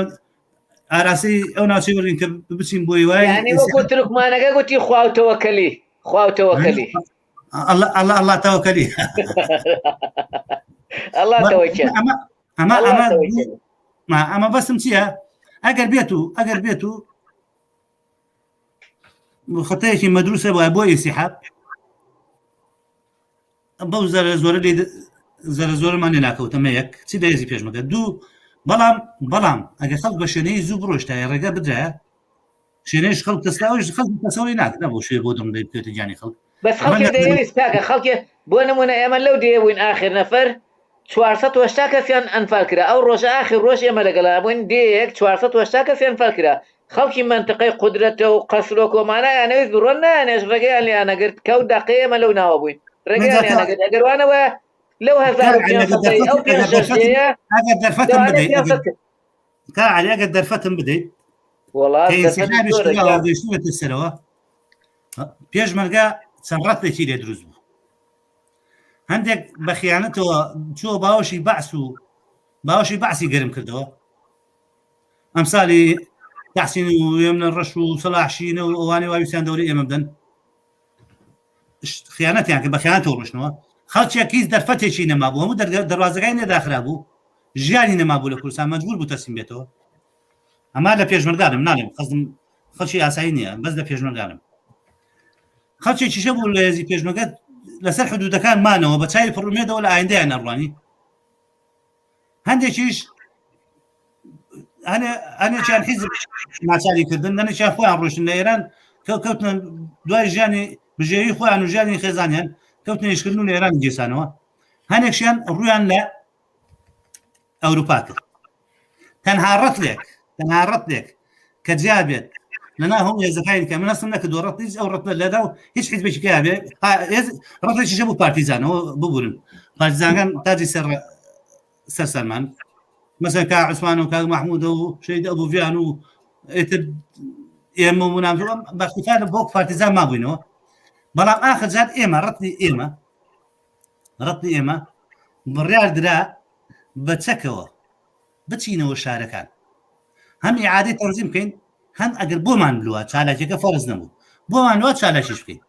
ئاراسی ئەو ناوچەی وەرگین کە بچین بۆی وای یعنی وەکو ترکمانەکە گوتی خوا و تەوەکەلی خوا و تەوەکەلی الله الله الله تەوەکەلی الله تەوەکەل ئەمە ئەمە ئەمە ئەمە بەسم چییە ئەگەر بێت و ئەگەر بێت و خەتەیەکی مەدروسە وایە بۆ ئینسیحاب بەو زەرە زۆرە لێ زەرە زۆرمان لێ ناکەوتەمە یەک چی لە هێزی پێشمەگە دوو بەڵام بەڵام ئەگەر خەڵک بە شوێنەی زوو بڕۆشتایە ڕێگە بدرایە شوێنەیش خەڵک تەسلاویش خەڵک تەسەوری ناکرد بۆ شوێ بۆ دڵم بکەوێتە گیانی خەڵک بەس خەڵکی دەیەویست کاکە خەڵکی بۆ نمونە ئێمە لەو دێیە بووین ئاخر نەفەر 480 کەسیان ئەنفال کرا ئەو ڕۆژە ئاخر ڕۆژ ئێمە لەگەڵا بووین دێیەک 480 کەسیان ئەنفال کرا خەڵکی مەنتقەی قودرەتە و قەسرۆک و ئەمانە ئەیانەویست بڕۆن نایانێشت ڕێگەیان لێیان نەگرت کە ئەو دەقەی ئێمە لەو ناوە بووین ڕێگەیان لێیان نەگرت ئەگەر وانەوە لەو 1500 ئەو پێنج شەش دێیە ئەگەر دەرفەتم لەوانەیە بدەیت 500 کەس کا عەلی ئەگەر دەرفەتم بدەیت وەڵا کە دەرفەتت ئینسیحابیش زۆرە کراوە گیان. گەیشتوونەتە سەرەوە پێشمەرگە چەند ڕەتێکی لێ دروست بوو هەندێک بە خیانەتەوە چووە باوەشی بەعس و باوەشی بەعسی گەرم کردەوە ئەمسالی تحسین و وێمنە ڕەش و سەلاحشینە و ئەوانەی واویستیان دەوری ئێمە بدەن خیانەتیان کرد بە خیانەتەوە ڕۆشتنەوە خەڵکێک هیچ دەرفەتێکی نەمابوو هەموو دەروازەکانی نەداخرا بوو ژیانی نەمابوو لە کوردستان مەجبور بوو تەسلیم بێتەوە ئەما لە پێشمەرگانم ناڵێم خەزم خەڵکی ئاسایی نییە بەس لە پێشمەرگانم خەڵکێکیشە بوو لە هێزی پێشمەگە لەسەر حدودەکان مانەوە بە چاوی پڕومێدەوە لە ئایندەیان ئەڕوانی هەندێکیش هەنێکیان حیزب ناچاری کردن هەنێکیان خۆیان ڕۆشتن لە ئێران کەوتنە دوای ژیانی بژێوی خۆیان و ژیانی خێزانیان کەوتنە ئیشکردن و لە ئێران گیرسانەوە هەنێکشیان ڕویان لە ئەوروپا کرد تەنها ڕەتلێک تەنها ڕەتلێک کە جیا بێت لەنا هەموو هێزەکانی کە من هەستم نەکردووە ڕەت هیچ ئەو ڕەتلە لەناو هیچ حیزبێکی کە بێ ڕەتێکیش هەبوو پارتیزانەوە ببورن پارتیزانەکان تاجی سەر سەر سەرمان مەسەن کا عوسمان و کاک محمودە و شەید ئەبوویان و ئیتر ئێمە و نامزۆ بەختیفان بۆ پارتیزان مابووینەوە بەڵام ئاخر جار ئێمە ڕەتلی ئێمە ڕەتلی ئێمە بڕیار درا بە چەکەوە بچینەوە شارەکان هەم ئیعادەی تەنزیم بکەین هەم ئەگەر بۆمان بلووە چالاکیەکە فەرز نەبوو بۆمان لووە چالاکیش بکەین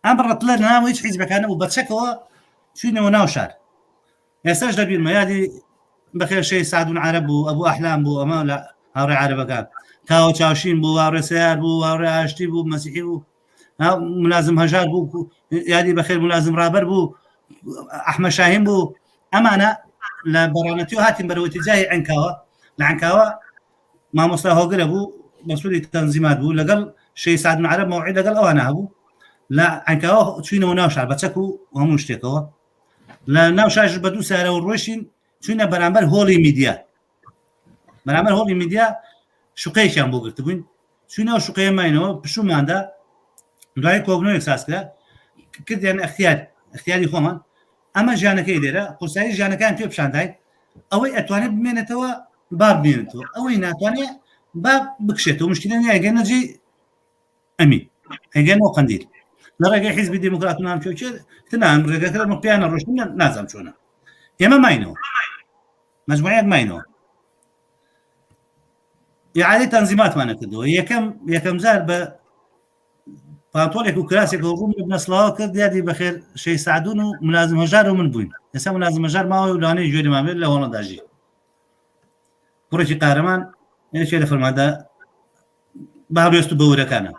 ئەم ڕەتلە ناو هیچ حیزبەکان نەبوو بە چەکەوە چوینەوە ناو شار ئێستاش لەبیرمە یادی بەخێر شەی سعدون عەرەب بوو ئەبوو ئەحلام بوو ئەمە لە هاوڕێ عەرەبەکان کاوە چاوشین بوو هاوڕێ سیار بوو هاوڕێ ئاشتی بوو مەسیحی بوو ملازم هەژار بوو یادی بەخێر ملازم ڕابەر بوو ئەحمە شاهین بوو ئەمانە لە بەڕانەتی و هاتین بەرەوە تجاهی عنکاوە لە عنکاوە مامۆستا هۆگرە بوو مەسوولی تەنزیمات بوو لەگەڵ شەی سعد عەرەب مەوعید لەگەڵ ئەوانە هەبوو لە عنکاوە چوینەوە ناو شار بە چەک و هەموو شتێکەوە لە ناو شاش بە دوو سارەوە ڕۆشتین چوینە بەرامبەر هۆڵی میدیا بەرامبەر هۆڵی میدیا شوقەیەکیان بۆ گرتبووین چوینەوە شوقەیە ماینەوە پشوماندا دوای کۆبنەوەیەک ساز کرا کردیان اختیار اختیاری خۆمان ئەمە ژیانەکەی لێرە قورسایی ژیانەکان پێ پیشانداین ئەوەی ئەتوانێت بمێنێتەوە با بمێنێتەوە ئەوەی ناتوانێت با بکشێتەوە مشکلە نییە ئەگەر نەجێ ئەمی ئەگەنەوە قەندیل لە ڕێگەی حیزبی دیموکرات و نامچۆچێ تنام ڕێگەکە لە پێیانە ڕۆشتن نازانم چۆنە ئێمە ماینەوە مجموعەیەک ماینەوە ئیعادەی تەنزیماتمانە کردەوە یەکەم یەکەم جار بە پانتۆڵێک و کراسێک و ڕووم بنەسڵاوە کرد یادی بەخێر شەی سعدون و ملازم هەژار و من بووین ئێستا ملازم هەژار ماوە و لەوانەیە گوێ لێمان بێت لە هۆڵەندا ژی کوڕێکی قارەمان یەکێ لە فەرماندە بە هەڵوێست و بەورەکانە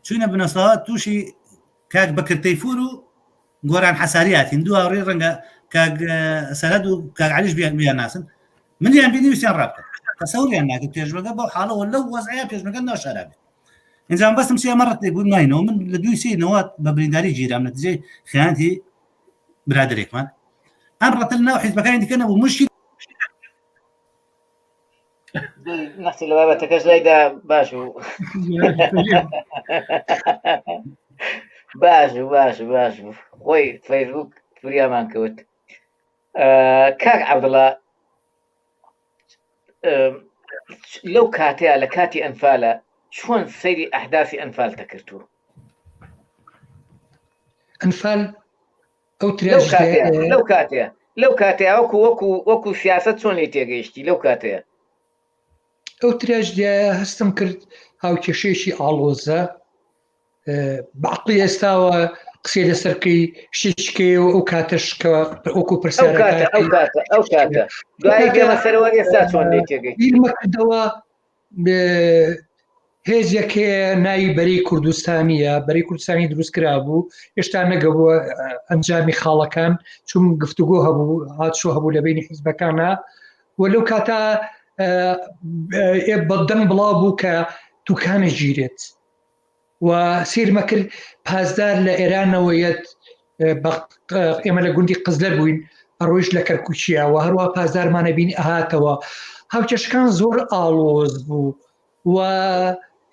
چوینە بنەسڵاوە تووشی کاک بەکر تەیفور و گۆران حەساری هاتین دوو هاوڕێی ڕەنگە کاک سەرهەد و کاک عەلیش بیان بیان ناسن منیان بینی ویستیان ڕابکەن تەسەوریان ناکرد پێشمەرگە بەو حاڵەوە لەو وەزعەیە پێشمەرگە ناشارا بێت ئینجا بەسم چی ئەمە ڕەتێک بوو ماینەوە من لە دووی سێ نەوات بە برینداری گیرام نەتیجەی خیانەتی برادەرێکمان ئەم ڕەتە لە ناو حیزبەکانی دیکە نەبوو مشکی. نەختی لە بابەتەکەش لایدا باش بوو باش بوو باش بوو باش بوو خۆی فەیسبوک فریامان کەوت کاک عەبدوڵا لەو کاتەیە لە کاتی ئەنفالە چۆن سەیری ئەحداسی ئەنفال دەکردووە ئەنفال ئەو لەو کاتەیە لەو کاتەیە وەکو وەکو وەکو سیاست چۆن لی تێگەیشتی لەو کاتەیە ئەو تراژدیایە هەستم کرد هاوکێشەیەکی ئاڵۆزە بەعقلی ئێستاوە قسەی لەسەر بکەی شتێکەیە و ئەو کاتەش کە وەکو پرسیارەکە ئەو کاتە دوای دێمە سەرەوە ئێستا چۆن لێ تێگەی بیرمە کردەوە هێزێک هەیە ناوی بەرەی کوردستانیە بەرەی کوردستانی دروست کرابوو هێشتا نەگەبووە ئەنجامی خاڵەکان چون گفتوگۆ هەبوو هاتشۆ هەبوو لە بینی حیزبەکانە و لەو کاتە بەدەنگ بڵاو بوو کە توکانە گیرێت و سیرمە کرد پاسدار لە ئێرانەوە یەت ئێمە لە گوندی قزلەر بووین ئەڕۆیش لە کەرکوچیە و هەروە پاسدارمانە بینی ئەهاتەوە هاوکێشەکان زۆر ئاڵۆز بوو و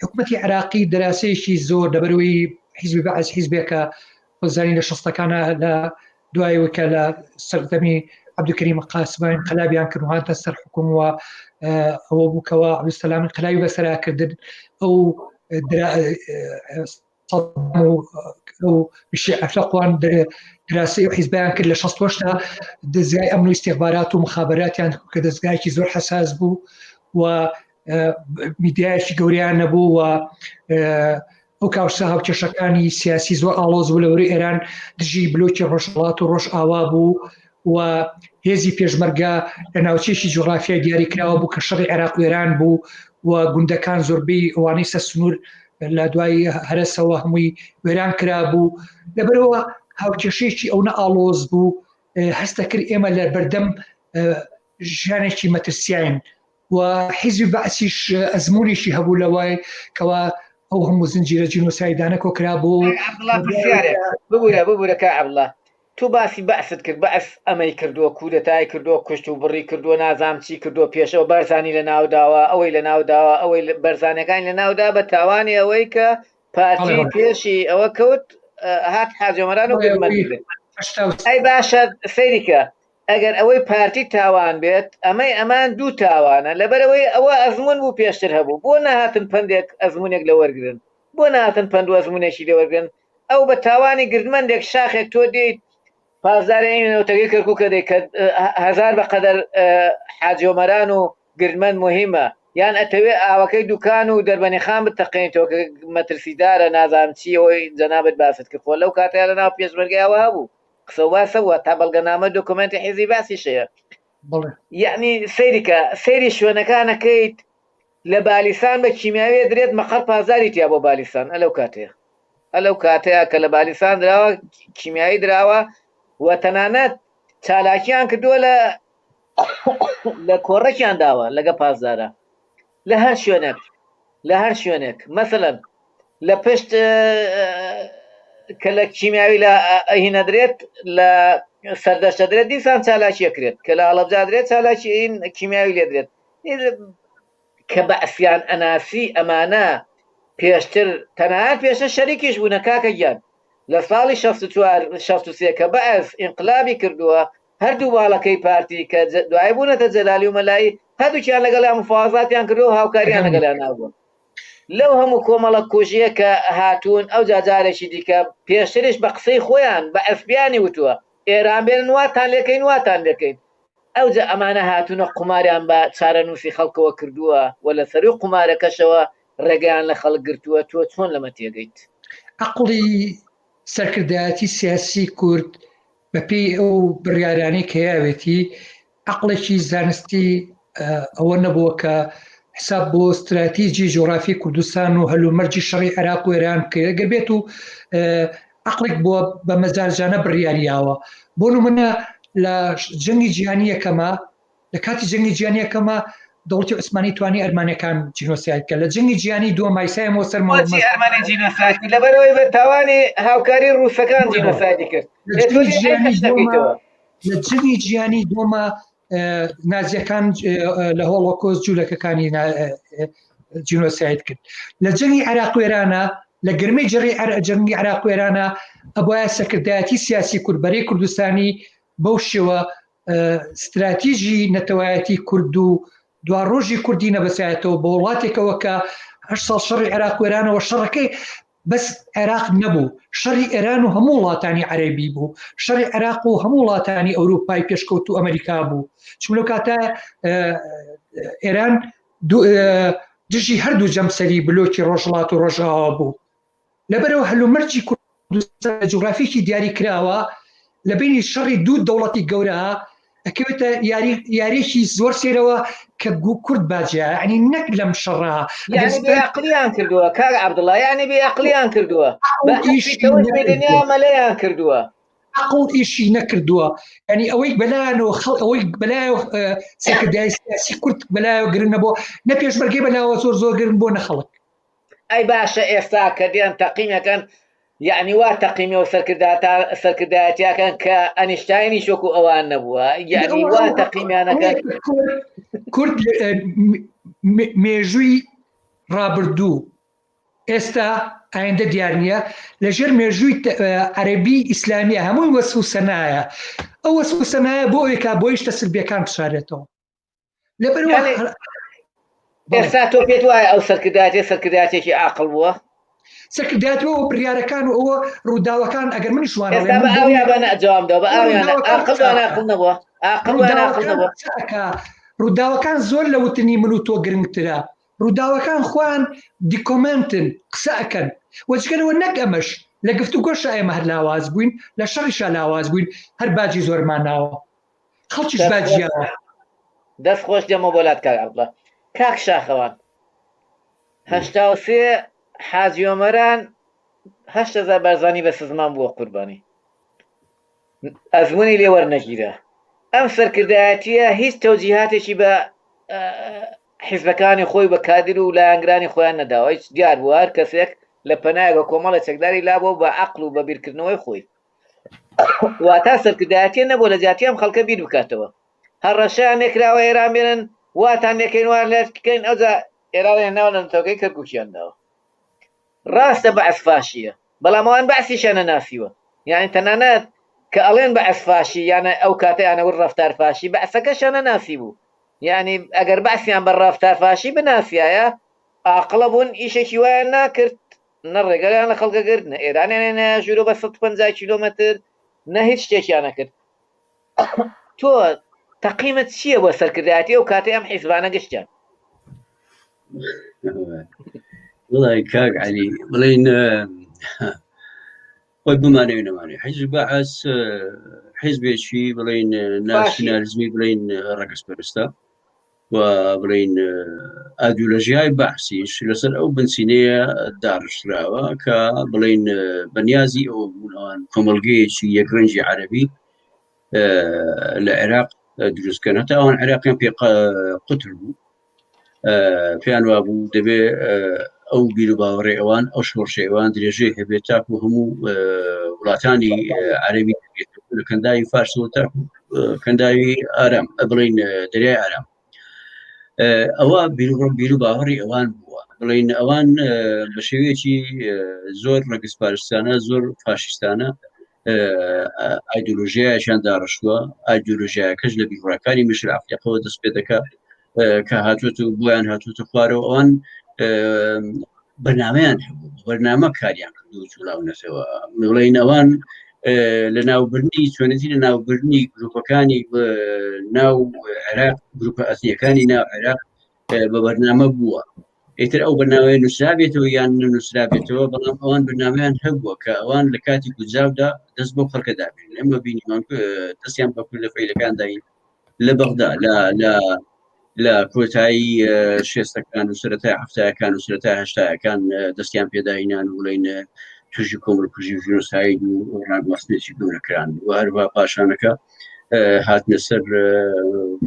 حکوومەتی عراقی دەراسەیەکی زۆر لەبەرەوەی حیزبی بەعس حیزبێکە زانین لە شەستەکانە لە دوایەوە کە لە سەردەمی عبدکریم قاسمان قەلابیان کرد هاتە سەر حکوم و ئەوە بووکەوە عبدسەلامی قەلاوی بەسەراکردن ئەو ئەفلەقوان دراسی و حیزبیان کرد لە 16 دەزگای ئەمن و استخبارات و مخابراتیان کە دەزگایکی زۆر حساس بوو و میدیایەکی گەوریان نەبوو و ئەو کاوسە هاوکێشەکانی سیاسی زۆر ئاڵۆز بوو لەوەری ئێران دژی بلۆکی ڕۆژهەڵات و ڕۆژئاوا بوو و هێزی پێشمەرگە لە ناوچێکی جوغرافیای دیاریکراوە بوو کە شەڕی عێراق و ئێران بوو و گوندەکان زۆربەی ئەوانەی سەر سنوور لە دوای هەرەسەوە هەمووی وێران کرابوو لەبەرەوە هاوکێشەیەکی ئەونە ئاڵۆز بوو هەستە کرد ئێمە لە بەردەم ژیانێکی مەترسیین و حیزبی بەعسیش ئەزموونێکی هەبوو لەوای کەوا ئەو هەموو زنجیرە جینۆسایدانە کۆکرا بۆ ببوورە ببوورە کا عەبدوڵا تو باسی بەعست کرد بەعس ئەمەی کردووە کودەتای کردووە کوشت و بڕی کردووە نازام چی کردووە پێشەوە بارزانی لە ناوداوە ئەوەی لە ناوداوە ئەوەی بەرزانەکانی لە ناودا بە تاوانی ئەوەی کە پارتی پێشی ئەوە کەوت هات حاجۆمەران و ئەی باشە سەیریکە ئەگەر ئەوەی پارتی تاوان بێت ئەمەی ئەمان دوو تاوانە لەبەرئەوەی ئەوە ئەزموون بوو پێشتر هەبوو بۆ نەهاتن پەندێک ئەزموونێک لە وەرگرن بۆ نەهاتن پەند و ئەزموونێکی لێ وەرگرن ئەو بە تاوانی گردمەندێک شاخێک تۆ دێیت پاسدارێنی نەوتەکەی کەرکووکە دەی کە هەزار بە قەدەر حاجۆمەران و گردمەند مهمە یان ئەتەوێ ئاوەکەی دوکان و دەربەنیخان بتەقێنیتەوە کە مەترسیدارە نازانم چی ئەوەی جەنابت باست کرد خۆ لەو کاتەیا لەناو پێشمەرگەی ئەوە هەبوو قسە و باسە وە تا بەڵگەنامە دۆکۆمێنتی حیزبی باسیش هەیە یعنی سەیریکە سەیری شوێنەکانەکەیت لە بالیسان بە کیمیاوی درێت مەقەر پازاری تیا بۆ بالیسان ئەلەو کاتەیە ئەلەو کاتەیە کە لە بالیسان دراوە کیمیایی دراوە و تەنانەت چالاکیان کردووە لە لە کۆڕەکیان داوە لەگە پاسدارە لە هەر شوێنێک لە هەر شوێنێک مەسەلەن لە پشت کە لە کیمیاوی لە هینەدرێت لە سەردەشتە درێت دیسان چالاکیە کرێت کە لە هەڵەبجا درێت چالاکی کیمیاوی لێ درێت کە بەعسیان ئەناسی ئەمانە پێشتر تەنانەت پێشتر شەریکیش بوونە کاکە گیان لە ساڵی 64 63 کە بەعس ئینقلابی کردووە هەردوو باڵەکەی پارتی کە دوای بوونەتە جەلالی و مەلایی هەردووکیان لەگەڵیان مفاوەزاتیان کردووە و هاوکاریان لەگەڵیان نابووە لەو هەموو کۆمەڵە کوژیە کە هاتوون ئەو جارێکی دیکە پێشتریش بە قسەی خۆیان بە ئەفبیانی وتووە ئێران بێنن واتان لێکەین واتان لێکەین ئەوجا ئەمانە هاتوونە قوماریان بە چارەنووسی خەڵکەوە کردووە و لە سەروی قومارەکەشەوە ڕێگەیان لە خەڵک گرتووە تۆ چۆن لەمە تێگەیت؟ عەقڵی سەرکردایەتی سیاسی کورد بەپێی ئەو بڕیارانەی کە یاوێتی عەقڵێکی زانستی ئەوە نەبووە کە حساب بۆ ستراتیجی جۆرافی کوردستان و هەلومەرجی شەڕی عێراق و ئێران بکرێت گەر بێت و عقلێک بووە بە مەزارجانە بڕیاریاوە بۆ نمونە لە جەنگی جیهانی یەکەمە لە کاتی جەنگی جیهانی یەکەمە دەوڵەتی عوسمانی توانی ئەرمانەکان جینۆساید کە لە جەنگی جیهانی دووەم مایسای مۆ سەر بۆچی ئەرمانی جینۆساید کرد لەبەرئەوەی بە تاوانی هاوکاری ڕووسەکان جینۆسایدی کرد لە جەنگی جیهانی دووەمە لە جەنگی جیهانی دووەمە. نازیەکان لە هۆڵۆکۆست جوولەکەکانی جینۆساید کرد لە جەنگی عراق وێرانە لە گرمەی جەڕی جەنگی عراق وێرانە ئەبواە سەکردایەتی سیاسی کورد بەرەی کوردستانی بەو شێوە ستراتیژی نەتەوایەتی کورد و دواڕۆژی کوردی نەبەسایەتەوە بە وڵاتێکەوە کە هە ساڵ شەڕی عێراق وێرانەوە شەڕەکەی بەس عێراق نەبوو شەڕی ئێران و هەموو وڵاتانی عەربی بوو شەڕی عێراق و هەموو وڵاتانی ئەوروپای پێشکەوت و ئەمریکا بوو چون لەو کاتە ئێران دژی هەردوو جەمسەری بلۆکی ڕۆژهەڵات و ڕۆژئاوا بوو لەبەرەوە هەلومەرجی کوردستان لە جوگرافیکی دیاری کراوە لە بینی شەڕی دوو دەوڵەتی گەورە ئەکەوێتە یاری یاریێکی زۆر سێرەوە کە کورد باجیا ینی نەک لەم شەڕە عقلیان کردووە کاک عبدڵا ینی بێ عقلیان کردووە دنیا مەلەیان کردووە عقل ئیشی نەکردووە ینی ئەوەی بەلایەنەوە خەڵ ئەوەی بەلایە سەرکردای سیاسی کورد بەلایەوە گرنگ نەبوو نە پێشمەرگەی بەلاوە زۆر زۆر گرنگ بۆ نەخەڵک ئەی باشە ئێستا کە دێن تەقیمەکەن یعنی وا تەقیمە و سەرکردایەتیاکەن کە ئەنیشتاینیش وەکو ئەوان نەبووە یعنی وا تەقیمیانەکەن کورد مێژووی ڕابردوو ئێستا ئایندە دیار نییە لەژێر مێژووی عەربی ئیسلامیە هەمووی وەسف و سەنایە ئەو وەسف و سەنایە بۆ ئەوێکا بۆ شتە سلبیەکان بشارێتەوە لەبەرەوە ئێستا تۆ پێت وایە ئەو سەرکردایەتی سەرکردایەتێکی عاقڵ بووە؟ سەرکردایەتی ئەوە بڕیارەکان و ئەوە ڕووداوەکان ئەگەر منیش وان ئێستا بە ئاویا بە جواب دەوە بە ئاویا عاقڵ وان عاقڵ نەبووە عاقڵ وان عاقڵ نەبووە ڕووداوەکان زۆر لە وتنی من و تۆ گرنگترە ڕووداوەکان خۆیان دیکۆمێنتن قسە ئەکەن وەجگەرەوە نەک ئەمەش لە گفتوگۆشا ئێمە هەر لاواز بووین لە شەڕیشا لاواز بووین هەر باجی زۆرمان ناوە خەڵکیش باجیاوە. دەست خۆش دێمەوە بۆ لات کاک عەبدوڵا. کاک شاخەوان 83 حاجی ئۆمەران 8000 بارزانی بە سزمان بووە قوربانی ئەزمونی لێ وەرنەگیرا ئەم سەرکردایەتیە هیچ تەوجیهاتێکی بە حیزبەکانی خۆی بە کادر و لایەنگرانی خۆیان نەداوە هیچ دیار بوو هەر کەسێک لە پەنایەکە کۆمەڵە چەکداری لابووە بە عەقڵ و بە بیرکردنەوەی خۆی واتا سەرکردایەتیە نەبووە لە جیاتی ئەم خەڵکە بیر بکاتەوە هەڕەشەیان لێکراوە ئێران بێنن واتان لێکەین وان لێت بکەین ئەوجا ئێران هێناوە لە نەتەوەکەی کەرکوکیان داوە ڕاستە بەعس فاشیە بەڵام ئەوان بەعسیشیان نەناسیوە یعنی تەنانەت کە ئەڵێن بەعس فاشی یانە ئەو کاتەیانە ور ڕەفتار فاشی بەعسەکەشیان نەناسی بوو یعنی ئەگەر بەعسیان بە ڕەفتار فاشی بناسیایە ئاقڵە بوون ئیشێکی وایان ناکرد نە ڕێگەیان لە خەڵکە گرت نە ئێرانیان نایە ژوورۆ بە 150 کیلۆمەتر نە هیچ شتێکیان نەکرد تۆ تەقیمت چییە بۆ سەرکردایەتی ئەو کاتی ئەم حیزبانە گشتیان وڵی کاک علی بڵین خۆی بمانەوە نەمانێ حیزب بەعس حیزبێکی بڵین ناسیۆنالیزمی بڵین ڕەگەزپەرستە و بڵین ئایدۆلۆژیای بەعسیش لەسەر ئەو بنچینەیە داڕشتراوە کە بڵین بەنیازی ئەوە بوون ئەوان کۆمەڵگەیەکی یەکڕەنگی عەرەبی لە عێراق دروستکەن هەتا ئەوان عێراقیان پێ قوتر بوو پێیان وابوو دەبێ ئەو بیر و باوەڕێ ئەوان ئەو شۆڕشی ئەوان درێژەی هەبێت تاکو هەموو وڵاتانی عەربی لە کەنداوی فارسەوە تاکو کەنداوی ئارام بڵین دەریای ئارام ئەوە بیر و باوەڕی ئەوان بووە بڵین ئەوان بە شێوەیەکی زۆر ڕەگەزپارستانە زۆر فاشیستانە ئایدۆلۆژیایەکیان داڕشتووە ئایدۆلۆژیایەکەش لە بیرڕاکانی میشل ئەفریقەوە دەست پێ دەکات کە هاتوێت و بۆیان هاتوێتە خوارەوە ئەوان بەرنمەیان هەبوو بەرنامە کاریان کردو جوڵاونەتەوە بڵین ئەوان لە ناوبرنی چۆنەتی لە ناوبرنی گروپەکانی ناو عێراق گروپە ئەتنیەکانی ناو عێراق بە بەرنامە بووە ئیتر ئەو بەرنامەیە نووسرابێتەوە یان نووسرابێتەوە بەڵام ئەوان بەرنامەیان هەبووە کە ئەوان لە کاتی گونجاودا دەست بۆ خەڵکە دابێن ئێمە بینیمان دەستیان بە کوردە فەیلەکان داین لە بەغدا لە لە لە کۆتایی شێستەکان و سەرەتای هەفتایەکان و سەرەتای هەشتایەکان دەستیان پێداینان و بڵین توژی کۆمەڵ کوژی و ژینۆساید و ڕاگواستنێکی گەورە کران و هەروە پاشانەکە هاتنە سەر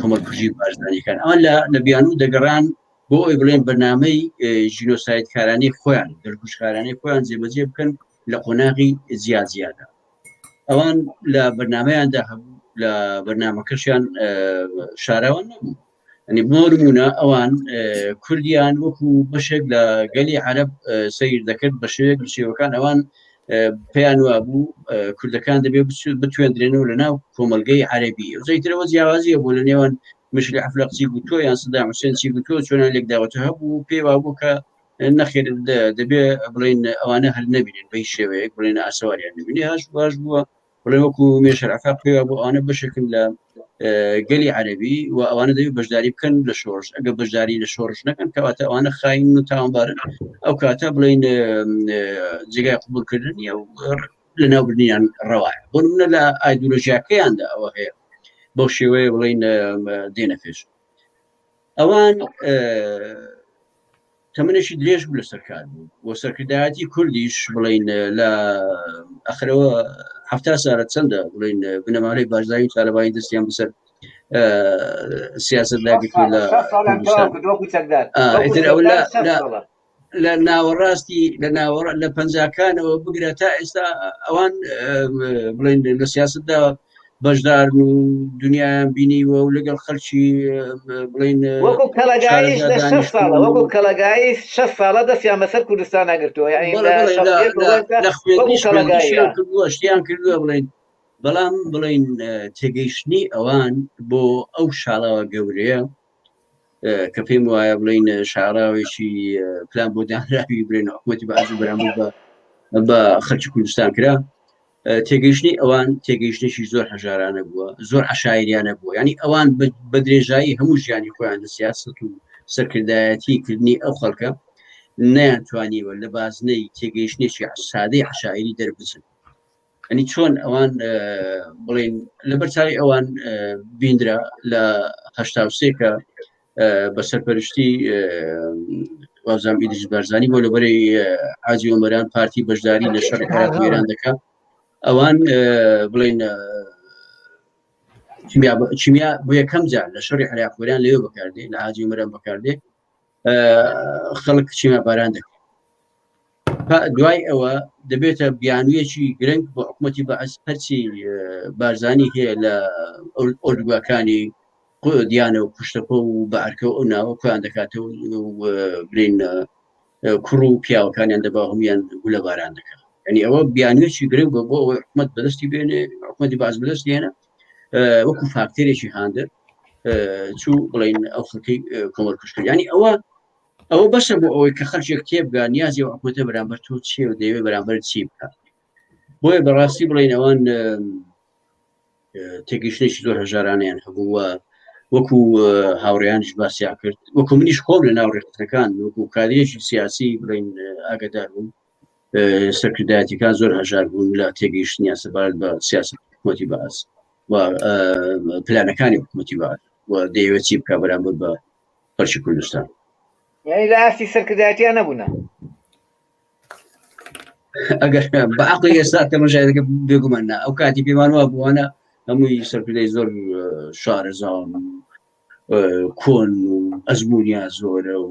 کۆمەڵکوژی بارزانیەکان ئەوان لە لە بیانوو دەگەڕان بۆ ئەوی بڵێن بەرنامەی ژینۆسایدکارانی خۆیان دەرکوشکارانی خۆیان جێبەجێ بکەن لە قۆناغی جیاجیادا. ئەوان لە بەرنمەیاندا هەبوو لە بەرنمەکەشیان شاراوە نەبوو ئەنی بۆ نمونە ئەوان کوردیان وەکو بەشێک لە گەلی عەرب سیر دەکرد بە شێوەیەک لە شێوەکان ئەوان پێیان وابوو کوردەکان دەبێ بتوێندرێنەوە لە ناو کۆمەلگەی عەربی زەیترەوە جیاوازیە بۆ لە نێوان مشری عفلق چی گوتۆ یان سەدام حوسێن چی گوتۆ چۆنیان لێکداوەتە هەبوو پێی وابوو کە نەخێر دەبێ بڵین ئەوانە هەر نەبینن بە هیچ شێوەیەک بڵێن ئاسەواریان نبینێ هەش باش بووە بڵێ وەکو مێشەر عفاق پێی وابوو ئەوانە بەشێکن لە گەلی عەربی و ئەوانە دەبێت بەشداری بکەن لە شۆڕش ئەگە بەشداری لە شۆڕش نەکەن کەواتە ئەوانە خاین و تاوانبارن ئەو کاتە بڵین جێگای قبولکردن نیە و لە ناوبردنیان ڕەوایە بۆ نمونە لە ئایدۆلۆژیاکەیاندا ئەوە هەیە بەو شێوەیە بڵین دێنە پێش ئەوان تەمەنێکی درێژ بوو لەسەر کار بوو و سەرکردایەتی کوردیش بڵین لە ئەخرەوە هەفتا سارە چەندە بڵین بنەماڵەی بارزانی و تالەبانی دەستیان بەسەر سیاست داگرتووە لە ئیتر ئەو لە لە ناوەڕاستی لە ناوەڕ لە پەنجاکانەوە بگرە تا ئێستا ئەوان بڵێن لە سیاستدا بەشدارن و دنیایان بینیوە و لەگەڵ خەلکی بڵین وەکو کەڵەگایش لە شەش ساڵە وەکو کەڵەگایش شەش ساڵە دەستیان بەسەر کوردستانە گرتووە یعنی لە خوێندنیشیان کردووە شتیان کردووە بڵێن بەڵام بڵین تێگەیشتنی ئەوان بۆ ئەو شاڵاوە گەورەیە کە پێم وایە بڵین شاراوێکی پلان بۆ دانراوی بڵێن حکوومەتی بەعس بەرامبەر بە بە خەلکی کوردستان کرا تێگەیشتنی ئەوان تێگەیشتێکی زۆر هەژارانە بووە زۆر عشاعریانە بووە ینی ئەوان بە درێژایی هەموو ژیانی خۆیان لە سیاست و سەرکردایەتی کردنی ئەو خەڵکە نیان توانیوە لە بازنەی تێگەیشتێکی سادەی عشاعری دەربچن ئەنی چۆن ئەوان بڵین لەبەر چاوی ئەوان بیندرا لە هەشتا کە بە سەرپەرشتی وازام ئیدریس بارزانی بۆ لەبەرەی حاجی ئۆمەران پارتی بەشداری لە شەڕی عێراق و ئێران دەکا ئەوان بڵین کیمیا بۆ یەکەم جار لە شەڕی عێراق و ئێران لەوێ بەکاردێ لە حاجی ئۆمەران بەکاردێ خەڵک کیمیا باران دەکرێت دوای ئەوە دەبێتە بیانویەکی گرنگ بۆ حکوومەتی بەعس هەرچی بارزانی هەیە لە ئۆردوگاکانی دیانە و پشتەکۆ و بەئەرکە و ئەو ناوە کۆیان دەکاتەوە برین کوڕ و پیاوەکانیان دەبا هەمویان گولە باران دەکات ینی ئەوە بیانوێکی گرنگ بۆ بۆ ئەوەی حکومت بەدەستی بێنێ حکومەتی باز بەدەست هێنا وەکو فاکتەرێکی هاندەر چوو بڵین ئەو خەڵکی کۆمەڵ کوشت ینی ئەوە ئەوە بەسە بۆ ئەوەی کە خەلکێک تێبگا نیازی ئەو حکومەتە بەرامبەر تۆ چیە و دەیەوێت بەرامبەر چی بکات بۆیە بەڕاستی بڵین ئەوان تێگەیشتێکی زۆر هەژارانیان هەبوو و وەکو هاوڕێیانیش باسیان کرد وەکو منیش خۆم لە ناو ڕێکخستنەکان وەکو کادرێکی سیاسی بڵین ئاگدار بووم سەرکردایەتەکان زۆر هەژار بوون لە تێگەیشتنیان سەبارەت بە سیاست حکوومەتی بەعس و پلانەکانی حکوومەتی بەعس و دەیەوێت چی بکە بەرامبەر بە خەڵکی کوردستان. یانی لە ئاستی سەرکردایەتیان نەبوونە. ئەگەر بە عەقڵی ئێستا تەمەشای دەکەم بێگومان نا ئەو کاتی پێمان وا بووانە هەمووی سەرکردەی زۆر شارەزان و کۆن و ئەزمونیان زۆرە و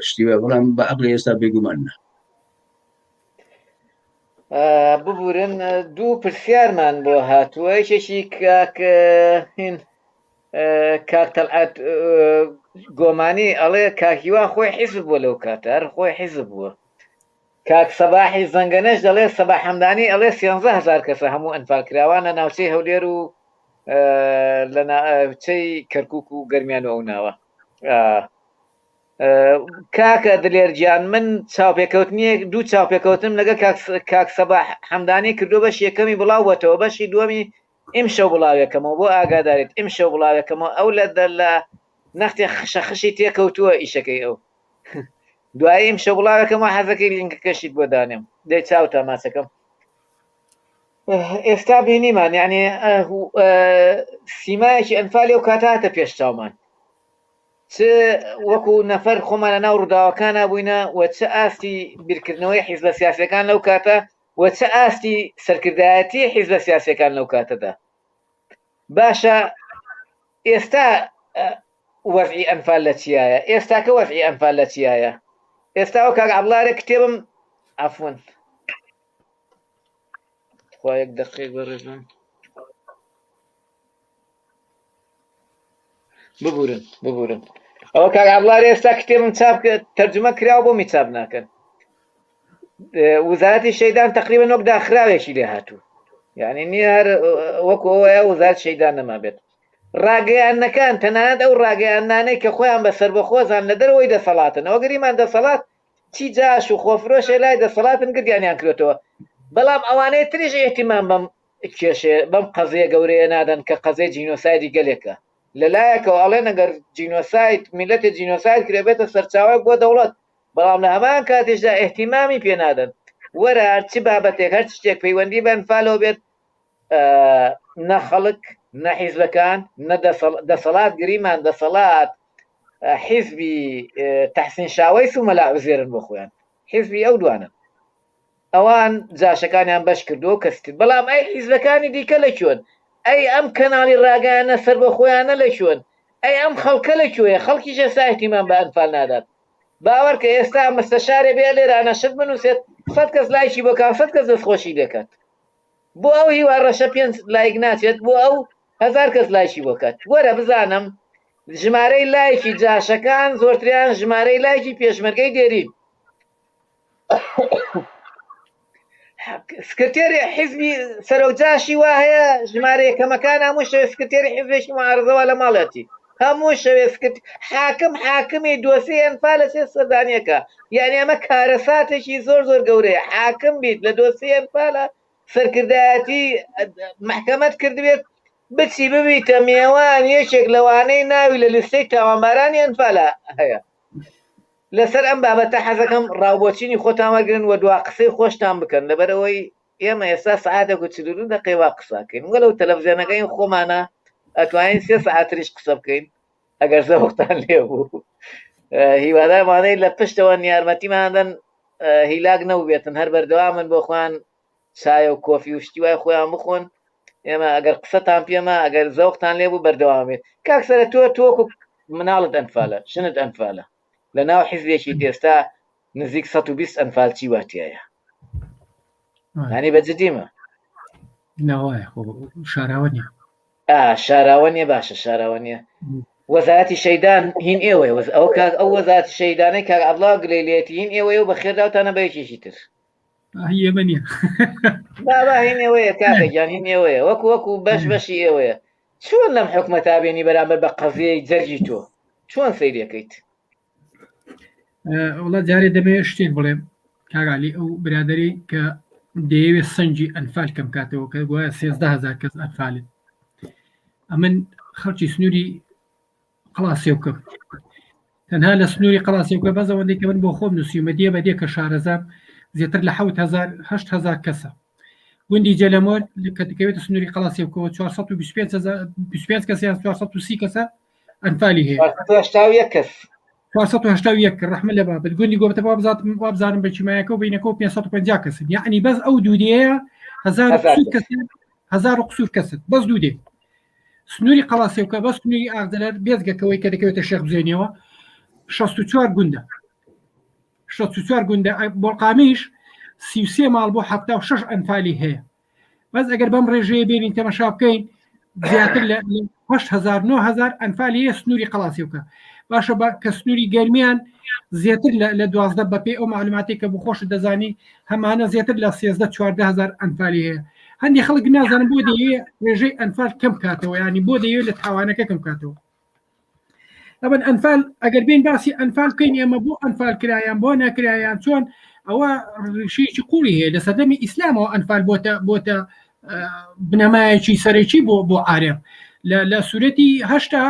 شتی وایە بەڵام بە عەقڵی ئێستا بێگومان نا. ببورن دوو پرسیارمان بۆ هاتووە یەکێکی کاک هین کاک تەلعەت گۆمانی ئەڵێ کاک هیوا خۆی حیزب بووە لەو کاتە هەر خۆی حیزب بووە کاک سەباحی زەنگەنەش دەڵێ سەباح حەمدانی ئەڵێ 13 هزار کەسە هەموو ئەنفال کراوان لە ناوچەی هەولێر و لە ناوچەی کەرکک و گەرمیان و ئەو ناوە کاکە دلێر گیان من چاوپێکەوتنیەک دوو چاوپێکەوتنم لەگە کاک سەباح حەمدانی کردو بەش یەکەمی بڵاو بەتەوە بەشی دووەمی ئیمشەو بڵاوێکەمەوە بۆ ئاگاداریت ئیمشەو بڵاوێکەمەوە ئەو لە دە لە نەختێ خشە خشی تێکەوتووە ئیشەکەی ئەو دوایی ئیمشەو بڵاوێکەمەوە حەزەکەی لینکەکەشیت بۆ دانێم دەی چاوتا ماچەکەم ئێستا بینیمان یعنی سیمایەکی ئەنفالی ئەو کاتە هاتە پێش چاومان چ وەکو نەفەر خۆمان لە ناو ڕووداوەکانە بووینە و چ ئاستی بیرکردنەوەی حیزبە سیاسەکان لەو کاتە و چ ئاستی سەرکردایەتی حیزبە سیاسیەکان لەو کاتەدا باشە ئێستا وەزعی ئەنفال لە چیایە ئێستاکە وەزعی ئەنفال لە چیایە ئێستا ئەو کاک عەبڵارێ کتێبم عەفوەن. تخوا یەک دەقێک بەڕێزان ببورن ببورن ئەوە کاک عەبدوڵا ئێستا کتێبم چاپ کرد تەرجمە کراوە بۆمی چاپ ناکەن وزارەتی شەیدان تقریبا وەک داخراوێکی لێ هاتوو یعنی نییە هەر وەکو ئەوەیە وزارەت شەیدان نەما بێت ڕاگەیاندنەکان تەنانەت ئەو ڕاگەیاندنانەی کە خۆیان بە سەربەخۆزان لە دەرەوەی دەسەڵاتن ئەوە گریمان دەسەڵات چی جاش و خۆفرۆشێ لای دەسەڵاتن گردیانیان کرێتەوە بەڵام ئەوانەی تریش ئیهتیمام بەم کێشەیە بەم قەزیە گەورەیە نادەن کە قەزیەی جینۆسایدی گەلێکە لەلایەکەوە ئەڵێن ئەگەر جینۆساید میلەتێ جینۆساید کرێ بێتە سەرچاوەیەک بۆ دەوڵەت بەڵام لە هەمان کاتیشدا ئیهتیمامی پێ نادەن وەرە هەرچی بابەتێک هەر شتێک پەیوەندی بە ئەنفالەوە بێت نە خەڵک نە حیزبەکان نە دەسەڵات گریمان دەسەڵات حیزبی تەحسین شاوەیس و مەلا عوزێرن بۆ خۆیان حیزبی ئەو دوانن ئەوان جاشەکانیان بەش کردووە و کەسی تر بەڵام ئەی حیزبەکانی دیکە لە کوێن ئەی ئەم کەناڵی ڕاگەیانە سەربەخۆیانە لە کوێن ئەی ئەم خەڵکە لە کوێیە خەڵکیش ئێستا ئیهتیمام بە ئەنفال نادات باوەڕکە ئێستا مستەشارێ بێ لێرانە شت بنووسێت سەد کەس لایکی بۆ کات سەد کەس دەستخۆشی لێکات بۆ ئەو هیوا ڕەشە پێنج لایک ناچێت بۆ ئەو هەزار کەس لایکی بۆ کات وەرە بزانم ژمارەی لایکی جاشەکان زۆرتریان ژمارەی لایکی پێشمەرگەی دێرین سکرتێری حیزبی سەرۆک جاشی وا هەیە ژمارە یەکەمەکان هەموو شەوێ سکرتێری حیزبێکی معارزەوە لە ماڵەتی هەموو شەوێ سکرت حاکم حاکمی دۆسیەی ئەنفالە چێ سەردانیەکە یعنی ئەمە کارەساتێکی زۆر زۆر گەورەیە حاکم بیت لە دۆسیەی ئەنفالە سەرکردایەتی محکەمەت کردبێت بچی ببیتە مێوان یەکێک لەوانەی ناوی لە لیستەی تاوانبارانی ئەنفالە هەیە لەسەر ئەم بابەتە حەزەکەم ڕاوبۆچینی خۆتان وەرگرن و دوا قسەی خۆشتان بکەن لەبەرئەوەی ئێمە ئێستا سەعاتێک و 42 دەقەی وا قسە کەین وەلەو تەلەفزیۆنەکەی خۆمانە ئەتوانین سێ سەعاتریش قسە بکەین ئەگەر زەوقتان لێ بوو هیوادارمانەی لە پشتەوە یارمەتیمان دەن هیلاک نەبووبێتن هەر بەردەوامن بۆ خۆیان چایە و کۆفی و شتی وای خۆیان بخۆن ئێمە ئەگەر قسەتان پێما ئەگەر زەوقتان لێ بوو بەردەوام بێت کاک سەرە تۆ تۆکو مناڵت ئەنفالە ژنت ئەنفالە لە ناو حیزبێکی ئێستا نزیک 120 ئەنفال چی واتایە ینی بە جدیمە ناوایە خۆ شاراوە نیە شاراوە نیە باشە شاراوە نیە وەزارەتی شەیدان هین ئێوەیە وەز ئەو کاک ئەو وەزارەتی شەیدانەی کاک عەبدوڵا گلەی لێتی هین ئێوەیە و بەخێرداوتانە بە یەکێکی تر ئێمە نیە بابا هین ئێوەیە کاکە گیان هین ئێوەیە وەکو وەکو بەش بەشی ئێوەیە چۆن لەم حکومەتا بێنی بەرامبەر بە قەزیەی جەرگی تۆ چۆن سەیرەکەیت وڵا جارێ دەمەوێت شتێک بڵێم کاگالی ئەو برادری کە دەیەوێت سەنگی ئەنفال کەم کاتەوە کە گوایە سێزدەهزار کەس ئەنفالن ئەمن خەڵکی سنووری قەڵاسێوکەم تەنها لە سنووری قەڵاسێوکە بەس ئەوەندەی کە من بۆ خۆم نووسیومە دێ بە دێ کە شارەزام زیاتر لە 7000 8000 کەسە گوندی جەلەمۆر کە دەکەوێتە سنووری قەڵاسێوکەوە 425 کەس یان 430 کەسە ئەنفالی هەیە 481 کەس 481 ڕەحمە لە بابت گوندی گۆبتە وابزات وابزانم بە کیمایەکە و بینەکە و 550 کەسن یعنی بەس ئەو دوو دێیە هەزار قسوور کەسن هەزار و قسوور کەسن بەس دوو دێ سنووری قەڵاسێوکە بەس سنووری ئاغدەلەر بێزگەکەوەی کە دەکەوێتە شێخ بزێنیەوە 64 گوندە 64 گوندە بۆڵقامیش 33 ماڵ بۆ 76 ئەنفالی هەیە بەس ئەگەر بەم ڕێژەیە بێنین تەمەشا بکەین زیاتر لە 8000 9000 ئەنفالی هەیە سنووری قەڵاسێوکە باشە بە کە سنووری گەرمیان زیاتر لە دوازدە بەپێ ئەو معلوماتی کە بخۆش دەزانی هەمانە زیاتر لە سێزدە چواردە هزار ئەنفالی هەیە هەندی خەڵک نازانم بۆ دەیەوێ ڕێژەی ئەنفال کەم کاتەوە ینی بۆ دەیەوێت لە تاوانەکە کەم کاتەوە ئەمن ئەنفال ئەگەر بین باسی ئەنفال بکەین ئێمە بۆ ئەنفال کرایان بۆ نەکرایان چۆن ئەوە ڕیشەیەکی قوڵی هەیە لە سەردەمی ئیسلامەوە ئەنفال بۆتە بۆتە بنەمایەکی سەرەکی بۆ بۆ عارەب لە سوورەتی هەشتا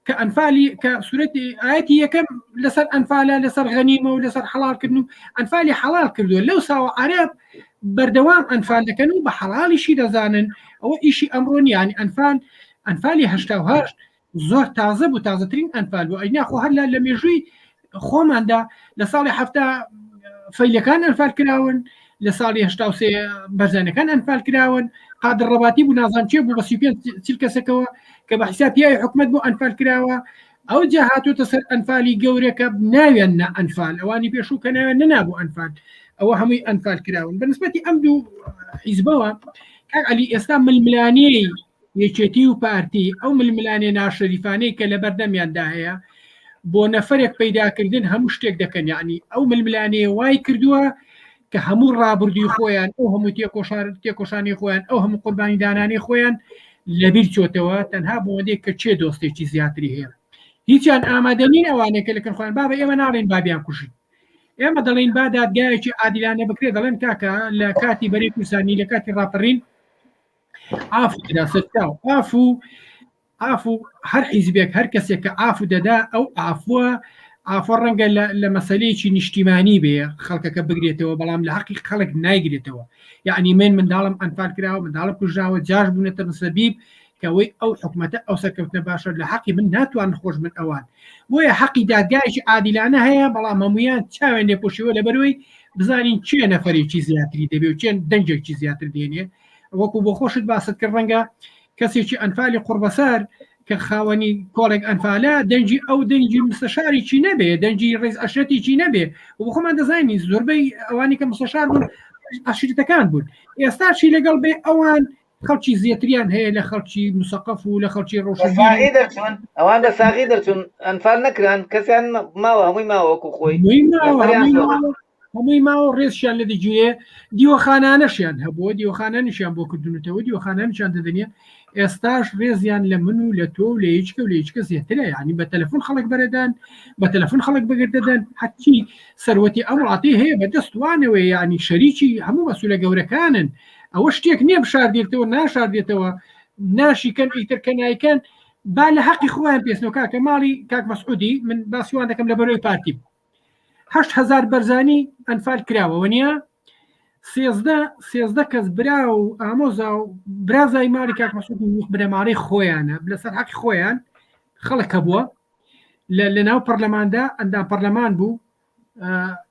کە ئەنفالی کە سوورەتی ئاەتی یەکەم لەسەر ئەنفالە لەسەر غەنیمە و لەسەر حەڵالکردن و ئەنفالی حەڵال کردووە لەو ساوە عەرەب بەردەوام ئەنفال دەکەن و بە حەڵالیشی دەزانن ئەوە ئیشی ئەمڕۆ نییە یانی ئەنفال ئەنفالی 88 زۆر تازە بوو تازەترین ئەنفال بوو ئەینا خۆ هەر لە مێژووی خۆماندا لە ساڵی هەفتا فەیلەکان ئەنفال کراون لە ساڵی 83 بەرزانەکان ئەنفال کراون قادر ڕەباتی بوو نازان چێ بوو بە 35 چل کەسەکەوە کە بە حیساب پیاوی حکومت بۆ ئەنفال کراوە ئەو جا هاتوتە سەر ئەنفالی گەورە کە ناویان نا ئەنفال ئەوانی پێشوو کە ناویان نەنابوو ئەنفال. ئەوە هەمووی ئەنفال کراون بەنسبەتی ئەم دوو حیزبەوە کاک عەلی ئێستا ململانێی یەکێتی و پارتی ئەو ململانێ ناشەریفانەی کە لە بەردەمیاندا هەیە بۆ نەفرێک پەیداکردن هەموو شتێک دەکەن یعنی ئەو ململانێ وای کردووە کە هەموو ڕابردووی خۆیان ئەو هەموو تێکۆشان تێکۆشانی خۆیان ئەو هەموو قوربانی دانانی خۆیان لەبیر چۆتەوە تەنها بۆ کە چێ دۆستێکی زیاتری هەیە هیچیان ئامادە نین ئەوانەیە کە لەکن خۆیان بابە ئێمە ناڵێن بابیان کوژن ئێمە دەڵێن با دادگایەکی عادیلانە بکرێت دەڵێن کاکە لە کاتی بەری کوردستانی لە کاتی ڕاپەڕین ئاف سەرچاو ئاف و ئاف و هەر حیزبێک هەر کەسێک کە ئاف دەدا ئەو ئافوە ئافۆ ڕەنگە لە مەسلەیەکی نیشتیمانی بێ خەڵکەکە بگرێتەوە بەڵام لە حەقی خەڵک نایگرێتەوە یعنی من منداڵم ئەنفال کراوە منداڵم کوژراوە جاش بوونەتە مسەبیب کەەوەی ئەو حکومەتە ئەو سەرکەوتنە باشە لە حەقی من ناتوان خۆش من ئەوان بۆیە حەقی دادگایکی عادیلانە هەیە بەڵام هەمویان چاوێن لێپۆشیوە لەبەرەوەی بزانین چێ نەفەرێکی زیاتری دەبێ و چێن دەنگێکی زیاتر دێنێ وەکو بۆ خۆشت باست کرد ڕەنگە کەسێکی ئەنفالی قوڕبەسەر کە خاوەنی کۆڵێک ئەنفالە دەنگی ئەو دەنگی مستەشارێکی نەبێ دەنگی ڕێز ئەشرەتێکی نەبێ و خۆمان دەزانین زۆربەی ئەوانی کە مستەشار بوون عەشیرەتەکان بوون ئێستا چی لەگەڵ بێ ئەوان خەڵکی زیاتریان هەیە لە خەڵکی مسەقەف و لە خەڵکی ڕۆشنبیری دەرچوون ئەوان بە ساغی دەرچوون ئەنفال نەکران کەسیان ماوە هەمووی ماوە وەکو خۆی هەمووی ماوە ڕێزشیان لە دەگیرێ دیوەخانانەشیان هەبووە دیوەخانانیشیان بۆ کردونەتەوە دیوەخانانیشیان دەدەنێ ئێستاش ڕێزیان لە من و لە تۆ و لە هیچکە و لە هیچکە زیاترە یعنی بە تەلەفۆن خەڵک بەرەدان بە تەلەفۆن خەڵک بەگردەدەن هەرچی سەروەتی ئەم وڵاتی هەیە بە دەستوانەوە یعنی شەریکی هەموو مەسولە گەورەکانن ئەوە شتێک نییە بشاردێتەوە ناشاردێتەوە ناشیکەن ئیتر کە نایکەن با لە حەقی خۆیان پێسنەوە کاکە ماڵی کاک مەسعودی من باسیوان دەکەم لە بەرەوەی پارتی 8000 بەرزانی ئەنفال کراوە وەنیە سێزدە سێزدە کەس برا و ئامۆزا و برازای ماڵی کاک مەسعود و بنەماڵەی خۆیانە لەسەر حەقی خۆیان خەڵک هەبووە لە ناو پەرلەماندا ئەندام پەرلەمان بوو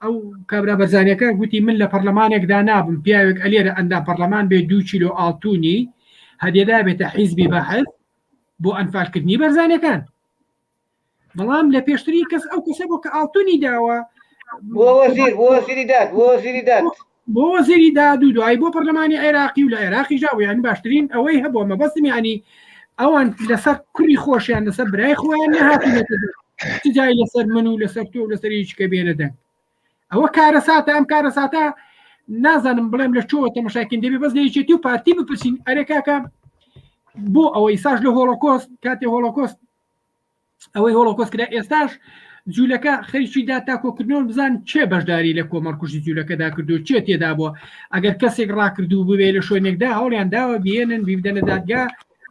ئەو کابرا بەرزانەکە گوتی من لە پەرلەمانێکدا نابم پیاوێک ئەلێرە ئەندام پەرلەمان بێ دو کیلۆ ئاڵتونی هەدێدا بێتە حیزبی بەحث بۆ ئەنفالکردنی بەرزانەکان بەڵام لە پێشتری کەس ئەو کەسە بۆ کە ئاڵتونی داوە بۆ وەزیر بۆ وەزیری داد بۆ وەزیری داد بۆ وەزیری داد و دوایی بۆ پەرلەمانی عێراقی و لە عێراقی ژاو یانی باشترین ئەوەی هەبووە مەبەستم ینی ئەوان لەسەر کوڕی خۆشیان لەسەر برای خۆیان نەهاتوونەتە چ جای لەسەر من و لەسەر تۆ و لەسەر هیچ کە بێنە دەنگ ئەوە کارەساتە ئەم کارەساتە نازانم بڵێم لە چۆوە تەمەشاکەین دەبێ بەس لە یەکێتی و پارتی بپرسین ئەرێ کاکە بۆ ئەوەی ساش لە هۆڵۆکۆست کاتێ هۆڵۆکۆست ئەوەی هۆڵۆکۆست کرا ئێستاش جوولەکە خەریکی داتا کۆکردنەوە بزان چێ بەشداری لە کۆمەڵکوژی جوولەکەدا کردو چێ تێدا بووە ئەگەر کەسێک ڕاکردو ببێ لە شوێنێکدا هەوڵیان داوە بێنن بیبدەنە دادگا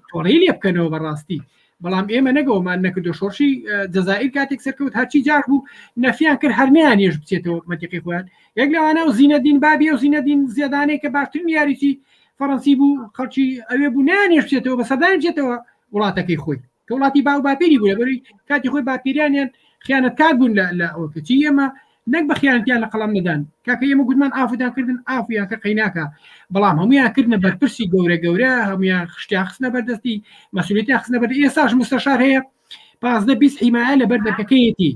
تۆڵەی لێ بکەنەوە بەڕاستی بەڵام ئێمە نەگەوەمان نەکردو شۆڕشی جەزائیر کاتێک سەرکەوت هەرچی جاش بوو نەفیان کرد هەرنیانێش بچێتەوە مەتیقی خۆیان یەک لەوانە و زینەدین بابی و زینەدین زیادانەی کە باشترین یاریی فەڕەنسی بوو خەڵکی ئەوێ بوو نیانێش بچێتەوە بە سەدان بچێتەوە وڵاتەکەی خۆی کە وڵاتی باو باپیری بوو لەبەری کاتی خۆی باپیرانیان خیانەتکار بوون لە ئەوە کەچی ئێمە نەک بە خیانەتیان لە قەڵەم نەدان کاکە ئێمە گوتمان ئافودان کردن ئافیان کە قەیناکە بەڵام هەمویان کردنە بەرپرسی گەورە گەورە هەمویان خشتیان خستنە بەردەستی مەسوولێتیان خستنە بەر ئێستاش مستەشار هەیە پازدە 20 حیمایە لە بەر دەرکەکەیەتی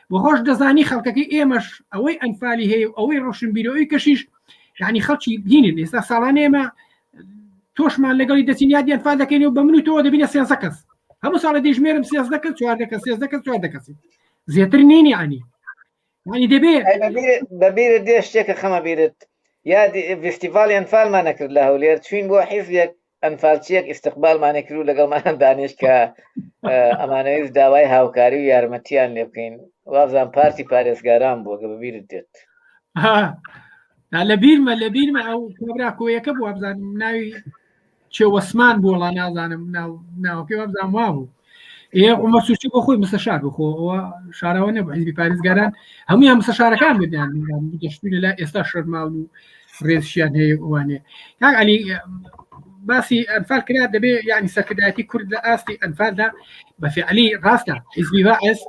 بۆ خۆش دەزانی خەڵکەکەی ئێمەش ئەوەی ئەنفالی هەیە و ئەوەی ڕۆشنبیرەوەی کەشیش یعنی خەڵکی هینن ئێستا ساڵانە ئێمە تۆشمان لەگەڵی دەچین یادی ئەنفال دەکەین و بە من و تۆ دەبینە سێزدە کەس هەموو ساڵە دەژمێرم سێزدە کەس چواردە کەس سێزدە کەس چواردە کەسی زیاتر نین یعنی یعنی دەبێ بەبیرت دێ شتێکە خەمە بیرت یادی فیستیڤاڵی ئەنفالمان نەکرد لە هەولێر چوین بۆ حیزبێک ئەنفالچیەک ئیستقبالمانی کرد و لەگەڵمان دانیشت کە ئەمانەویست داوای هاوکاری و یارمەتیان لێ بکەین وابزان پارتی پارێزگاران بووە گە بەبیرت دێت لە بیرمە لە بیرمە ئەو کابرا کۆیەکە بوو وابزانم ناوی چێوەسمان بوو وەڵا نازانم ناو ناوەکەی وابزانم وا بوو ئێ عمر سوچی بۆ خۆی مستەشار بوو خۆ ئەوە شارەوە نەبوو حیزبی پارێزگاران هەموویان مستەشارەکان بودیان دەشتوی لە ئێستا شەرماون و ڕێزشیان هەیە ئەوانێ کاک عەلی باسی ئەنفال کرا دەبێ یعنی سەرکردایەتی کورد لە ئاستی ئەنفالدا بە فعلی ڕاستە حیزبی بەعس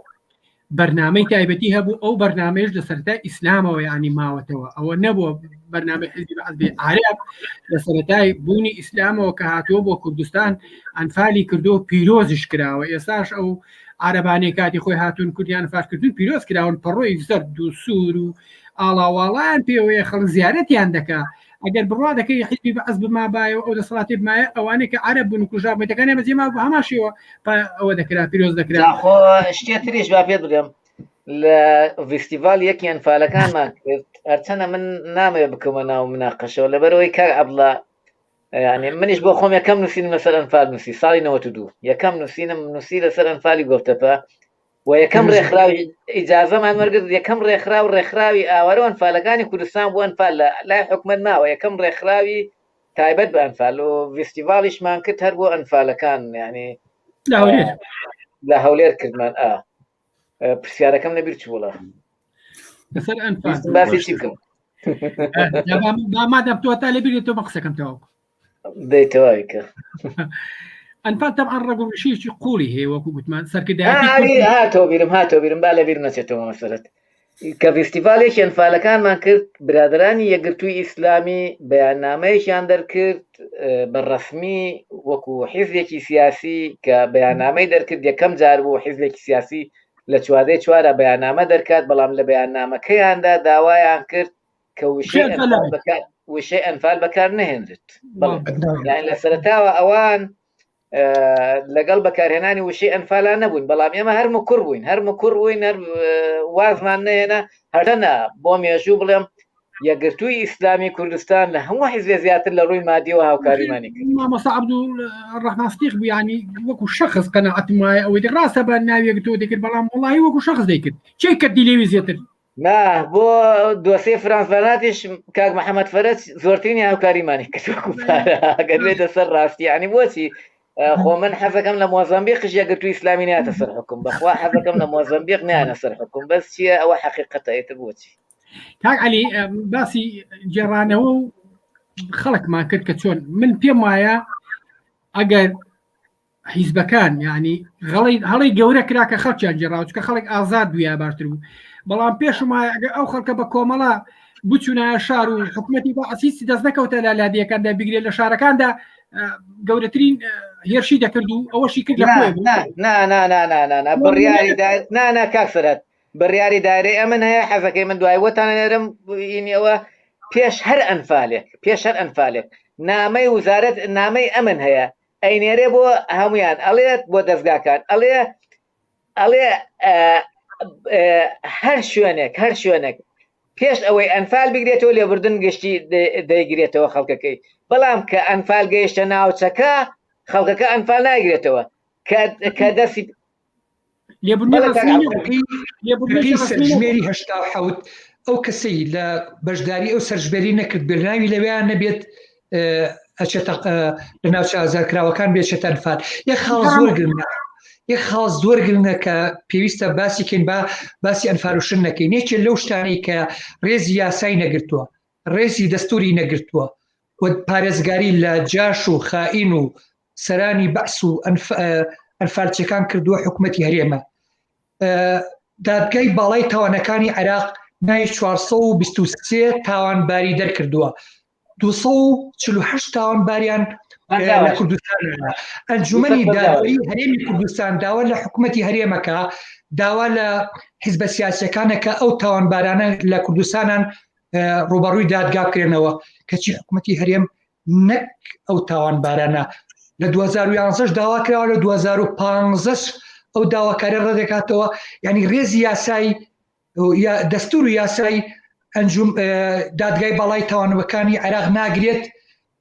بەرنامەی تایبەتی هەبوو ئەو بەرنامەیش لە سەرەتای ئیسلامەوە یعنی ماوەتەوە ئەوە نەبووە بەرنامەی حیزبی بەعس بێ عەرەب لە سەرەتای بوونی ئیسلامەوە کە هاتووە بۆ کوردستان ئەنفالی کردو پیرۆزیش کراوە ئێستاش ئەو عربانەی کاتی خۆی هاتوون کوردیان فاشکردن پیرۆز کراون پەڕۆی زەرد و سوور و ئاڵاواڵیان پێوەیە خەڵک زیارەتیان دەکا ئەگەر بڕوا دەکەی حیزبی بەعس بمابایە و ئەو دەسەڵاتی بمایە ئەوانەی کە عەرەب بوون و کوژرا مەیتەکانیان بەجێ مابوو بە هەمان شێوە ئەوە دەکرا پیرۆز دەکرا. خۆ شتێ تریش با پێت بڵێم لە ڤیستیڤال یەکی ئەنفالەکانمان کرد هەرچەنە من نامەوێ بکەمە ناو مناقەشەوە لەبەرەوەی کاک عەبدوڵا یعنی منیش بۆ خۆم یەکەم نووسینم لەسەر ئەنفال نووسی ساڵی 92 یەکەم نووسینم نووسی لەسەر ئەنفالی گۆپتەپە و یەکەم ڕێکخراوی ئیجازەمان وەرگرت یەکەم ڕێکخراو ڕێکخراوی ئاوارە و ئەنفالەکانی کوردستان بۆ ئەنفال لە لای حکومەت ماوە یەکەم ڕێکخراوی تایبەت بە ئەنفال و ڤیستیڤاڵیشمان کرد هەر بۆ ئەنفالەکان یعنی لە هەولێر لە هەولێر کردمان ئا پرسیارەکەم لەبیر چوو وڵا لەسەر ئەنفال باسی چی بکەم مادام تۆ تا لەبیر تۆ بە قسەکەم تەواو دەی تەواوی کە ئەنفال تەبعەن ڕەگ و ڕیشەیەکی قوڵی هەیە وەکو گوتمان سەرکردایەتی هاتەوە بیرم هاتەوە بیرم با لە بیر نەچێتەوە مەسەرەت کە فیستیڤالێکی ئەنفالەکانمان کرد برادرانی یەکگرتووی ئیسلامی بەیاننامەیەکیان دەرکرد بە ڕەسمی وەکو حیزبێکی سیاسی کە بەیاننامەی دەرکرد یەکەم جار بوو حیزبێکی سیاسی لە چواردەی چوارە بەیاننامە دەرکات بەڵام لە بەیاننامەکەیاندا داوایان کرد کە وشەی ئەنفال بەکار وشەی ئەنفال بەکار نەهێنرێت یان لە سەرەتاوە ئەوان لەگەڵ بەکارهێنانی وشەی ئەنفالا نەبوون بەڵام ئێمە هەر مکوڕ بووین هەر مکوڕ بووین هەر وازمان نەهێنا هەرەنا بۆ مێژوو بڵێم یەکگرتووی ئیسلامی کوردستان لە هەموو حیزبێ زیاتر لە ڕووی مادیەوە هاوکاریمانی کرد مامۆستا عەبدولڕەحمان سدیق بوو یانی وەکو شەخس قەناعەتم وایە ئەوەی ڕاستە بە ناوی یەکگرتوو دەکرد بەڵام وەڵاهی وەکو شەخس دەیکرد چێ کردی لێوی زیاتر نا بۆ دۆسێ فرانس بەناتیش کاک محەممەد فەرەج زۆرترینی هاوکاریمانی کرد وەکو پارە ئەگەر بێتە سەر ڕاستی یعنی بۆچی خۆ من حەزەکەم لە مۆزەمبیقش یەکگرتوو ئیسلامی ناتە سەر حکوم بەخوا حەزەکەم لە مۆزەمبیق نیانە سەر حکوم بەس چییە ئەوە حەقیقەتە ئیتر بۆچی کاک عەلی باسی گێڕانەوە و خەڵکمان کرد کە چۆن من پێم وایە ئەگەر حیزبەکان یعنی غەڵی هەڵی گەورە کرا کە خەڵکیان گێڕاوە چکە خەڵک ئازاد بووە باشتر بوو بەڵام پێشم وایە ئەگەر ئەو خەڵکە بە کۆمەڵە بچوونایە شار و حکوومەتی بە ئەسیسی دەست نەکەوتە لە لادیەکاندا بگرێت لە شارەکاندا گەورەترین هێرشی دەکرد و ئەوەشی کرد لە نا بڕیاری نا نا کاک سەرات بڕیاری دایرەی ئەمن هەیە حەزەکەی من دوای وەتان نێرم ئینیەوە پێش هەر ئەنفالێک پێش هەر ئەنفالێک نامەی وزارەت نامەی ئەمن هەیە ئەینێرێ بۆ هەمویان ئەڵێت بۆ دەستگاکان ئەڵێ ئەڵێ هەر شوێنێک هەر شوێنێک پێش ئەوەی ئەنفال بگرێتەوە لێبوردن گشتی دەیگرێتەوە خەڵکەکەی بەڵام کە ئەنفال گەیشتە ناوچەکە خەڵکەکە ئەنفال ناگرێتەوە کە دەستی سەرژمێری 87 ئەو کەسەی لە بەشداری ئەو سەرژمێری نەکرد بێناوی لەویان نەبێت ئەچێتە لە ناوچە ئازادکراوەکان بێچێتە ئەنفال یەک خاڵ زۆر گرنگە یەک خاڵ زۆر گرنگە کە پێویستە باسی کەین با باسی ئەنفالوشن نەکەین یەکێ لەو شتانەی کە ڕێزی یاسای نەگرتووە ڕێزی دەستوری نەگرتووە و پارێزگاری لە جاش و خائین و سەرانی بەعس و ئەنفالچەکان کردووە حکوومەتی هەرێمە دادگای باڵای تاوانەکانی عێراق ناوی 423 تاوانباری دەرکردووە 248 تاوانباریان لە کوردستان ئەنجومەنی دادوەری هەرێمی کوردستان داوا لە حکوومەتی هەرێمەکە داوا لە حیزبە سیاسەکانەکە ئەو تاوانبارانە لە کوردستانان ڕوبەڕووی دادگا بکرێنەوە کەچی حکوومەتی هەرێم نەک ئەو تاوانبارانە لە 2011 داوا کراوە لە 2015 ئەو داواکارە ڕێدەکاتەوە ینی ڕێزی یاسایی دەستور و یاسای ئەنجوم دادگای باڵای تاوانەکانی عێراق ناگرێت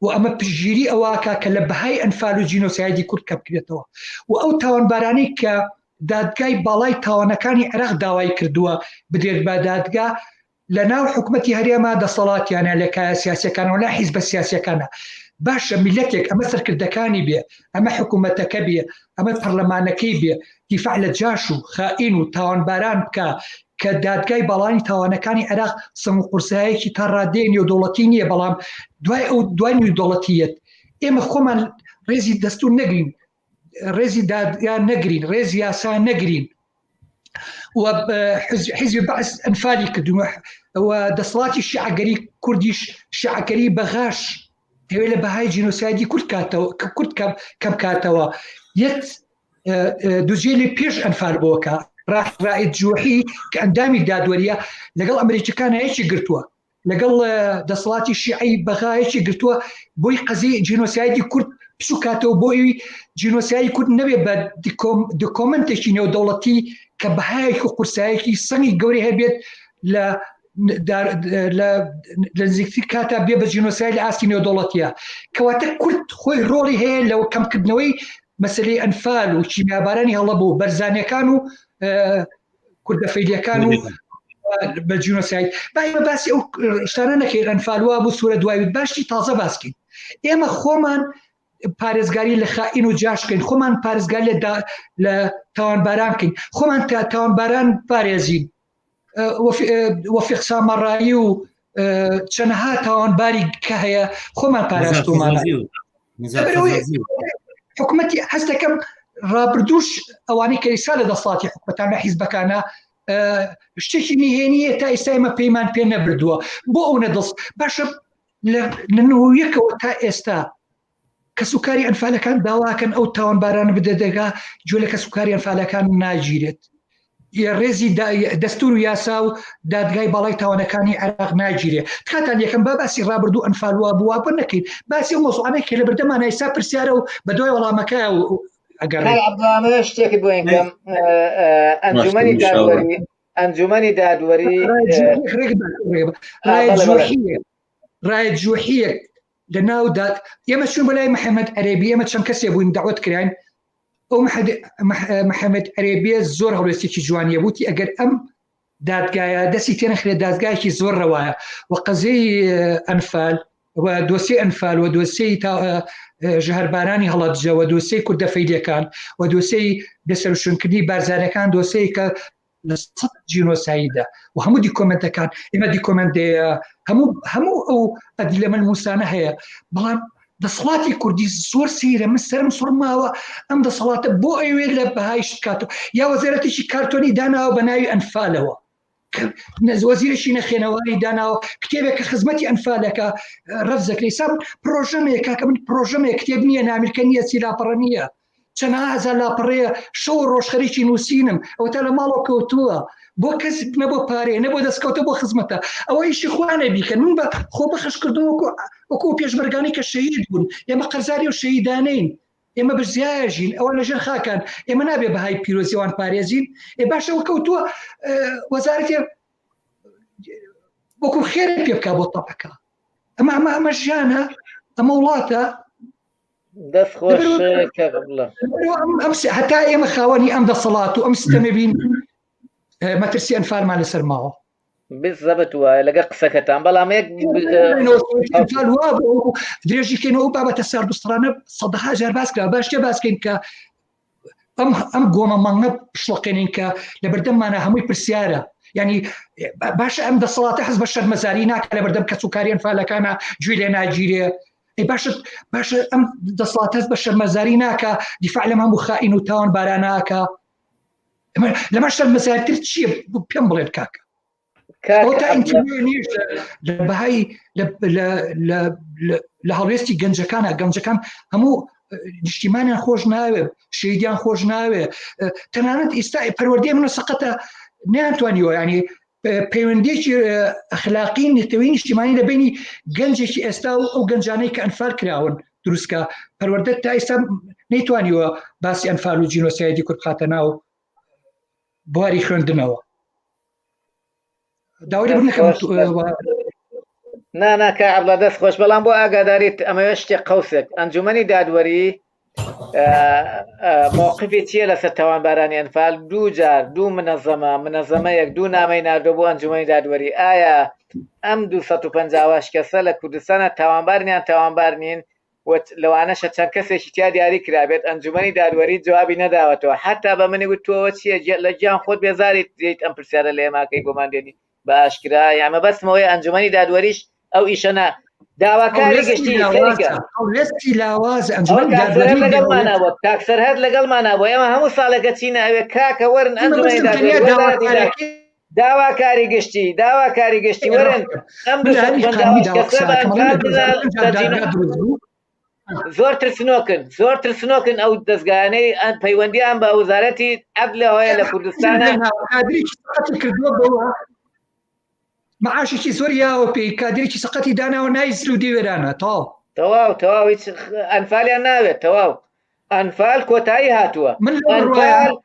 و ئەمە پشگیری ئەوواکە کە لە بەهای ئەنفال و جینۆسایدی کورد کە بکرێتەوە و ئەو تاوانبارانەی کە دادگای باڵای تاوانەکانی عێراق داوای کردووە بدرێت بە دادگا لە ناو حکومەتی هەرێما دەسەڵاتیانە لە کایە سیاسەکانەوە لە حیزبە سیاسەکانە باشە میلەتێک ئەمە سەرکردەکانی بێ ئەمە حکوومەتەکە بێ ئەمە پەرلەمانەکەی بێ دیفاع لە جاش و خائین و تاوانباران بکا کە دادگای باڵانی تاوانەکانی عێراق سەنگ و قورسایەکی تا ڕادەیە نێودەوڵەتی نییە بەڵام دوای ئەو دوای نێودەوڵەتیەت ئێمە خۆمان ڕێزی دەستور نەگرین ڕێزی دادگا نەگرین ڕێزی یاسا نەگرین و حیزبی بەعس ئەنفالی کردووە و دەسەڵاتی شیعەگەری کوردیش شیعەگەری بەغاش دەوێت لە بەهای جینۆسایدی کورد کاتەوە کورد کەم کاتەوە یەت دوجێلی پێش ئەنفال بۆکە. ڕائید جوحی کە ئەندامی دادوەریە لەگەڵ ئەمریکیەکان یەکی گرتووە لەگەڵ دەسەڵاتی شیعی بەغایەکی گرتووە بۆی قەزی جینۆسایدی کورد بچووکاتەوە بۆ ئەوی جینۆسایی کورد نەبێ بە دیکۆمنتێکی نێودەوڵەتی کە بەهایەکی و قورسایەکی سەنگی گەورەی هەبێت لە لە نزیکتر کاتا بێ بە جینۆسای لە ئاستی نێودەوڵەتیە کەواتە کورد خۆی ڕۆڵی هەیە لەوە کەمکردنەوەی مەسلەی ئەنفال و کیمیابارانی هەڵەبوو بەرزانەکان و کوردە فەیلیەکان و بە جینۆساید با ئێمە باسی ئەو شتانە نەکەین ئەنفال وا بوو سوورە دوای باشی تازە باسکەین ئێمە خۆمان پارێزگاری لە خائین و جاش بکەین خۆمان پارێزگاری لە لە تاوانباران بکەین خۆمان تا تاوانباران پارێزین وەفیق سامەڕایی و چەنەها تاوانباری کە هەیە خۆمان پاراستومانە حکومەتی هەست دەکەم ڕابردوش ئەوانەی کە ئیسا لە دەسەڵاتی حکومەتان لە حیزبەکانە شتێکی نهێنیە تا ئێستا ئێمە پەیمان پێ نەبردووە بۆ ئەو نەدەست باشە لە نەوەکەوە تا ئێستا کەسوکاری ئەنفالەکان داواکەن ئەو تاوانبارانە بدە دەگا گوێ لە کەسوکاری ئەنفالەکان ناگیرێت ڕێزی دەستور و یاسا و دادگای باڵای تاوانەکانی عێراق ناگیرێ تکاتان یەکەم با باسی ڕابردوو ئەنفال وا بووە بۆ نەکەین باسی ئەو مەوزوعانە کە لە بەردەمان ئێستا پرسیارە و بە دوای وەڵامەکە ئەگەڕێ شتێکت بۆ کەم ئەنجومەنی دادوەری ئەنجومەنی دادوەری ڕایە جوحیەک لە ناو داد ئێمە چون بەلای محەممەد عەربی ئێمە چەند کەسێ بووین داوت کراین ئەو محەممەد عەربیە زۆر هەڵوێستێکی جوانیە وتی ئەگەر ئەم دادگایە دەستی تێنەخرێت دادگایەکی زۆر ڕەوایە و قەزیەی ئەنفال و دۆسیەی ئەنفال و دۆسیەی تا ژەهربارانی هەڵەبجە و دۆسیەی کوردە فەیلیەکان و دۆسیەی بێسەروشوێنکردنی بارزانەکان دۆسیەی کە لە سەد جینۆسایدە و هەموو دیکۆمنتەکان ئێمە دیکۆمنت دەیە هەموو هەموو ئەو ئەدلە مەلموسانە هەیە بەڵام دەسەڵاتی کوردی زۆر سیرە من سرم سوڕماوە ئەم دەسەڵاتە بۆ ئەوێ لە بەهای شکات یا وەزارەتێکی کارتۆنی داناوە بە ناوی ئەنفالەوە وەزیرێکی نەخێنەواری داناوە کتێبێک کە خزمەتی ئەنفالەکە ڕەفزەکەی سام پرۆژەمێک کاکە من پرۆژەمێک کتێب نییە نامیلکە نییە سی لاپەڕە نییە چەنەها هەزار لاپەڕەیە شەو و ڕۆژ خەریکی نووسینم ئەوەتا لە ماڵەوە کەوتووە بۆ کەس نە بۆ پارەیە نە بۆ دەستکەوتە بۆ خزمەتە ئەوە ئیشی خۆیانە بیکەن من بە خۆ بەخش کردم وەکو وەکو پێشمەرگانی کە شەهید بوون ئێمە قەرزاری و شەهیدانەین ئێمە بەزیایە ژین ئەوە لەژێر خاکان ئێمە نابێ بەهای پیرۆزیوان پارێزین ئێ باشە وە کەوتووە وەزارەتی وەکو خێرە پێ بکە بۆ تەپەکە ئەمە ئەمە ئەمە ژیانە ئەمە وڵاتە دەست خۆش هەتا ئێمە خاوەنی ئەم دەسەڵات و ئەم سیستەمە بین مەترسی ئەنفالمان لەسەر ماوە بزەبت وایە لەگە قسەکەتان بەڵام یەک درێژی کەینەوە ئەو بابەتە ساردوسترانە سەدەها جار باس کرا باش تێ باسکەین کە ئەم ئەم گۆمە مانگە پشڵقێنین کە لە بەردەممانە هەمووی پرسیارە ینی باشە ئەم دەسەڵاتە حەز بە شەرمەزاری ناکە لە بەردەم کەس و کاریان فالەکانە گوێ لێ ناگیرێ ئەی باشە باشە ئەم دەسەڵات هەست بە شەرمەزاری ناکە دیفاع لەم هەموو خائین و تاوان باراناکە لەمە شەرمەزارتر چییە پێم بڵێن کاکە لە بەهای لە هەڵوێستی گەنجەکانە گەنجەکان هەموو نیشتیمانیان خۆش ناوێ شەیدیان خۆش ناوێ تەنانەت ئیستا پەروەردەی منە سەقەتە نیانتوانیوە ینی پەیوەندێکی ئەخلاقی نەتەوەی نیشتیمانی لە بینی گەنجێکی ئێستا و ئەو گەنجانەی کە ئەنفال کراون دروستکە پەروەردە تا ئێستا نەیتوانیوە باسی ئەنفال و جینۆسایدی کورد بخاتە ناو بواری خوێندنەوە داوای لێ بکەم نا نا کا عەبڵا دەست خۆش بەڵام بۆ ئاگاداریت ئەمەوێ شتێک قەوسێک ئەنجومەنی دادوەری موقفی چییە لەسەر تاوانبارانی ئەنفال دوو جار دوو منەزەمە منەزەمەیەک دوو نامەی ناردۆ بۆ ئەنجومەنی دادوەری ئایا ئەم 250 کەسە لە کوردستانە تاوانبارن یان تاوانبار نین و لەوانەشە چەند کەسێکی تیا دیاری کرابێت ئەنجومەنی دادوەری جوابی نەداوەتەوە حتا بە منی وت تۆوە چییە لە گیان خۆت بێزاری دێیت ئەم پرسیارە لە ئێماکەی بۆمان دێنی بە ئاشکرا یان مەبەستمەوەی ئەنجومەنی دادوەریش ئەو ئیشە نا داواکاری گشتی هەڵوێستی لاواز ئەنجومەنی دادوەری لەگەڵمانە بۆ کاک سەرهەد لەگەڵمانە بۆ ئێمە هەموو ساڵێکە چینە ئەوێ کاکە وەرن ئەنجومەنی دادوەری داواکاری گشتی داواکاری گشتی وەرن ئەم زۆر ترسنۆکن زۆر ترسنۆکن ئەو دەستگانەی ئەن پەیوەندیان بە وەزارەتی عەدلەوە هەیە لە کوردستانە کادرێکی سەقەتی کردووە بەوە معاشێکی زۆر یاوە پێی کادرێکی سەقەتی داناوە ناوی سرودی وێرانە تەواو تەواو تەواو هیچ ئەنفالیان ناوێت تەواو ئەنفال کۆتایی هاتووە من لەو بڕوایە ئەنفال لەو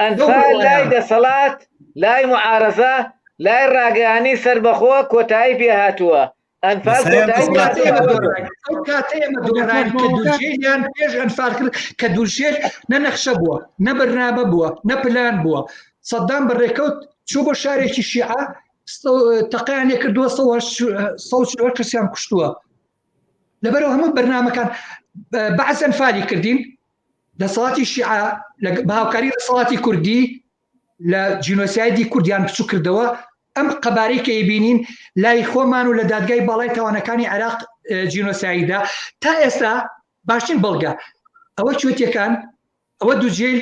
ئەنفال بڕوایە لای دەسەڵات لای معارەزە لای ڕاگەیانی سەربەخۆ کۆتایی پێ هاتووە ئەنفال لەسەر کۆتایی ئەو پێ کاتەی هاتووە ئێمە ئەوە دۆڕاین ئەو کاتەی ئێمە دۆڕاین کە دووجێلیان پێش ئەنفال کرد کە دووجێل نە نەخشە بووە نە بەرنامە بووە نە پلان بووە سەدام بە ڕێکەوت چوو بۆ شارێکی شیعە تەقیان لێ کردووە 140 کەسیان کوشتووە لەبەرەوە هەموو بەرنامەکان بەعس ئەنفالی کردین دەسەڵاتی شیعە بە هاوکاری دەسەڵاتی کوردی لە جینۆسایدی کوردیان بچوک کردەوە ئەم قەبارەی کە ئەیبینین لای خۆمان و لە دادگای باڵای تاوانەکانی عێراق جینۆسایدە تا ئێستا باشترین بەڵگە ئەوە کوێتیەکان ئەوە دووجیل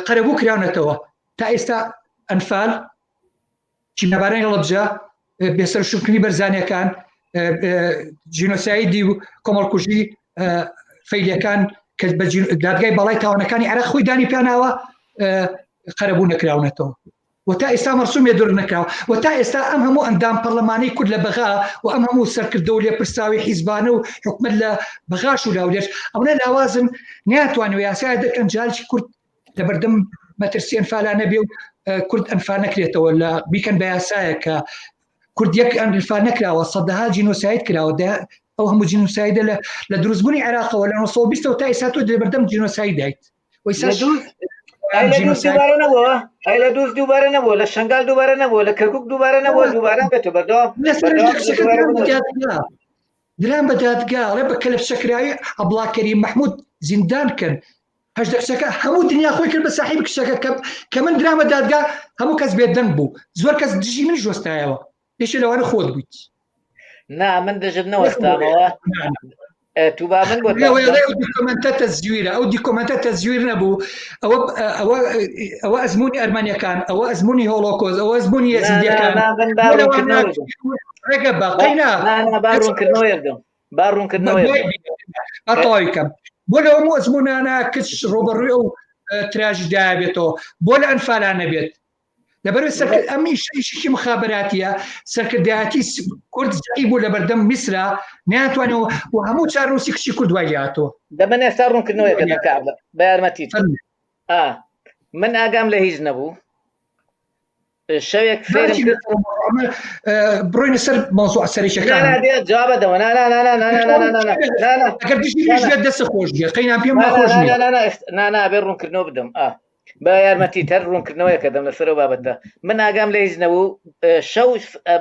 قەرەبوو کراونەتەوە تا ئێستا ئەنفال کیمیابارانی هەڵەبجە، بێسەروشوونکردنی بەرزانییەکان، جینۆسایدی و کۆمەڵکوژی فەیلیەکان کە بە دادگای باڵای تاوانەکانی عێراق خۆی دانی پیاناوە قەرەبوو نەکراونەتەوە و تا ئێستا مەرسومێ دوور نەکراوە و تا ئێستا ئەم هەموو ئەندام پەرلەمانی کورد لە بەغا و ئەم هەموو سەرکردە و لێپرساوی حیزبانە و حکومت لە بەغاش و لاولێش ئەوەنە لاوازن نیاتوانێت یاسای دەکەن جارێکی کورد لەبەردەم مەترسی ئەنفالا نەبێ و کورد ئەنفال نەکرێتەوە لە بیکەن بە یاسایە کە کورد یەک ئەنفال نەکراوە سەدەها جینۆساید کراوە ئەو هەموو جینۆسایدە لە لە دروستبوونی عێراقەوە لە 1920 تا ئێستا تۆ لەبەردەم جینۆساید دایت دووبارە نەبووە ئەی لە دووز دووبارە نەبووە لە شنگال دووبارە نەبووە لە کەرکک دووبارە نەبووە دووبارە بێتە بەردەوام دران بە دادگا ئەڵێ بە کەلەپچەکراوی عەبڵاکەریم مەحمود زیندان کەن 18 کچەکە هەموو دنیا خۆی کرد بە ساحیب کچەکە کە کە من درامە دادگا هەموو کەس بێدەنگ بوو زۆر کەس دژی من ژۆستایەوە یەکێ لەوانە خۆت بوویت نا من دژت نەوەستامەوە تو با من بۆ ئەو دیکۆمنتە تەزویرە ئەو دیکۆمنتە تەزویر نەبوو ئەوە ئەوە ئەوە ئەزمموی ئەرمانیەکان ئەوە ئەزمموی هۆڵۆکۆز ئەوە ئەزمموی یەزیدیەکان ڕێگە بە قەینا ڕوونکردنەوەیەکدەم با ڕوونکردنەوەی تەواوی کەم بۆ لەوە هەموو ئەزموونانە کچ ڕۆبەڕووی ئەو تراژیدیا بێتەوە بۆ لە ئەنفالان نەبێت لەبەر سەرکرد ئەم ئیشێکی مخابراتیە سەرکردایەتی کورد زەعیف بوو لەبەردەم میسرا نیانتوانەوە و هەموو چارنووسی کچی کورد وای لێهاتەوە دەمن ئێستا ڕوونکردنەوەیەکە دەکا بە یارمەتیت ئا من ئاگام لە هیچ نەبوو شەوێک فێرم کرد بڕۆینە سەر مەوزوع سەرەکیەکان جوابە دەوە نا نا نا نا نا نا نا نا نا ئەگەر دژی منیش بێت دەست خۆش بێت قەینان پێم ناخۆش نییە نا نا نا نا بێ ڕوونکردنەوە بدەم ئا بە یارمەتی تەر ڕوونکردنەوەیەکە دەم لەسەر ئەو بابەتە من ئاگام لە هیچ نەبوو شەو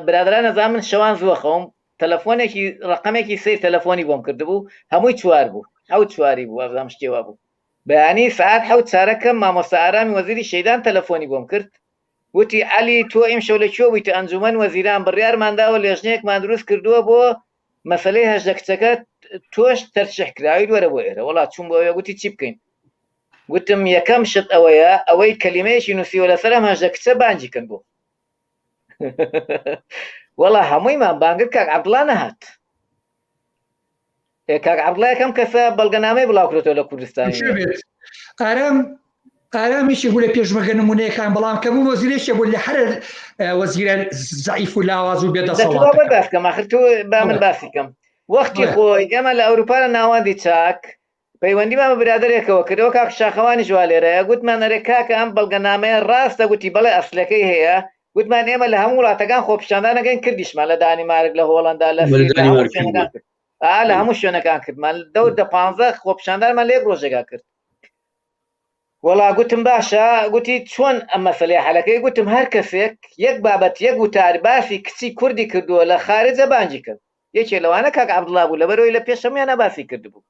برادران نەزان من شەوان زووە خەوم تەلەفۆنێکی ڕقەمێکی سیر تەلەفۆنی بۆم کردبوو هەمووی چوار بوو حەوت چواری بوو ئەزام شتێوا بوو بەیانی سەعات حەوت چارەکەم مامۆستا ئارامی وەزیری شەیدان تەلەفۆنی بۆم کرد وتی عەلی تۆ ئیمشەو لە کوێ بوویتە ئەنجومەن وەزیران بڕیارمان داوە لێژنەیەکمان دروست کردووە بۆ مەسەلەی 18 کچەکە تۆش تەرشیح کراویت وەرە بۆ ئێرە وەڵا چوون بۆ ئەوێ گوتی چی بکەین گوتم یەکەم شت ئەوەیە ئەوەی کەلیمەیەکی نووسیوە لەسەر ئەم 18 کچە بانگی کەن بۆ وەڵا هەموویمان بانگر کاک عەبدوڵا نەهات کاک عەبدوڵا یەکەم کەسە بەڵگەنامەی بڵاوکرێتەوە لە کوردستان ئارام ئارامیشی بوو لە پێشمەگە نمونەیەکان بەڵام کە بوو وەزیرێکە بوو لە هەر وەزیرە زەعیف و لاواز و بێدەسەڵات باس کەم آخر تۆ با من باسی کەم وەختی خۆی ئێمە لە ئەوروپا لە ناوەندی چاک پەیوەندیمان بە برادەرێکەوە کردەوە کاک شاخەوانیش وا لێرەیە گوتمان ئەرێ کاکە ئەم بەڵگەنامەیە ڕاستە گوتی بەڵێ ئەسلەکەی هەیە گوتمان ئێمە لە هەموو وڵاتەکان خۆپیشاندان ئەکەین کردیشمان لە دانیمارک لە هۆڵەندا لە سوید لە هەموو شوێنەکان کرد ئا لە هەموو شوێنەکان کردمان دەور دە پانزە خۆپیشاندانمان لە یەک ڕۆژێکا کرد وەڵا گوتم باشە گوتی چۆن ئەم مەسەلەیە حەلەکەی گوتم هەر کەسێک یەک بابەت یەک وتار باسی کچی کوردی کردووە لە خارجە بانگی کرد یەکێ لەوانە کاک عەبدوڵا بوو لەبەرەوەی لە پێش هەموویانە باسی کردبوو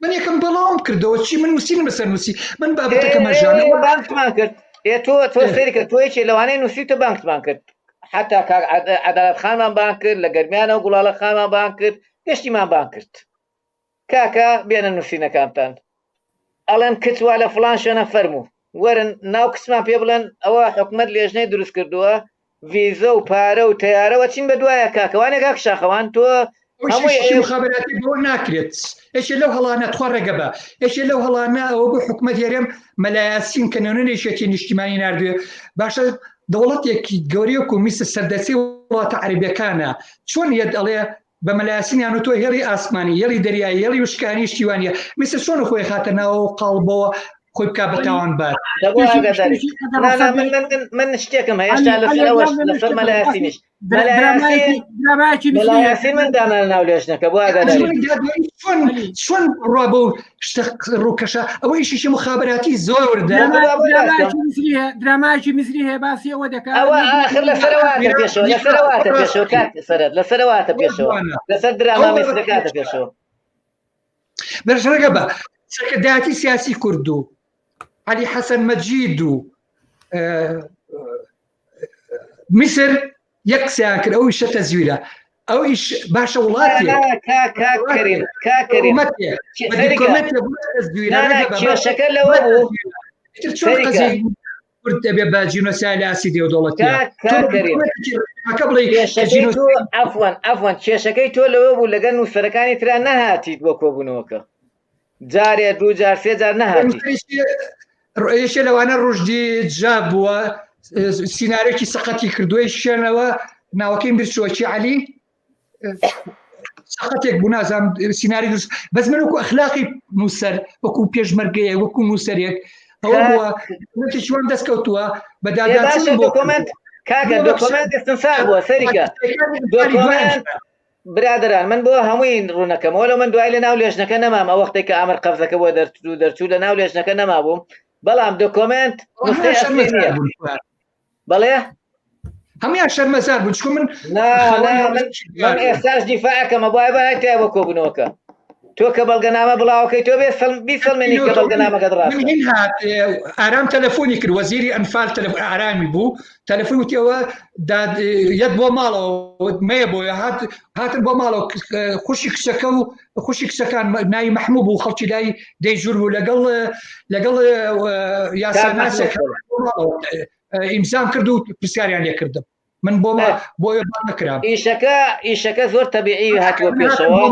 من یەکەم بەڵاوم کردەوە چی من نووسینم لەسەر نووسی من بابەتەکە مەژانەوە بانکمان کرد ئێ تۆ تۆ سەیری کرد تۆ یەکێ لەوانەیە نووسی تۆ بانکمان کرد حتا کاک عەدالەت خانمان بانگ کرد لە گەرمیانەوە گوڵاڵە خانمان بانگ کرد گشتیمان بانگ کرد کاکە بێنە نووسینەکانتان ئەڵێن کچ وا لە فڵان شوێنە فەرموو وەرن ناو کچمان پێ بڵێن ئەوە حکومەت لێژنەی دروست کردووە ڤیزە و پارە و تەیارەوە چین بە دوایە کاکەوانێ کاک شاخەوان تۆ. هەمووی مخابراتی بۆ ناکرێت یەکێ لەو هەڵانە تخوا ڕێگە بە یەکێ لەو هەڵانە ئەوە بۆ حکومەت هەرێم مەلایاسین کە نوێنەرێکی نیشتیمانی ناردوێ باشە دەوڵەتێکی گەورەی وەکو میسر سەردەستی وڵاتە عەربیەکانە چۆن یەت ئەڵێ بە مەلایاسینیان و تۆ هێڵی ئاسمانی هێڵی دەریایی هێڵی وشکانی شتیوانە میسر چۆن خۆی خاتە ناوە قاڵبەوە خۆی بک بە تاوانبار من شتێکم هێشتا لەسەر ئەوەش لەسەر مەلایاسینیش مەلایاسین من دانا ناو لێژنەکە بۆ ئاگاداری چۆن چۆن ڕوا بۆ شتە ڕووکەشە ئەوە ئیشیشی مخابراتی زۆر وردە درامایکی میسری هەیە باسی ئەوە دەکات ئەوە ئاخر لەسەرەواتە پێشەوە لەسەرەواتە پێشەوە کاک سەرەت لەسەرەواتە پێشەوە لەسەر دراما میسرەکاتە پێشەوە بەرشەکە بە سەرکردایەتی سیاسی کورد و عەلی حەسەن مەجید و میسر یەک قسەیان کرد ئەو ئیشە تەزویرە ئەو ئیش باشە وڵاتێک کێشەکە لەوە بوو چۆن قەزیەی کورد دەبێ بە جینۆساید لە ئاستی نێودەوڵەتیە عەفوەن عەفوەن کێشەکەی تۆ لەوە بوو لەگەل نووسەرەکانی ترا نەهاتیت بۆ کۆبوونەوەکە جارێ دوو جار سێ جار نەهاتی. یەکێ لەوانە ڕژدی جا بووە سینارێکی سەقەتی کردووە شوێنەوە ناوەکەیم بیرچووە علی سەقەتێک بوو نازانم سیناری دروست بەس من وەکو ئەخلاقی نووسەر وەکو پێشمەرگەیە وەکو نووسەرێک ئەوە بووە شوان دەست کەوتووە بە داداچوون بۆ دۆکۆمنت کاکە دۆکۆمنت استنساخ بووە سەریکە دۆکۆمنت برادەران من بۆ هەمووی ڕوونەکەمەوە لە من دوای لە ناو لێژنەکە نەمام ئەو وەختێک کە ئامر قەفزەکە بۆ دەرچوو دەرچوو لە ناو لێژنەکە نەمابووم بەڵام دۆکۆمنت نوسخەی ئەسلی نییە بەڵێ هەمویان شەرمەزار بوون چکو من من ئێستاش دیفاعەکەمە بۆ بە بۆ کۆبوونەوەکە تۆ کە بەڵگەنامە بڵاوەکەی تۆ بێ بیسەلمێنی کە بەڵگەنامەکەت ڕاستە. من هین هات ئارام تەلەفۆنی کرد وەزیری ئەنفال تەلەفۆن ئارامی بوو تەلەفۆن وتیەوە داد یەت بۆ ماڵەوە مەیە بۆ هات هاتن بۆ ماڵەوە خوشی کچەکە و خوشی کچەکان ناوی مەحموو بوو خەڵکی لای دەیجور بوو لەگەڵ لەگەڵ یاساناسێک ئیمزام کرد و پرسیاریان لێکردم من بۆ بۆ نەکرام ئیشەکە ئیشەکە زۆر تەبیعی هاتووە پێشەوە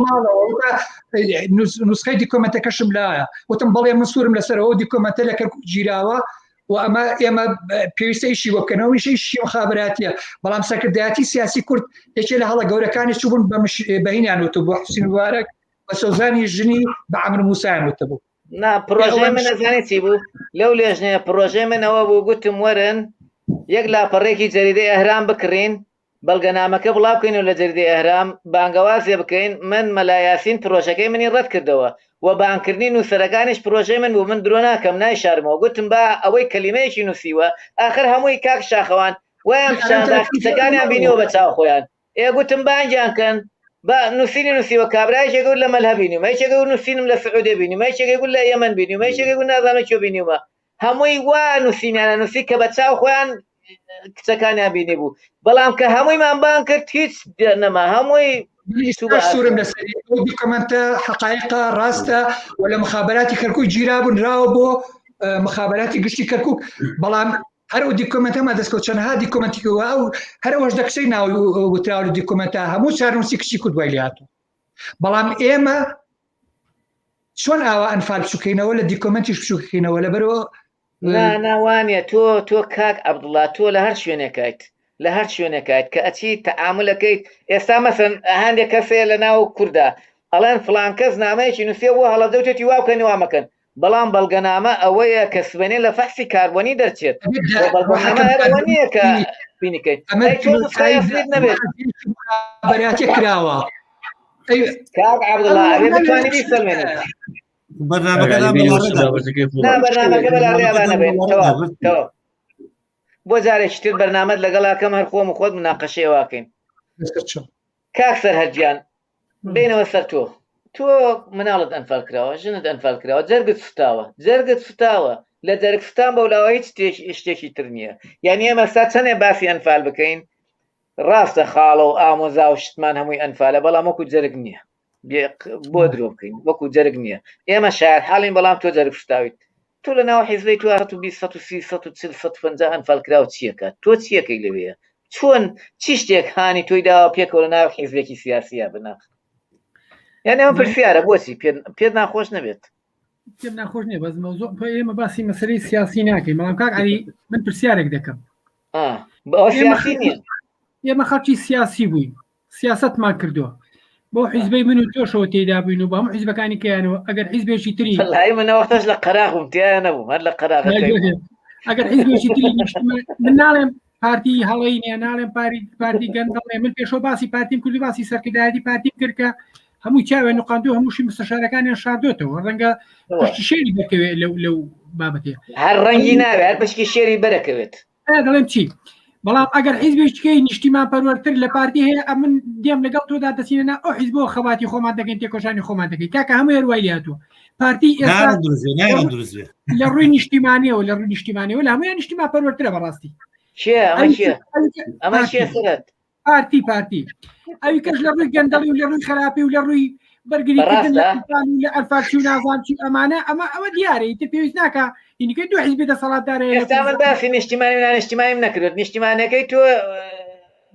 نسخەی دیکۆمنتەکەشم لایە وتم بەڵێ من سوورم لەسەرەوە دیکۆمنتە لە کەرکوک گیراوە و ئەمە ئێمە پێویستە ئیشی بۆ بکەنەوە ئیشی شی مخابراتیە بەڵام سەرکردایەتی سیاسی کورد یەکێ لە هەڵە گەورەکانی چوبوون بە بەهینیان وتبوو حوسین مبارەک بە سۆزانی ژنی بە عەمر موسایان وتبوو نا پرۆژەی من ئەزانی چی بوو لەو لێژنەیە پرۆژەی من ئەوە بوو گوتم وەرن یەک لاپەڕێکی جەریدەی ئەهرام بکڕین بەڵگەنامەکە بڵاو بکەینەوە لە جەریدەی ئەهرام بانگەوازێ بکەین من مەلا یاسین پرۆژەکەی منی ڕەت کردەوە و بانگکردنی نووسەرەکانیش پرۆژەی من بوو من درۆ ناکەم نایشارمەوە گوتم با ئەوەی کەلیمەیەکی نووسیوە ئاخر هەمووی کاک شاخەوان وایان پیشاندا کچەکانیان بینیوە بە چاو خۆیان ئێ گوتم بانگیان کەن با نووسینی نووسیوە کابرا یەکێک گوت لە مەلهە بینیومە یەکێک گوت نووسینم لە سعودیە بینیومە یەکێک گوت لە یەمەن بینیومە یەکێک گوت نازانم کوێ بینیومە هەمووی وا نووسینیانە نووسی کە بە چاو خۆیان کچەکانیان بینی بوو بەڵام کە هەموویمان بان کرد هیچ نەما هەمووی سوورم لەسەری ئەو دیکۆمنتە حقایقە ڕاستە و لە مخابراتی کەرکوک گیرابوون راوە بۆ مخابراتی گشتی کەرکوک بەڵام هەر ئەو دیکۆمنتەمان دەستکەوت چەندها دیکۆمنتیکەوە ئەو هەر ئەوەش دەکچەی ناو وتراوە لە دیکۆمنتە هەموو چارنووسی کچی کورد وای لێهاتوو بەڵام ئێمە چۆن ئاوا ئەنفال بچووکەینەوە لە دیکۆمنتیش بچووکەینەوە لەبەرەوە ناوانە تۆ تۆ کاک عەبدوڵا تۆ لە هەر شوێنێکایت لە هەر شوێنێکایت کە ئەچی تەعاملەکەیت ئێستا مەسەن هەندێک کەسەیە لە ناو کووردا ئەڵێن فلان کەس نامەیەکی نووسیە بۆ هەڵەبجە وتێتی وا بکەن وا مەکەن بەڵام بەڵگەنامە ئەوەیە کە سبەینێ لە فەحسی کاربۆنی دەرچێت و بەڵگەنامە هەر ئەوە نییە کە بینیکەیت ئەمە ئەی تۆ نوسخەی ئەسلیت نەبێت بەراتێ کراوە کاک عەبدوڵا ئەبێ بتوانی بیسەلمێنیت بەرنامەکە نا بەرنامەکە بەلا ڕێیان نەبێت تەواو تەواو بۆ جارێکی تر بەرنامەت لەگەڵاکەم هەر خۆم و خۆت مناقەشەی واکەین کاک سەرهەد گیان بینەوە سەر تۆ تۆ مناڵت ئەنفال کراوە ژنت ئەنفال کراوە جەرگت سوتاوە جەرگت سوتاوە لە جەرگ سوتان بەولاوە هیچ شتێکی تر نییە یعنی ئێمە سا چەندێ باسی ئەنفال بکەین ڕاستە خاڵە و ئامۆزا و شتمان هەمووی ئەنفالە بەڵام وەکو جەرگ نییە بۆ درۆ بکەین وەکو جەرگ نییە ئێمە شار حاڵین بەڵام تۆ جەرگ سوتاویت تۆ لە ناو حیزبەی تۆ 120 130 140 150 ئەنفال کراو چیەکە تۆ چیەکەی لەوەیە چۆن چی شتێک هانی تۆی داوە پێکەوە لە ناو حیزبێکی سیاسیە بناخ؟ یعنی ئەمە پرسیارە بۆچی پێت ناخۆش نەبێت پێم ناخۆش نییە بەس مەوزوع ئێمە باسی مەسەلەی سیاسی ناکەین بەڵام کاک عەلی من پرسیارێک دەکەم ئێمە خەڵکی سیاسی بووین سیاستمان کردووە بۆ حیزبەی من و تۆشەوە تێدا بووین و بە هەموو حیزبەکانی کەیانەوە ئەگەر حیزبێکی تری لای منە وەختەش لە قەراغ بووم تیا نەبووم هەر لە قەراغ ئەگەر حیزبێکی تری من ناڵێم پارتی هەڵەی نیە ناڵێم پاری پارتی گەندەڵێ من پێشۆ باسی پارتیم کردو باسی سەرکردایەتی پارتیم کرد کە هەموو چاوێن نقاندو هەمووشی مستەشارەکانیان شاردۆتەوە ڕەنگە پشتی شێری بەکەوێت لەو لەو بابەتێ هەر ڕەنگی ناوێت هەر پشکی شێری بەرەکەوێت دەڵێم چی بەڵام ئەگەر حیزبێکیکەی نیشتیمان پەروەرتر لە پارتی هەیە ئەمن دێم لەگەڵ تۆدا دەچینە نا ئەو حیزبەوە خەباتی خۆمان دەکەین تێکۆشانی خۆمان دەکەین کاکە هەموو هەروای لاتوە پارتی ئێستا لە ڕووی نیشتیمانیەوە لە ڕووی نیشتیمانیەوە لە هەموویان نیشتیمان پەروەرترە بەڕاستی پارتی پارتی ئەوی کەش لە ڕووی گەندەڵی و لە ڕووی خراپی و لە ڕووی بەرگری لە ئەلفاچی و نازان چی ئەمانە ئەمە ئەوە دیارە ئیتر پێویست ناکە هینیکەی دوو حیزبی دەسەڵاتدارە ئێستا من باسی نیشتیمانی و نانیشتیمانیم نەکرد نیشتیمانەکەی تۆ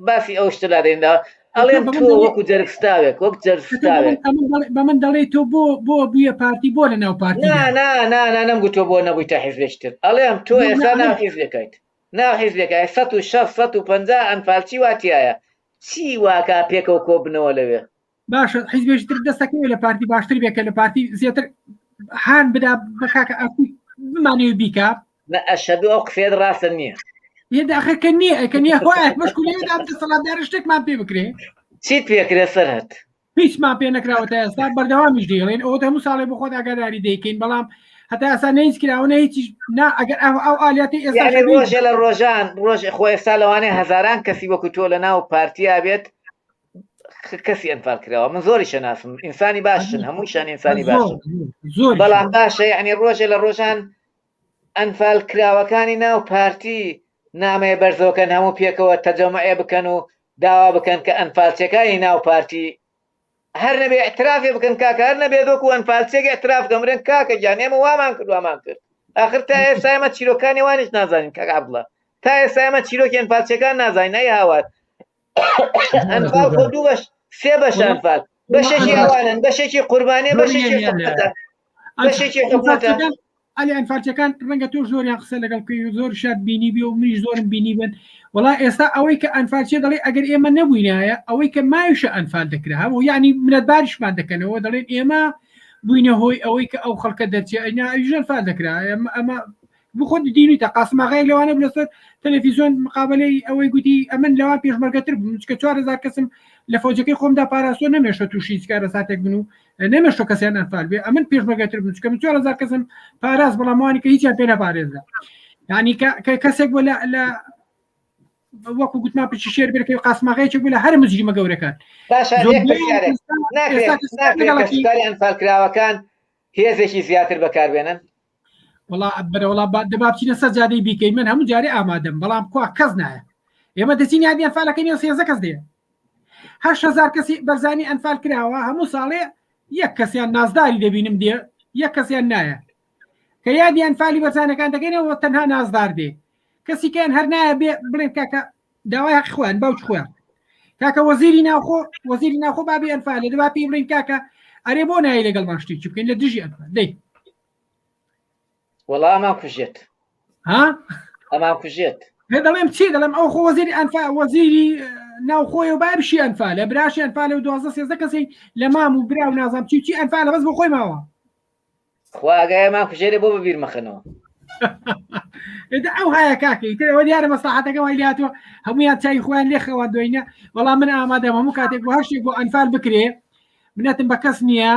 باسی ئەو شتە لادەیندا ئەڵێم تۆ وەکو جەرگستاوێک وەک جەرگستاوێک بە من دەڵێ تۆ بۆ بۆ بوویە پارتی بۆ لە ناو پارتی نا نا نا نا نەمگوتووە بۆ نەبوویتە حیزبێکی تر ئەڵێم تۆ ئێستا ناو حیزبێکیت ناو حیزبێکای 160 150 ئەنفالچی وا تیایە چی واکا پێکەوە کۆبنەوە لەوێ باشە حیزبێکی تر دەستەکەوێت لە پارتی باشتر بێ کە لە پارتی زیاتر هان بدا بە کاکە ئەرتی بمانەوێ بیکا نە ئەشهەدو ئەو قسەیەت ڕاستە نییە. یە داخر کە نییە ئەکە نییە خۆیان مشکو لێدا دەسەڵاتدار شتێکمان پێ بکرێ چیت پێکرێ سەرهەت هیچمان پێ نەکراوە تا ئێستا بەردەوامیش دەیڵێن ئەوە هەموو ساڵێ بۆ خۆت ئاگاداری دەیکەین بەڵام هەتا ئێستا نە هیچ کراوە نە هیچیش نا ئەگەر ئەو ئەو ئالیاتی ئێستا یعنی ڕۆژێ لە ڕۆژان ڕۆژ خۆ ئێستا لەوانەیە هەزاران کەسی وەکو تۆ لە ناو پارتیا بێت کەسی ئەنفال کراوە من زۆری شەناسم ئینسانی باشن هەمووشان ئینسانی باشن زۆر بەڵام باشە یعنی ڕۆژێ لە ڕۆژان ئەنفال کراوەکانی ناو پارتی نامەیە بەرزەوەکەن هەموو پێکەوە تەجەمعێ بکەن و داوا بکەن کە ئەنفالچەکانی ناو پارتی هەر نەبێ اعترافێ بکەن کاکە هەر نەبێت وەکو ئەنفالچێک اعتراف بکەن بڵێن کاکە گیان ئێمە وامان کرد وامان کرد ئاخر تا ئێستا ئێمە چیرۆکانی وانیش نازانین کاک عەبدوڵا تا ئێستا ئێمە چیرۆکی ئەنفالچەکان نازانین ئەی هاوار ئەنفال خۆ دوو بەش سێ بەش ئەنفال بەشێکی ئەوانن بەشێکی قوربانیە بەشێکی حکومەتە بەشێکی حکومەتە علی ئەنفالچەکان ڕەنگە تۆ زۆریان قسە لەگەڵ بکەی و زۆر شاد بینی بێ و منیش زۆرم بینی بن وڵا ئێستا ئەوەی کە ئەنفالچێ دەڵێ ئەگەر ئێمە نەبووینایە ئەوەی کە ماویشە ئەنفال دەکرا هەموو یعنی منەتباریشمان دەکەنەوە دەڵێن ئێمە بووینە هۆی ئەوەی کە ئەو خەڵکە دەرچێ ئەینا ئەویش ئەنفال دەکرا ئەمە ئەمە بخۆت دینیتە قاسم ئاغایەک لەوانە بوو لەسەر تەلەفیزیۆن مقابلەی ئەوەی گوتی ئەمن لەوان پێشمەرگەتر بووم چکە 4000 کەسم لە فەوجەکەی خۆمدا پاراستوە نەمێشتە تووشی هیچ کارەساتێک بن و نەمێشتە کەسیان ئەنفال بێ ئەمن پێشمەرگەتر بووم چکە من 4000 کەسم پاراست بەڵام وانی کە هیچیان پێ نەپارێزرا یعنی کە کەسێک بۆ لە لە وەکو گوتمان پچی شێر بێت قاسماغەیەکی بوو لە هەر مجریمە گەورەکان باشە یەک پرسیارێک ناکرێت ناکرێت کەسوکاری ئەنفالکراوەکان هێزێکی زیاتر بەکاربێنن وڵا بەرەوەڵا دەبا بچینە سەر جادەی بیکەین من هەموو جارێ ئامادەم بەڵام کوا کەس نایە ئێمە دەچین یادی ئەنفالەکەی نێو سێزە کەس دێ 8000 کەسی بەرزانی ئەنفال کراوە هەموو ساڵێ یەک کەسیان نازداری دەبینم دێ یەک کەسیان نایە کە یادی ئەنفالی بەرزانەکان دەکەینەوە تەنها نازدار دێ کەسیکەیان هەر نایە بێ بڵێن کاکە داوای حەقی خۆیان باوکی خۆیان کاکە وەزیری ناوخۆ وەزیری ناوخۆ بابی ئەنفالێ دەبا پێی بڵێن کاکە ئەرێ بۆ نایە لەگەڵمان شتێکی بکەین لە دژی ئەنفال دەی وەڵا ئەمان کوژێت ها ئەمان کوژێت پێ دەڵێم چی دەڵێم ئەو خۆ وەزیری ئەنفا وەزیری ناوخۆی و بابشی ئەنفالە براشی ئەنفالە و دوازدە سێزدە کەسی لە مام و برا و نازام چی چی ئەنفالە بەس بۆ خۆی ماوە خوا ئاگایە مان کوژێرێ بۆ بەبیر مەخەنەوە ئێدە ئەو هایە کاکە ئیتر ئەوە دیارە مەسڵەحەتەکە وای لێهاتووە هەموویان چای خۆیان لێ خەواندوینە بەڵام من ئامادەم هەموو کاتێک بۆ هەر شتێک بۆ ئەنفال بکرێ منەتم بە کەس نییە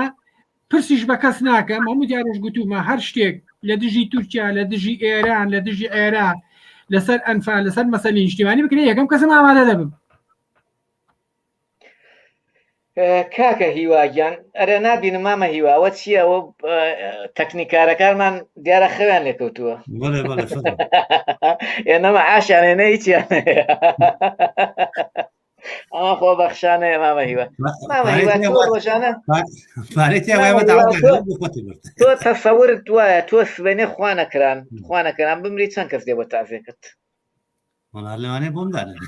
پرسیش بە کەس ناکەم هەموو جارێش گوتومە هەر شتێک لە دژی تورکیا لە دژی ئێران لە دژی عێراق لەسەر ئەنفال لەسەر مەسەلی نیشتیمانی بکرێ یەکەم کەسم ئامادە دەبم کاکە هیوا گیان ئەرێ نابینم مامە هیوا ئەوە چییە ئەوە تەکنیکارەکانمان دیارە خەویان لێکەوتووە بەڵێ بەڵێ فەرموو. ئێنەمە عاشیان هێنە هیچیان هەیە. ئەمە خۆ بەخشانەیە مامە هیوا مامە هیوا تۆ ڕۆژانە پارەی تیا وایە مامە هیوا داوام تۆ بۆ خۆتی برد. تۆ تەسەورت وایە تۆ سبەینێ خوا نەکران خوا نەکران بمری چەند کەس دێ بۆ تازێکت وەڵا لەوانەیە بۆم دانێن.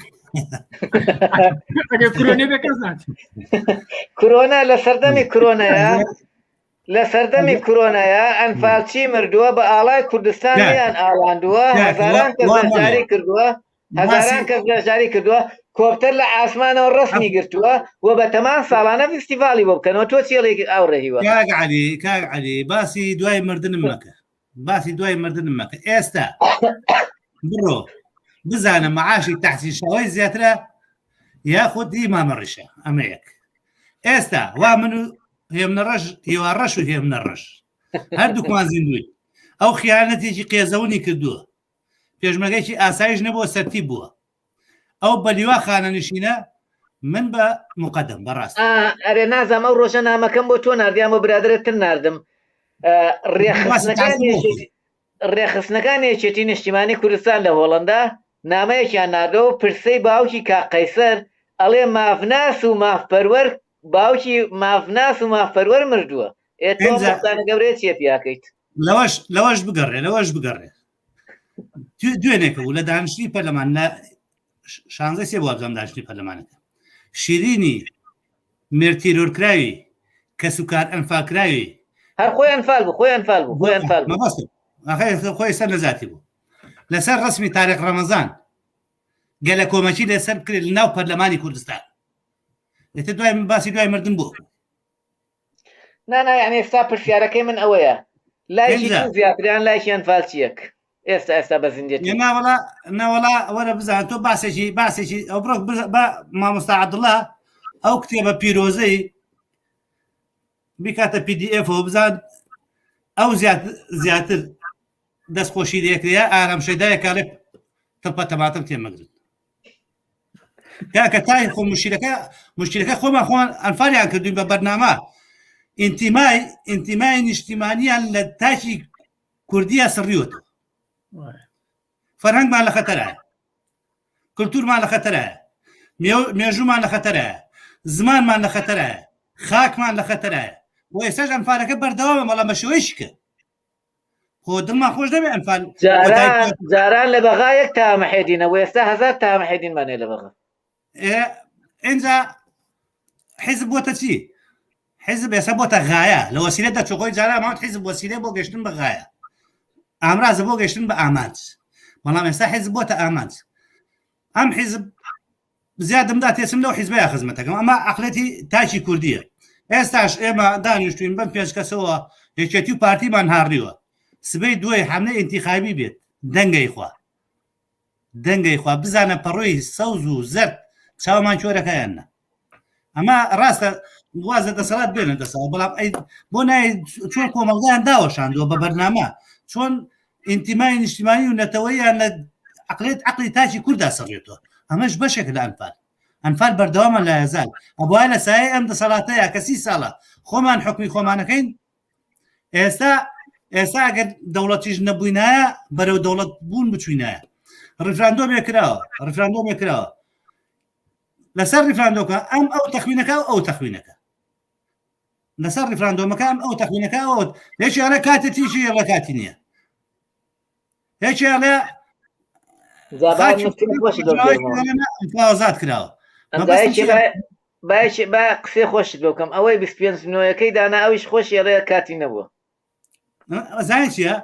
کرۆنا لە سەردەمی کرۆنەیە لە سەردەمی کرۆنایە ئەنفالچی مردووە بە ئاڵای کوردستانیان ئاڵاندووە هەزاران کەس بەشداری کردووە هەزاران کەس بەشداری کردووە کۆپتەر لە ئاسمانەوە ڕسمی گرتووە و بە تەمان ساڵانە فیستیڤاڵی بۆ بکەنەوە تۆ چێڵێکی ئاوڕێ هیوە کاک عەلی کاک عەلی باسی دوای مردنم مەکە باسی دوای مردنم مەکە ئێستا بڕۆ بزانە معاشی تەحسین شاوەی زیاترە یاخود دی مامە ڕیشە ئەمە یەک ئێستا وا من و هێمنە ڕەش هیوا ڕەش و هێمنە ڕەش هەردووکمان زیندووی ئەو خیانەتێکی قێزەونی کردووە پێشمەگەیکی ئاسایش نەبووە سەرتی بووە ئەو بەلیوا خانەنشینە من بە مقدم بەڕاست ئەرێ نازانم ئەو ڕۆژە نامەکەم بۆ تۆ ناردیان بۆ برادرت تر ناردم ڕێخستنەکانی یەکێتی نیشتیمانی کوردستان لە هۆڵندا نامەیەکیان ناردەوە پرسەی باوکی کا قەیسەر ئەڵێ مافناس و مافپەروەر باوکی مافناس و مافپەروەر مردووە ئێ تۆ گەورەیە چیە پیاکەیت لەوەش لەوەش بگەڕێ لەوەش بگەڕێ دوێنێکە بوو لە دانیشتنی پەرلەمان لە شانزە سێ وابزانام دانیشتنی پەرلەمانەکە شیرینی مێرتیرۆرکراوی کەسوکار ئەنفالکراوی هەر خۆی ئەنفال بوو خۆی ئەنفال بوو خۆی ئەنفال بوو خۆی سەر لە زاتی بوو لەسەر ڕسمی تارێک ڕەمەزان گەلە کۆمەکی لەسەر بکرێت لە ناو پەرلەمانی کوردستان ئێتر دوای باسی دوای مردن بوو نانا یعنی ئێستا پرسیارەکەی من ئەوەیە لایکی تو زیاتریان لایکی ئەنفالچیەک ئێستا ئێستا بە زیندێتی ناوەڵا ناوەڵا وەرە بزان تۆ باسێکی باسێکی ئەو بڕۆ بە مامۆستا عەبدوڵڵا ئەو کتێبە پیرۆزەی بیکاتە PDF بزان ئەو زیاتر دەستخۆشی لێکرێ ئارام شەیدایە کارێک تڵپە تەماتم تێمەگرن کاکە تای خۆ مشیرەکە مشکلەکە خۆمان خۆمان ئەنفالیان کردوین بە بەرنامە ئینتیمای ئینتیمای نیشتیمانیان لە تاکی کوردیە سڕیوەتەوە فەرهەنگمان لە خەتەرایە کللتورمان لە خەتەرایە مێژومان لە خەتەرایە زمانمان لە خەتەرایە خاکمان لە خەتەرایە بۆ ئێستاش ئەنفالەکە بەردەوامە بەڵام بە شێوەی شکە خۆ دڵمان خۆش دەبێ ئەنفال جاران لە بەغا یەک تا مەحێدینە و ئێستا هەزار تا مەحێدینمانێ لە بەغا ئینجا حیزب بۆتە چی حیزب ئێستا بۆتە غایە لە وەسیلە دەچۆ خۆی جارا ماوت حیزب وەسیلە بۆ گەشتن بە غایە ئامرازە بۆ گەشتن بە ئامانج بەڵام ئێستا حیزب بۆتە ئامانج ئەم حیزب زیادم دا تێچم لەو حیزبەیە خزمەتەکەم ئەمە عقلێتی تاکی کوردیە ئێستاش ئێمە دانیشتوین بەم پێنج کەسەوە یەکێتی و پارتیمان هاڕیوە سبەی دوای حملە ئینتیخابی بێت دەنگەی خوا دەنگەی خوا بزانە پەڕۆی سەوز و زەرد چاومان چۆرەکەیان نە ئەمە ڕاستە وازە دەسەڵات بێنە دەسەڵات بەڵام ئەی بۆ نای چۆن کۆمەڵگایان داوەشاندووە بە بەرنامە چۆن ئینتیمای نیشتیمانی و نەتەوەیان لە عقلێت عقلی تاکی کوردا سڕێتەوە ئەمەش بەشێک لە ئەنفال ئەنفال بەردەوامە لە یەزال ئەبواە لە سایە ئەم دەسەڵاتەیە کە سی ساڵە خۆمان حکمی خۆمانەکەین ئێستا ئێستا ئەگەر دەوڵەتیش نەبووینایە بەرەو دەوڵەت بوون بچوینایە ڕیفراندۆمێ کراوە ڕیفراندۆمێ کراوە لەسەر ڕیفراندۆکە ئەم ئەو تەخوینەکە ئەو تەخوینەکە لەسەر ڕیفراندۆمەکە ئەم ئەو تەخوینەکە ئەوت یەکی ئەڵێ کاتی تیژی ئەڵێ کاتی نییە یەکی ئەڵێ ئازاد کراوە باش با قسەی خۆشت بۆ بکەم ئەوەی 25 نۆیەکەی دانا ئەویش خۆشی ئەڵێ کاتی نەبووە زانانی چییە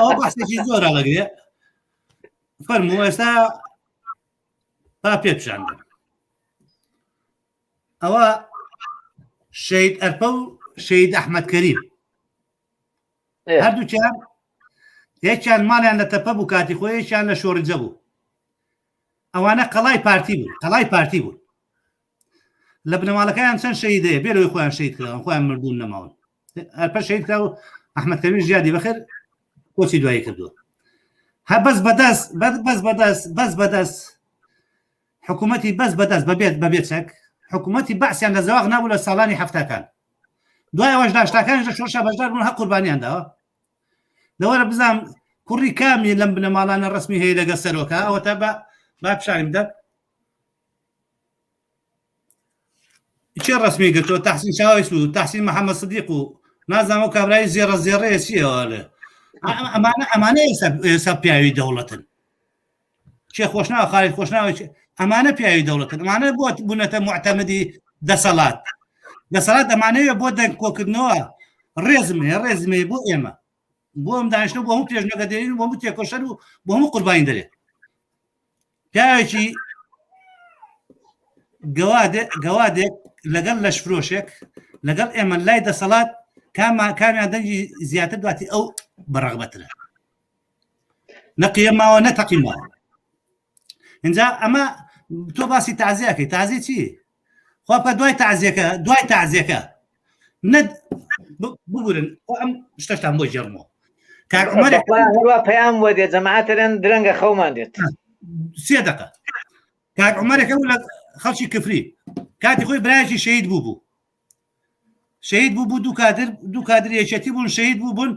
ئەوە باسێکی زۆر هەڵەگرێ فەرموو ئێستا با پێ پیشان بدەم ئەوە شەید ئەرپە و شەید ئەحمەد کەریم هەردووکیان یەکیان ماڵیان لە تەپە بوو کاتی خۆی یەکیان لە شۆڕجە بوو ئەوانە قەڵای پارتی بوو قەڵای پارتی بوو لە بنەماڵەکەیان چەند شەیدەیە بێرەوەی خۆیان شەید کراون خۆیان مردوون نەماون ئەرپە شەید کرا و ئەحمەد کەریم ژیادی بەخێر کۆچی دوایی کردووە هە بەس بەدەست بەس بەدەست بەس بەدەست حکوومەتی بەس بەدەست بەبێت بەبێت چەک حکوومەتی بەعسیان لە زەواق نابوو لە ساڵانی هەفتاکان دوای ئەوەش داشتاکانش لە شۆڕشا بەشدار بوون هە قوربانیان داوە لەوەرە بزانام کوڕی کامی لەم بنەماڵانە ڕسمی هەیە لەگە سەرۆکە ئەوە تا بە با پیشانیم دە چێ ڕسمی گرتووە تحسین شاویس و تحسین محەممەد سدیق و نازانم ئەو کابرای زێڕە زێڕەیە چیەوە ئەمانە ئەمانە ئێستا پیاوی دەوڵەتن. چێ خۆشناو خالید خۆشناوی ئەمانە پیاوی دەوڵەتن ئەمانە بۆ بوونەتە معتەمدی دەسەڵات دەسەڵات ئەمانەوێ بۆ دەنگ کۆکردنەوە ڕێزم هەیە ڕێزم هەیە بۆ ئێمە بۆ ئەم دانیشتە بۆ هەموو پێشمەرگە دێرین بۆ هەموو تێکۆشەر و بۆ هەموو قوربانی دەرێت پیاوێکی گەوادێک لەگەڵ لەشفرۆشێک لەگەڵ ئێمە لای دەسەڵات کامان کامیان دەنگی زیاتر دواتی ئەو بەڕغبەترە نەقیە ماوە نەتەقی ماوە اینجا ئەمە تۆ باسی تازیەکەی تازی چی خوا بکە دوای تازیەکە دوای تازیەکە نە ببورن ئەم شتەشتان بۆ ژێرمەوە کاک عمر هەروە پەیام وە دێت جەماعەترن درەنگە خەومان دێت سێ دقە کاک عمرەکە لە خەڵکی کفری کاتی خۆی برایەکی شەهید بوو بوو شەهید بوو بوو دوو کادر دوو کادر یەکێتی بوون شەهید بوو بوون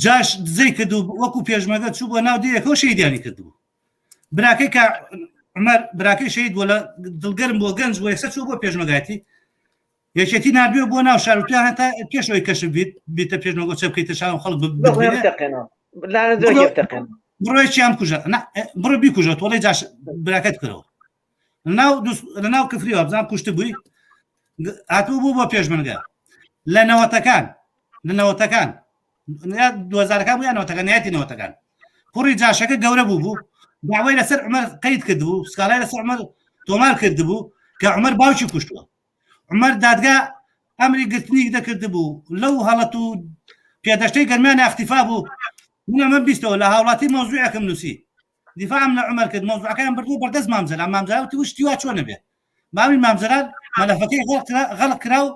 جاش دزەی کرد و وەکو پێشمەگە چوو بۆ ناو دێیەکەەوە شەیدیانی کردبوو براکەی کە عمر براکەی شەهید بۆ لە دڵگەرم بۆ گەنج بۆ یەکسەر چوو بۆ پێشمەگایەتی یەکێتی نردوێ بۆ ناو شار و تویان هەتا پێشەوەی کەشف بیت بیتە پێشمەگە چە بکەیتە شار و خەڵک ببینێ. بڕۆی چیان بکوژە بڕۆ بیکوژە تۆڵەی جاش براکەت بکەرەوە لەناو لەناو کفری وابزان کوشت بووی هاتوو بوو بۆ پێشمەرگە لە نەوەتەکان لە نەوەتەکان دوزارەکان بوو یا نەوەتەکان نهایەتی نەوەتەکان کوڕی جاشەکە گەورە بوو بوو داوای لەسەر عمر قەید کردبوو سکاڵای لەسەر عمر تۆمار کردبوو کە عمر باوکی کوشتووە عمر دادگا ئەمری گرتنی دەکردبوو لەو هەڵەت و پێدەشتەی گەرمیان اختیفا بوو من ئەمە بیستەوە لە هاوڵاتی مەوزوعێکم نووسی دیفاعم لە عومەر کرد مەوزوعەکەیان بردووە بەردەست مام جەلال مام جەلال وتی وشتی وا چۆنە بێ مامی مام جەلال مەلەفەکەی غەڵق کرا غەڵق کرا و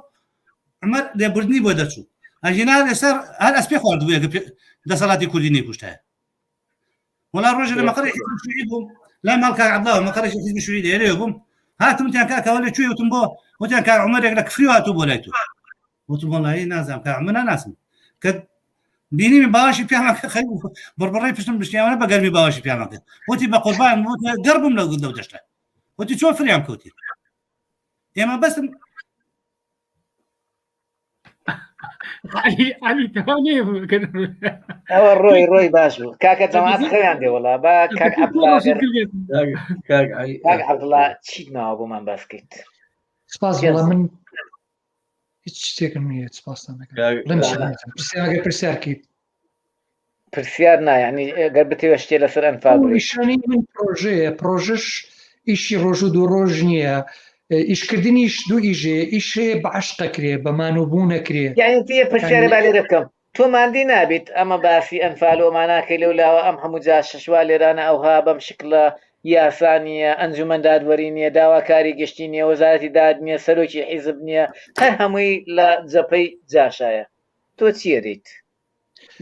عومەر لێبوردنی بۆ دەرچوو ئەگینا ئێستا هەر ئەسپێ خواردبوو ئەگەر دەسەڵاتی کوردی نەیکوشتایە وەڵا ڕۆژێ لە مەقەڕی حیزبی شیوعی بووم لای ماڵ کاک عەبدوڵڵا مەقەڕێکی حیزبی شیوعی لێرەیە بووم هاتم وتیان کاکە وەلێ کوێ وتم بۆ وتیان کاک عومەرێک لە کفری هاتوو بۆ لای تۆ وتم وەڵی نازانم کاک عومەر ناناسم کە بینیم باوەشی پیامان کرد خەریک بڕبڕەی پشتم بشکیانە بە گەرمی باوەشی پیامان کرد وتی بە قوربان گەربم لەو لەو دەشتە وتی چۆن فریام کەوتی ئێمە بەسم ئەوە ڕۆی ڕۆی باش بوو کاکە جەماعەت خەویان دێ وەڵا با کاک عەبدوڵا کاک عەبدوڵا چیت ماوە بۆمان باس کەیت سپاس وەڵا من هیچ شتێکم نییە سپاستان دەکەم پرسیار پرسیار کەیت پرسیار نا یعنی گەر بتەوێت شتێ لەسەر ئەنفال بڵێی. نیشانەی من پرۆژەیە پرۆژەش ئیشی ڕۆژ و دوو ڕۆژ نییە ئیشکردنیش دوو ئیژێ ئیش هەیە بە عەشقەکرێ بە مانوبوون ئەکرێ یعنی تێ پرسیارە با لێرە بکەم تۆ ماندی نابیت ئەمە باسی ئەنفال و ئەماناکەی لەو لاوە ئەم هەموو جاشەش وا لێرانە ئەوها بەم شکلە یاسا نییە ئەنجومەن دادوەری نییە داواکاری گشتی نییە وەزارەتی داد نییە سەرۆکی حیزب نییە هەر هەمووی لە جەپەی جاشایە تۆ چییە دیت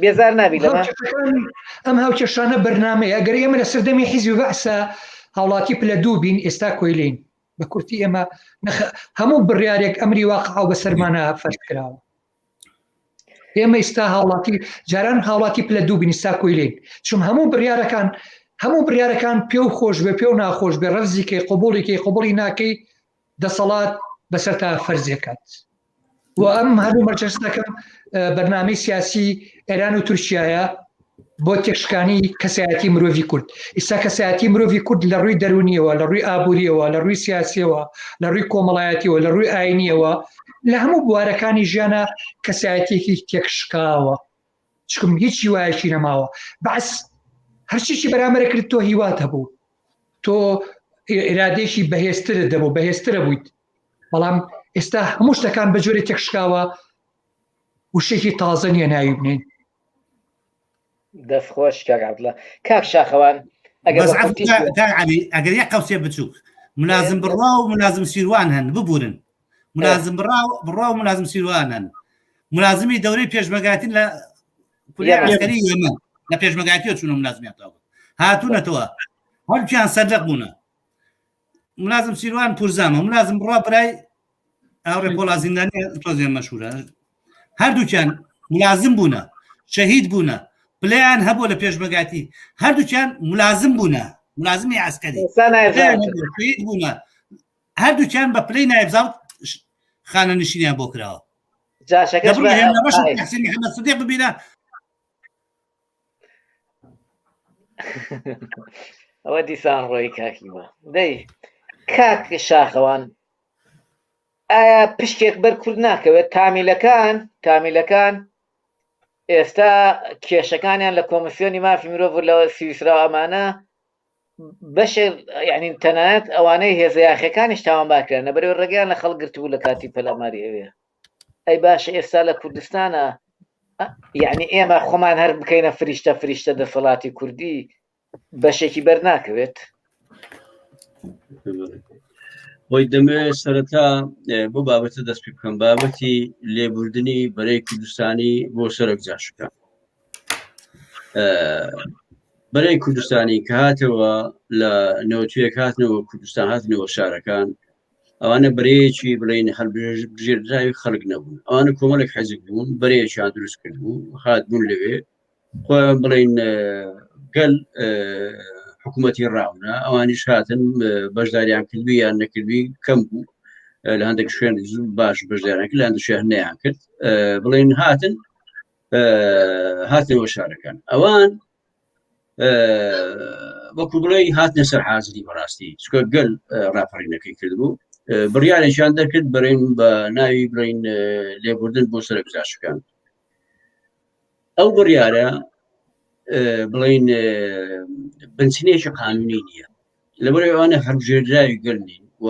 بێزار نابی لەمە ئەم هاوکێشانە بەرنمەیە ئەگەر ئێمە لە سەردەمی حیزبی بەعسە هاوڵاتی پلە دوو بین ئێستا کۆیلین بە کورتی ئێمە هەموو بڕیارێک ئەمری واقع و بەسەرمانە فەرز کراوە ئێمە ئیستا هاوڵاتی جاران هاوڵاتی پلە دوو بین ئیستا کۆیلین چون هەموو بڕیارەکان هەموو بڕیارەکان پێ و خۆش بێ پێ و ناخۆش بێ ڕەفزیکەی قوبوڵیکەی قوبڵی ناکەی دەسەڵات بەسەر تا فەرزێکات و ئەم هەرو مەرجەستەکەم بەرنامەی سیاسی ئێران و تورکیایە بۆ تێکشکانی کەسایەتی مرۆڤی کورد ئیستا کەسایەتی مرۆڤی کورد لە ڕووی دەرونیەوە لە ڕووی ئابووریەوە لە ڕووی سیاسیەوە لە ڕووی کۆمەڵایەتیەوە لە ڕووی ئاینیەوە لە هەموو بوارەکانی ژیانە کەسایەتێکی تێکشکاوە چکم هیچ هیوایەکی نەماوە بەس هەرچیکی بەرامبەرە کرد تۆ هیوات هەبوو تۆ ئێرادێکی بەهێزترت دەبوو بەهێزترە بوویت بەڵام ئێستا هەموو شتەکان بە جۆرێک تێکشکاوە وشێکی تازە نییە ناوی بنێین دەست خۆش کاک عەبدوڵا کاک شاخەوان ئەگەر بەس بە عەفو کورتی کاک کاک عەلی ئەگەر یەک قەوسێ بچووک ملازم بڕوا و ملازم سیروان هەن ببورن ملازم بڕا و بڕوا و ملازم سیروان هەن ملازمی دەورەی پێشمەگاتین لە کولیە یەمەن. عەسکەری یەمەن لە پێشمەگاتیەوە چوونە ملازمیان تاوە هاتوونەتەوە هەردووکیان سەرلەق بوونە ملازم سیروان پورزامە ملازم بڕوا برای ئاوڕێ پۆڵا زیندانی تۆزێ مەشهورە هەردووکیان ملازم بوونە شەهید بوونە پلەیان هەبوو لە پێشمەگاتی هەردووکیان ملازم بوونە ملازمی عسکەری ئێستا نایب پلەیان زاوت. هەبوو، شەهید بوونە هەردووکیان بە پلەی نایب زاوت خانە نشینیان بۆ کراوە جاشەکەش دەبڕ بە هێمنە ڕەش قائد. تحسین محمد صدیق ببینە. ئەوە دیسان ڕۆی کاکیوە دەی کاک شاخەوان ئایا پشتێک بەر کورد ناکەوێت تامیلەکان تامیلەکان ئێستا کێشەکانیان لە کۆمسیۆنی مافی مرۆڤ لە سویسرا ئەمانە بەشێ یعنی تەنانەت ئەوانەی هێزە یاخیەکانیش تاوانبار کران لەبەرەوەی ڕێگەیان لە خەڵک گرتبوو لە کاتی پەلاماری ئەوێ ئەی باشە ئێستا لە کوردستانە یعنی ئێمە خۆمان هەر بکەینە فریشتە فریشتە دەسەڵاتی کوردی بەشێکی بەر ناکەوێت خۆی دەمەوێت سەرەتا بۆ بابەتە دەست پێ بکەم بابەتی لێبوردنی بەرەی کوردستانی بۆ سەرۆک جاشەکان بەرەی کوردستانی کە هاتەوە لە نەوەتویەک هاتنەوە کوردستان هاتنەوە شارەکان ئەوانە بەرەیەکی بڵین هەڵبژێردراوی خەڵک نەبوون ئەوانە کۆمەڵێک حەزب بوون بەرەیەکیان دروست کرد بوو هات بوون لەوێ خۆیان بڵین گەل حکوومەتی ڕاونە ئەوانیش هاتن بەشداریان کردوی یان نەکردوی کەم بوو لە هەندێک شوێن باش بەشداریان کرد لە هەندێک شوێن نەیان کرد بڵین هاتن هاتنەوە شارەکان ئەوان وەکو بڵێ هاتنە سەر حازری بەڕاستی چکە گەل ڕاپەڕینەکەی کردبوو بڕیارێکیان دەرکرد بەرین بە ناوی بڵین لێبوردن بۆ سەرک جاشەکان ئەو بڕیارە بڵین بنچینێکی قانونی نییە لەبەر ئەوانە هەڵبژێردراوی گەل نین و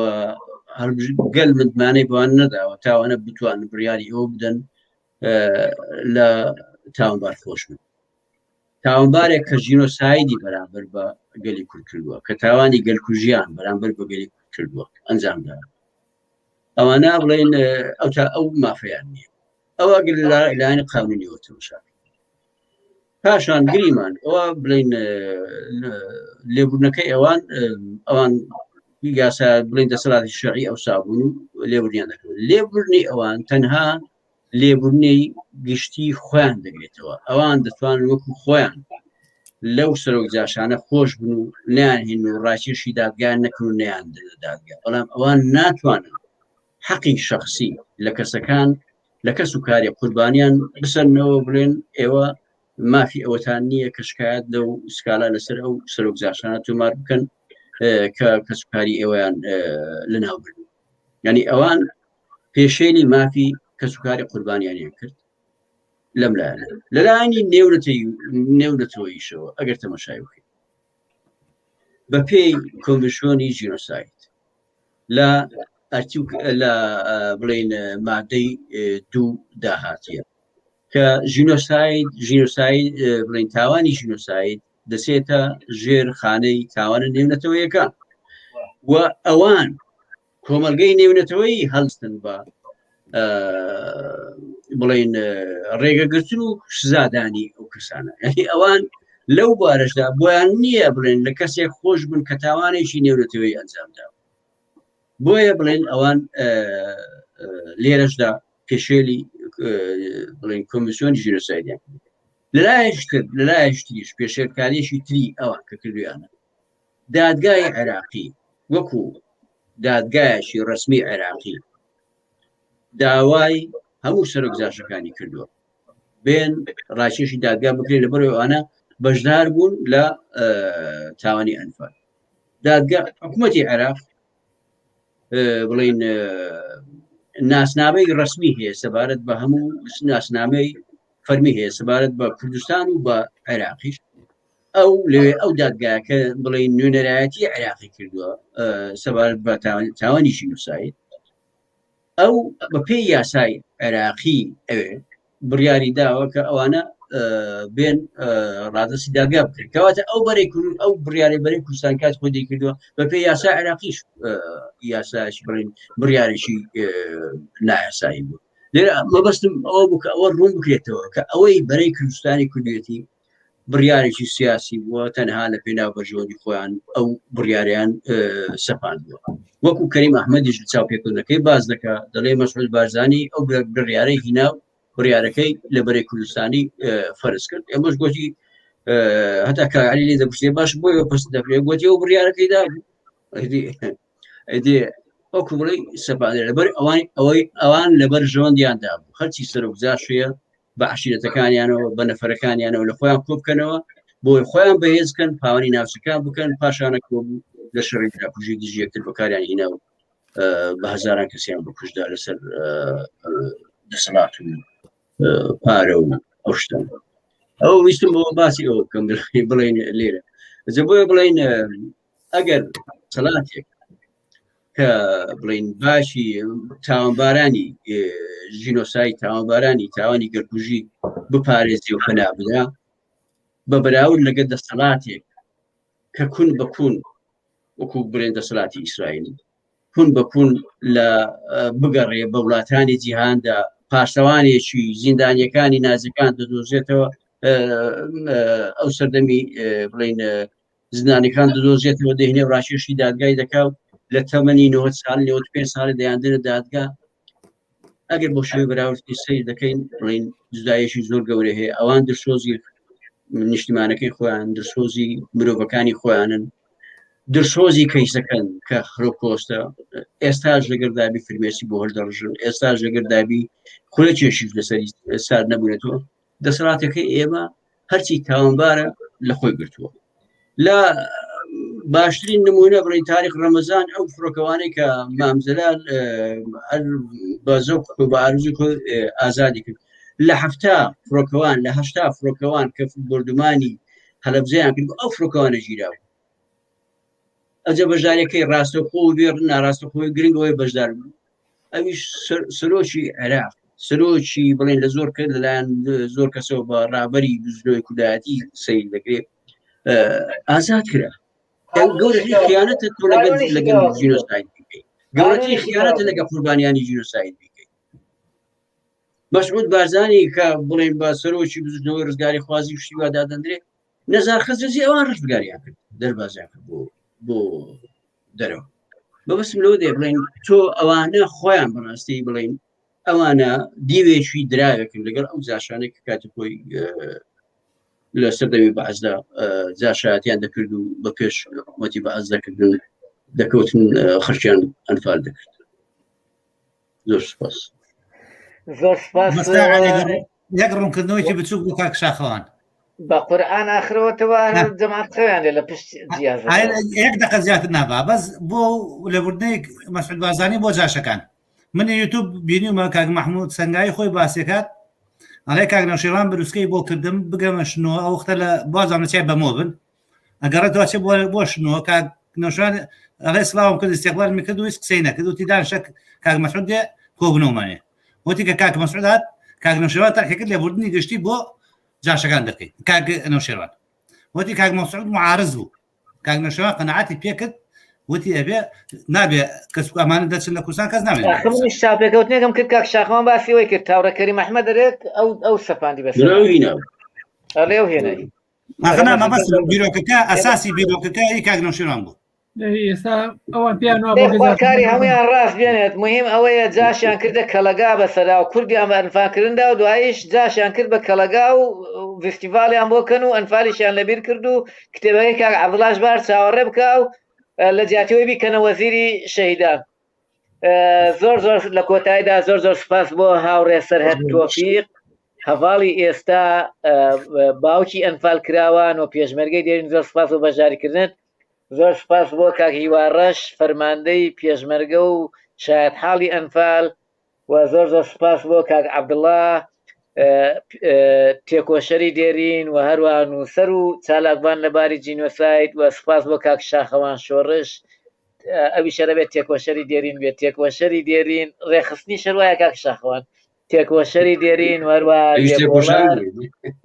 گەل متمانەی بەوان نەداوە تاوانە بتوان بڕیاری ئەوە بدەن لە تاوانبار خۆش بن تاوانبارێک کە ژینۆسایدی بەرامبەر بە گەلی کورد کردووە کە تاوانی گەلکوژیان بەرامبەر بە گەلی کورد کردووە ئەنجامدا ئەوانە بڵێن ئەو تا ئەو مافیان نییە ئەوە گەر لایەنی قانونیەوە تەماشا پاشان گریمان ئەوە بڵین لێبوردنەکەی ئەوان ئەوان یاسا بڵین دەسەڵاتی شەرعی ئەو سابوون و لێبوردنیان دەکرد لێبوردنی ئەوان تەنها لێبوردنی گشتی خۆیان دەگرێتەوە ئەوان دەتوان وەکو خۆیان لەو سەرۆک جاشانە خۆش بن و نیان هین و ڕاکێشی دادگایان نەکرد و نیان دادگا بەڵام ئەوان ناتوانن حەقی شخصی لە کەسەکان لە کەس و کاری قوربانیان بسەرنەوە بڵێن ئێوە مافی ئەوەتان نییە کە شکایەت لەو سکالا لەسەر ئەو سەرۆک جاشانە تۆمار بکەن کە کەسوکاری ئێوەیان لەناو برد یعنی ئەوان پێشێلی مافی کەسوکاری قوربانیانیان کرد لەم لایەنە لەلایەنی نێونەتەوەیشەوە ئەگەر تەمەشای بکەین بە پێی کۆنڤنسیۆنی جینۆساید لە ئەرتیوک لە بڵین مادەی دوو داهاتیە کە ژینۆساید ژینۆساید بڵین تاوانی ژینۆساید دەچێتە ژێر خانەی تاوانە نێونەتەوەیەکان و ئەوان کۆمەلگەی نێونەتەوەی هەڵستن بە بڵین ڕێگەگرتن و سزادانی ئەو کەسانە یعنی ئەوان لەو بارەشدا بۆیان نییە بڵێن لە کەسێک خۆش بن کە تاوانێکی نێونەتەوەی ئەنجامدا بۆیە بڵێن ئەوان لێرەشدا پێشێلی بڵێن کۆمیسیۆنی ژینۆسایدیان لەلایەکتر لەلایەکتریش پێشێلکاریەکی تری ئەوان کە کردویانە دادگای عێراقی وەکو دادگایەکی ڕسمی عێراقی داوای هەموو سەرۆک جاشەکانی کردووە بێن ڕاکێشی دادگا بکرێت لە بەرەوە ئەوانە بەشدار بوون لە تاوانی ئەنفال دادگا حکوومەتی عێراق بڵین ناسنامەی ڕسمی هەیە سەبارەت بە هەموو ناسنامەی فەرمی هەیە سەبارەت بە کوردستان و بە عێراقیش ئەو لەوێ ئەو دادگاکە بڵێ نوێنەرایەتی عێراقی کردووە سەبارەت بە تاوانی ژینۆساید ئەو بە پێی یاسای عێراقی ئەوێ بڕیاری داوە کە ئەوانە بێن ڕادستی داگا بکرێت کەواتە ئەو بەرەی ئەو بڕیاری بەرەی کوردستان کات خۆی کردووە بە پێی یاسا عێراقیش یاساش بڵین بڕیارێکی نایاسایی بوو لێرە مەبەستم ئەوە بوو کە ئەوە ڕوون بکرێتەوە کە ئەوەی بەرەی کوردستانی کوردێتی بڕیارێکی سیاسی بووە تەنها لە پێناو بەرژەوەندی خۆیان ئەو بڕیاریان سەپاندووە وەکو کەریم ئەحمەدیش لە چاوپێکردنەکەی باز دەکا دەڵێ مەسعود بارزانی ئەو بڕیارەی هینا و بڕیارەکەی لە بەرەی کوردستانی فەرز کرد ئێمەش گوتی هەتا کاعلی لێ دەپرسێ باش بۆیە پرس دەکرێت گوتی ئەو بڕیارەکەی دا ئەدی وەکو بڵێ سەپاندێ لەبەر ئەوان ئەوەی ئەوان لەبەر ژەوەندیان دابوو هەرچی سەرۆک جاشەیە بە عەشیرەتەکانیانەوە بە نەفەرەکانیانەوە لە خۆیان کۆ بکەنەوە بۆی خۆیان بەهێز بکەن پاوانی ناوچەکان بکەن پاشانە بوو لە شەڕی براکوژی دژی یەکتر بەکاریان هینا و بە هەزاران کەسیان بکوژدا لەسەر دەسەڵات و پارە و ئەو شتان ئەو ویستم بۆ باسی ئەوە بکەم بڵێن لێرە جە بۆیە بڵێن ئەگەر سەلاتێک کە بڵین باشی تاوانبارانی ژینۆسای تاوانبارانی تاوانی گەرکوژی بپارێزی و پەنا بدا بە بەراورد لەگەر دەسەڵاتێک کە کون بە کون وەکو بڵێن دەسەڵاتی ئیسرائیلی کون بە کون لە بگەڕێ بە وڵاتانی جیهاندا پاسەوانێکی زیندانیەکانی نازەکان دەدۆزێتەوە ئەو سەردەمی بڵین زیندانەکان دەدۆزێتەوە دەهێنێ ڕاکێشی دادگای دەکا و لە تەمەنی 90 سال 95 ساڵی دەیاندنە دادگا ئەگەر بۆ شێوەی بەراوردی سەیر دەکەین بڵین جودایەکی زۆر گەورە هەیە ئەوان دڵسۆزی نیشتیمانەکەی خۆیان دڵسۆزی مرۆڤەکانی خۆیانن دڵسۆزی کەیسەکەن کە خرۆکۆستە ئێستاش لەگەر دابی فرمێسی بۆ هەر دەڕژن ئێستاش لەگەر دابی خولەکێشیش لەسەری سار نەبوونێتەوە دەسەڵاتەکەی ئێمە هەرچی تاوانبارە لە خۆی گرتووە لە باشترین نمونە بڵێ تاریخ ڕەمەزان ئەو فڕۆکەوانەی کە مامزلال بە زەوق بە ئارزوی خۆی ئازادی کرد لە هەفتا فڕۆکەوان لە هەشتا فڕۆکەوان کە بردومانی هەلەبجەیان کرد ئەو فڕۆکەوانە گیرا بوو ئەجە بەشدارەکەی ڕاستەخۆ و بێ ناڕاستەخۆی گرنگەوەی بەشدار بوو ئەویش سەرۆکی عێراق سەرۆکی بڵێن لە زۆر کرد لەلایەن زۆر کەسەوە بە ڕابەری بزنەوەی کوردایەتی سەیر دەکرێت ئازاد کرا گەورەترین خیانەتە تۆ لەگەڵ لەگەڵ جینۆساید بکەیت گەورەترین خیانەتە لەگەڵ قوربانیانی جینۆساید بکەیت مەسعود بارزانی کە بڵێن بە سەرۆکی بزنەوەی ڕزگاری خوازی و شتیوا دادەندرێت نەزار خەزرەجی ئەوان ڕزگاریان کرد دەربازیان کرد بۆ بۆ دەرەوە مەبەستم لەوە دێ بڵێن تۆ ئەوانە خۆیان بەڕاستی بڵێن ئەوانە دیوێکی دراوێکن لەگەڵ ئەو جاشانێک کە کاتی خۆی لە سەردەمی بەعزدا جاشایەتیان دەکرد و بە پێش حکوومەتی بەعز دەکردن دەکەوتن خەرچیان ئەنفال دەکرد زۆر سپاس زۆر سپاس یەک ڕوونکردنەوەیکی بچووک بۆ کاک شاخەوان بە قورئان ئاخرەوەتەوە جەماعەت خەویان لێ لە پشت جیازە یەک دقە زیاتر نابا بەس بۆ لێبوردنەی مەسعود بارزانی بۆ جاشەکان من یوتوب بینیومە کاک مححمود سنگایی خۆی باسێکات ئەڵێ کاک نەوشێوان بروسکەی بۆ کردم بگەمە شنۆ ئەو وەختە لە بازانە چای بەمۆ بن ئەگەڕێتەوە چێ بۆ بۆ شنۆ کاک نەوشێوان ئەڵێ سڵاوم کرد استقبالمی کرد و هیچ قسەی نەکرد وتی دان شەک کاک مەسعود دێ کۆبوونەوەمانێ وتی کە کاک مەسعود هات کاک نەوشێوان تەرحی کرد لێبوردنی گشتی بۆ جاشەکان دەکەی کاک نەوشێوان وتی کاک مەسعود معارز بوو کاک نەوشێوان قەناعەتی پێکرد وتی ئەبێ نابێ کەس ئەمانە دەچن لە کوردستان کەس نابێت منیش چاپێکەوتنێکم کرد کاک شاخەوان باسی ئەوەی کرد تاوڕە کەریم ئەحمەد دەرێت ئەو ئەو سەپاندی بەسەر ئەڵێ ئەو هێنای ئاخر نا مەبەست بیرۆکەکە ئەساسی بیرۆکەکە ئی کاک نەوشیروان بوو ئێستا ئەوان پێیان وا بۆ خوا کاری هەمویان ڕاست بێنێت مهم ئەوەیە جاشیان کردە کەڵەگا بەسەرا و کوردیان بە ئەنفالکردندا و دواییش جاشیان کرد بە کەڵەگا و ڤستیڤاڵیان بۆ کەن و ئەنفالیشیان لەبیر کرد و کتێبەکەی کاک عەبدوڵاش بار چاوەڕێ بکا و لە جیاتیەوەی بیکەنە وەزیری شەهیدان زۆر زۆر لە کۆتاییدا زۆر زۆر سپاس بۆ هاوڕێ سەرهەت تۆفیق هەڤاڵی ئێستا باوکی ئەنفال کراوان و پێشمەرگەی دێرین زۆر سپاس بۆ بەشداریکردنت زۆر سپاس بۆ کاک هیوا ڕەش فەرماندەی پێشمەرگە و شایەتحاڵی ئەنفال و زۆر زۆر سپاس بۆ کاک عەبدوڵا تێکۆشەری دێرین و هەروە نووسەر و چالاکوان لە باری جینۆساید و سپاس بۆ کاک شاخەوان شۆڕش ئەوی شەرە بێت تێکۆشەری دێرین بێت تێکۆشەری دێرین ڕێخستنی شەروایە کاک شاخەوان تێکۆشەری دێرین وەروە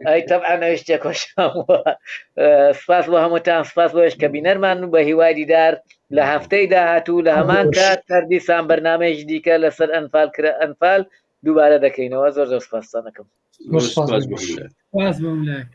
ئەی تەبعەن ئەویش تێکۆشان سپاس بۆ هەمووتان سپاس بۆش کە بینەرمان و بە هیوای دیدار لە هەفتەی داهاتوو لە هەمان کات هەردیسان بەرنمەیەکی دیکە لەسەر ئەنفال کرا ئەنفال دووبارە دەکەینەوە زۆر زۆر سپاستانەکەم سپاس بۆ سپاس بۆ لایەک.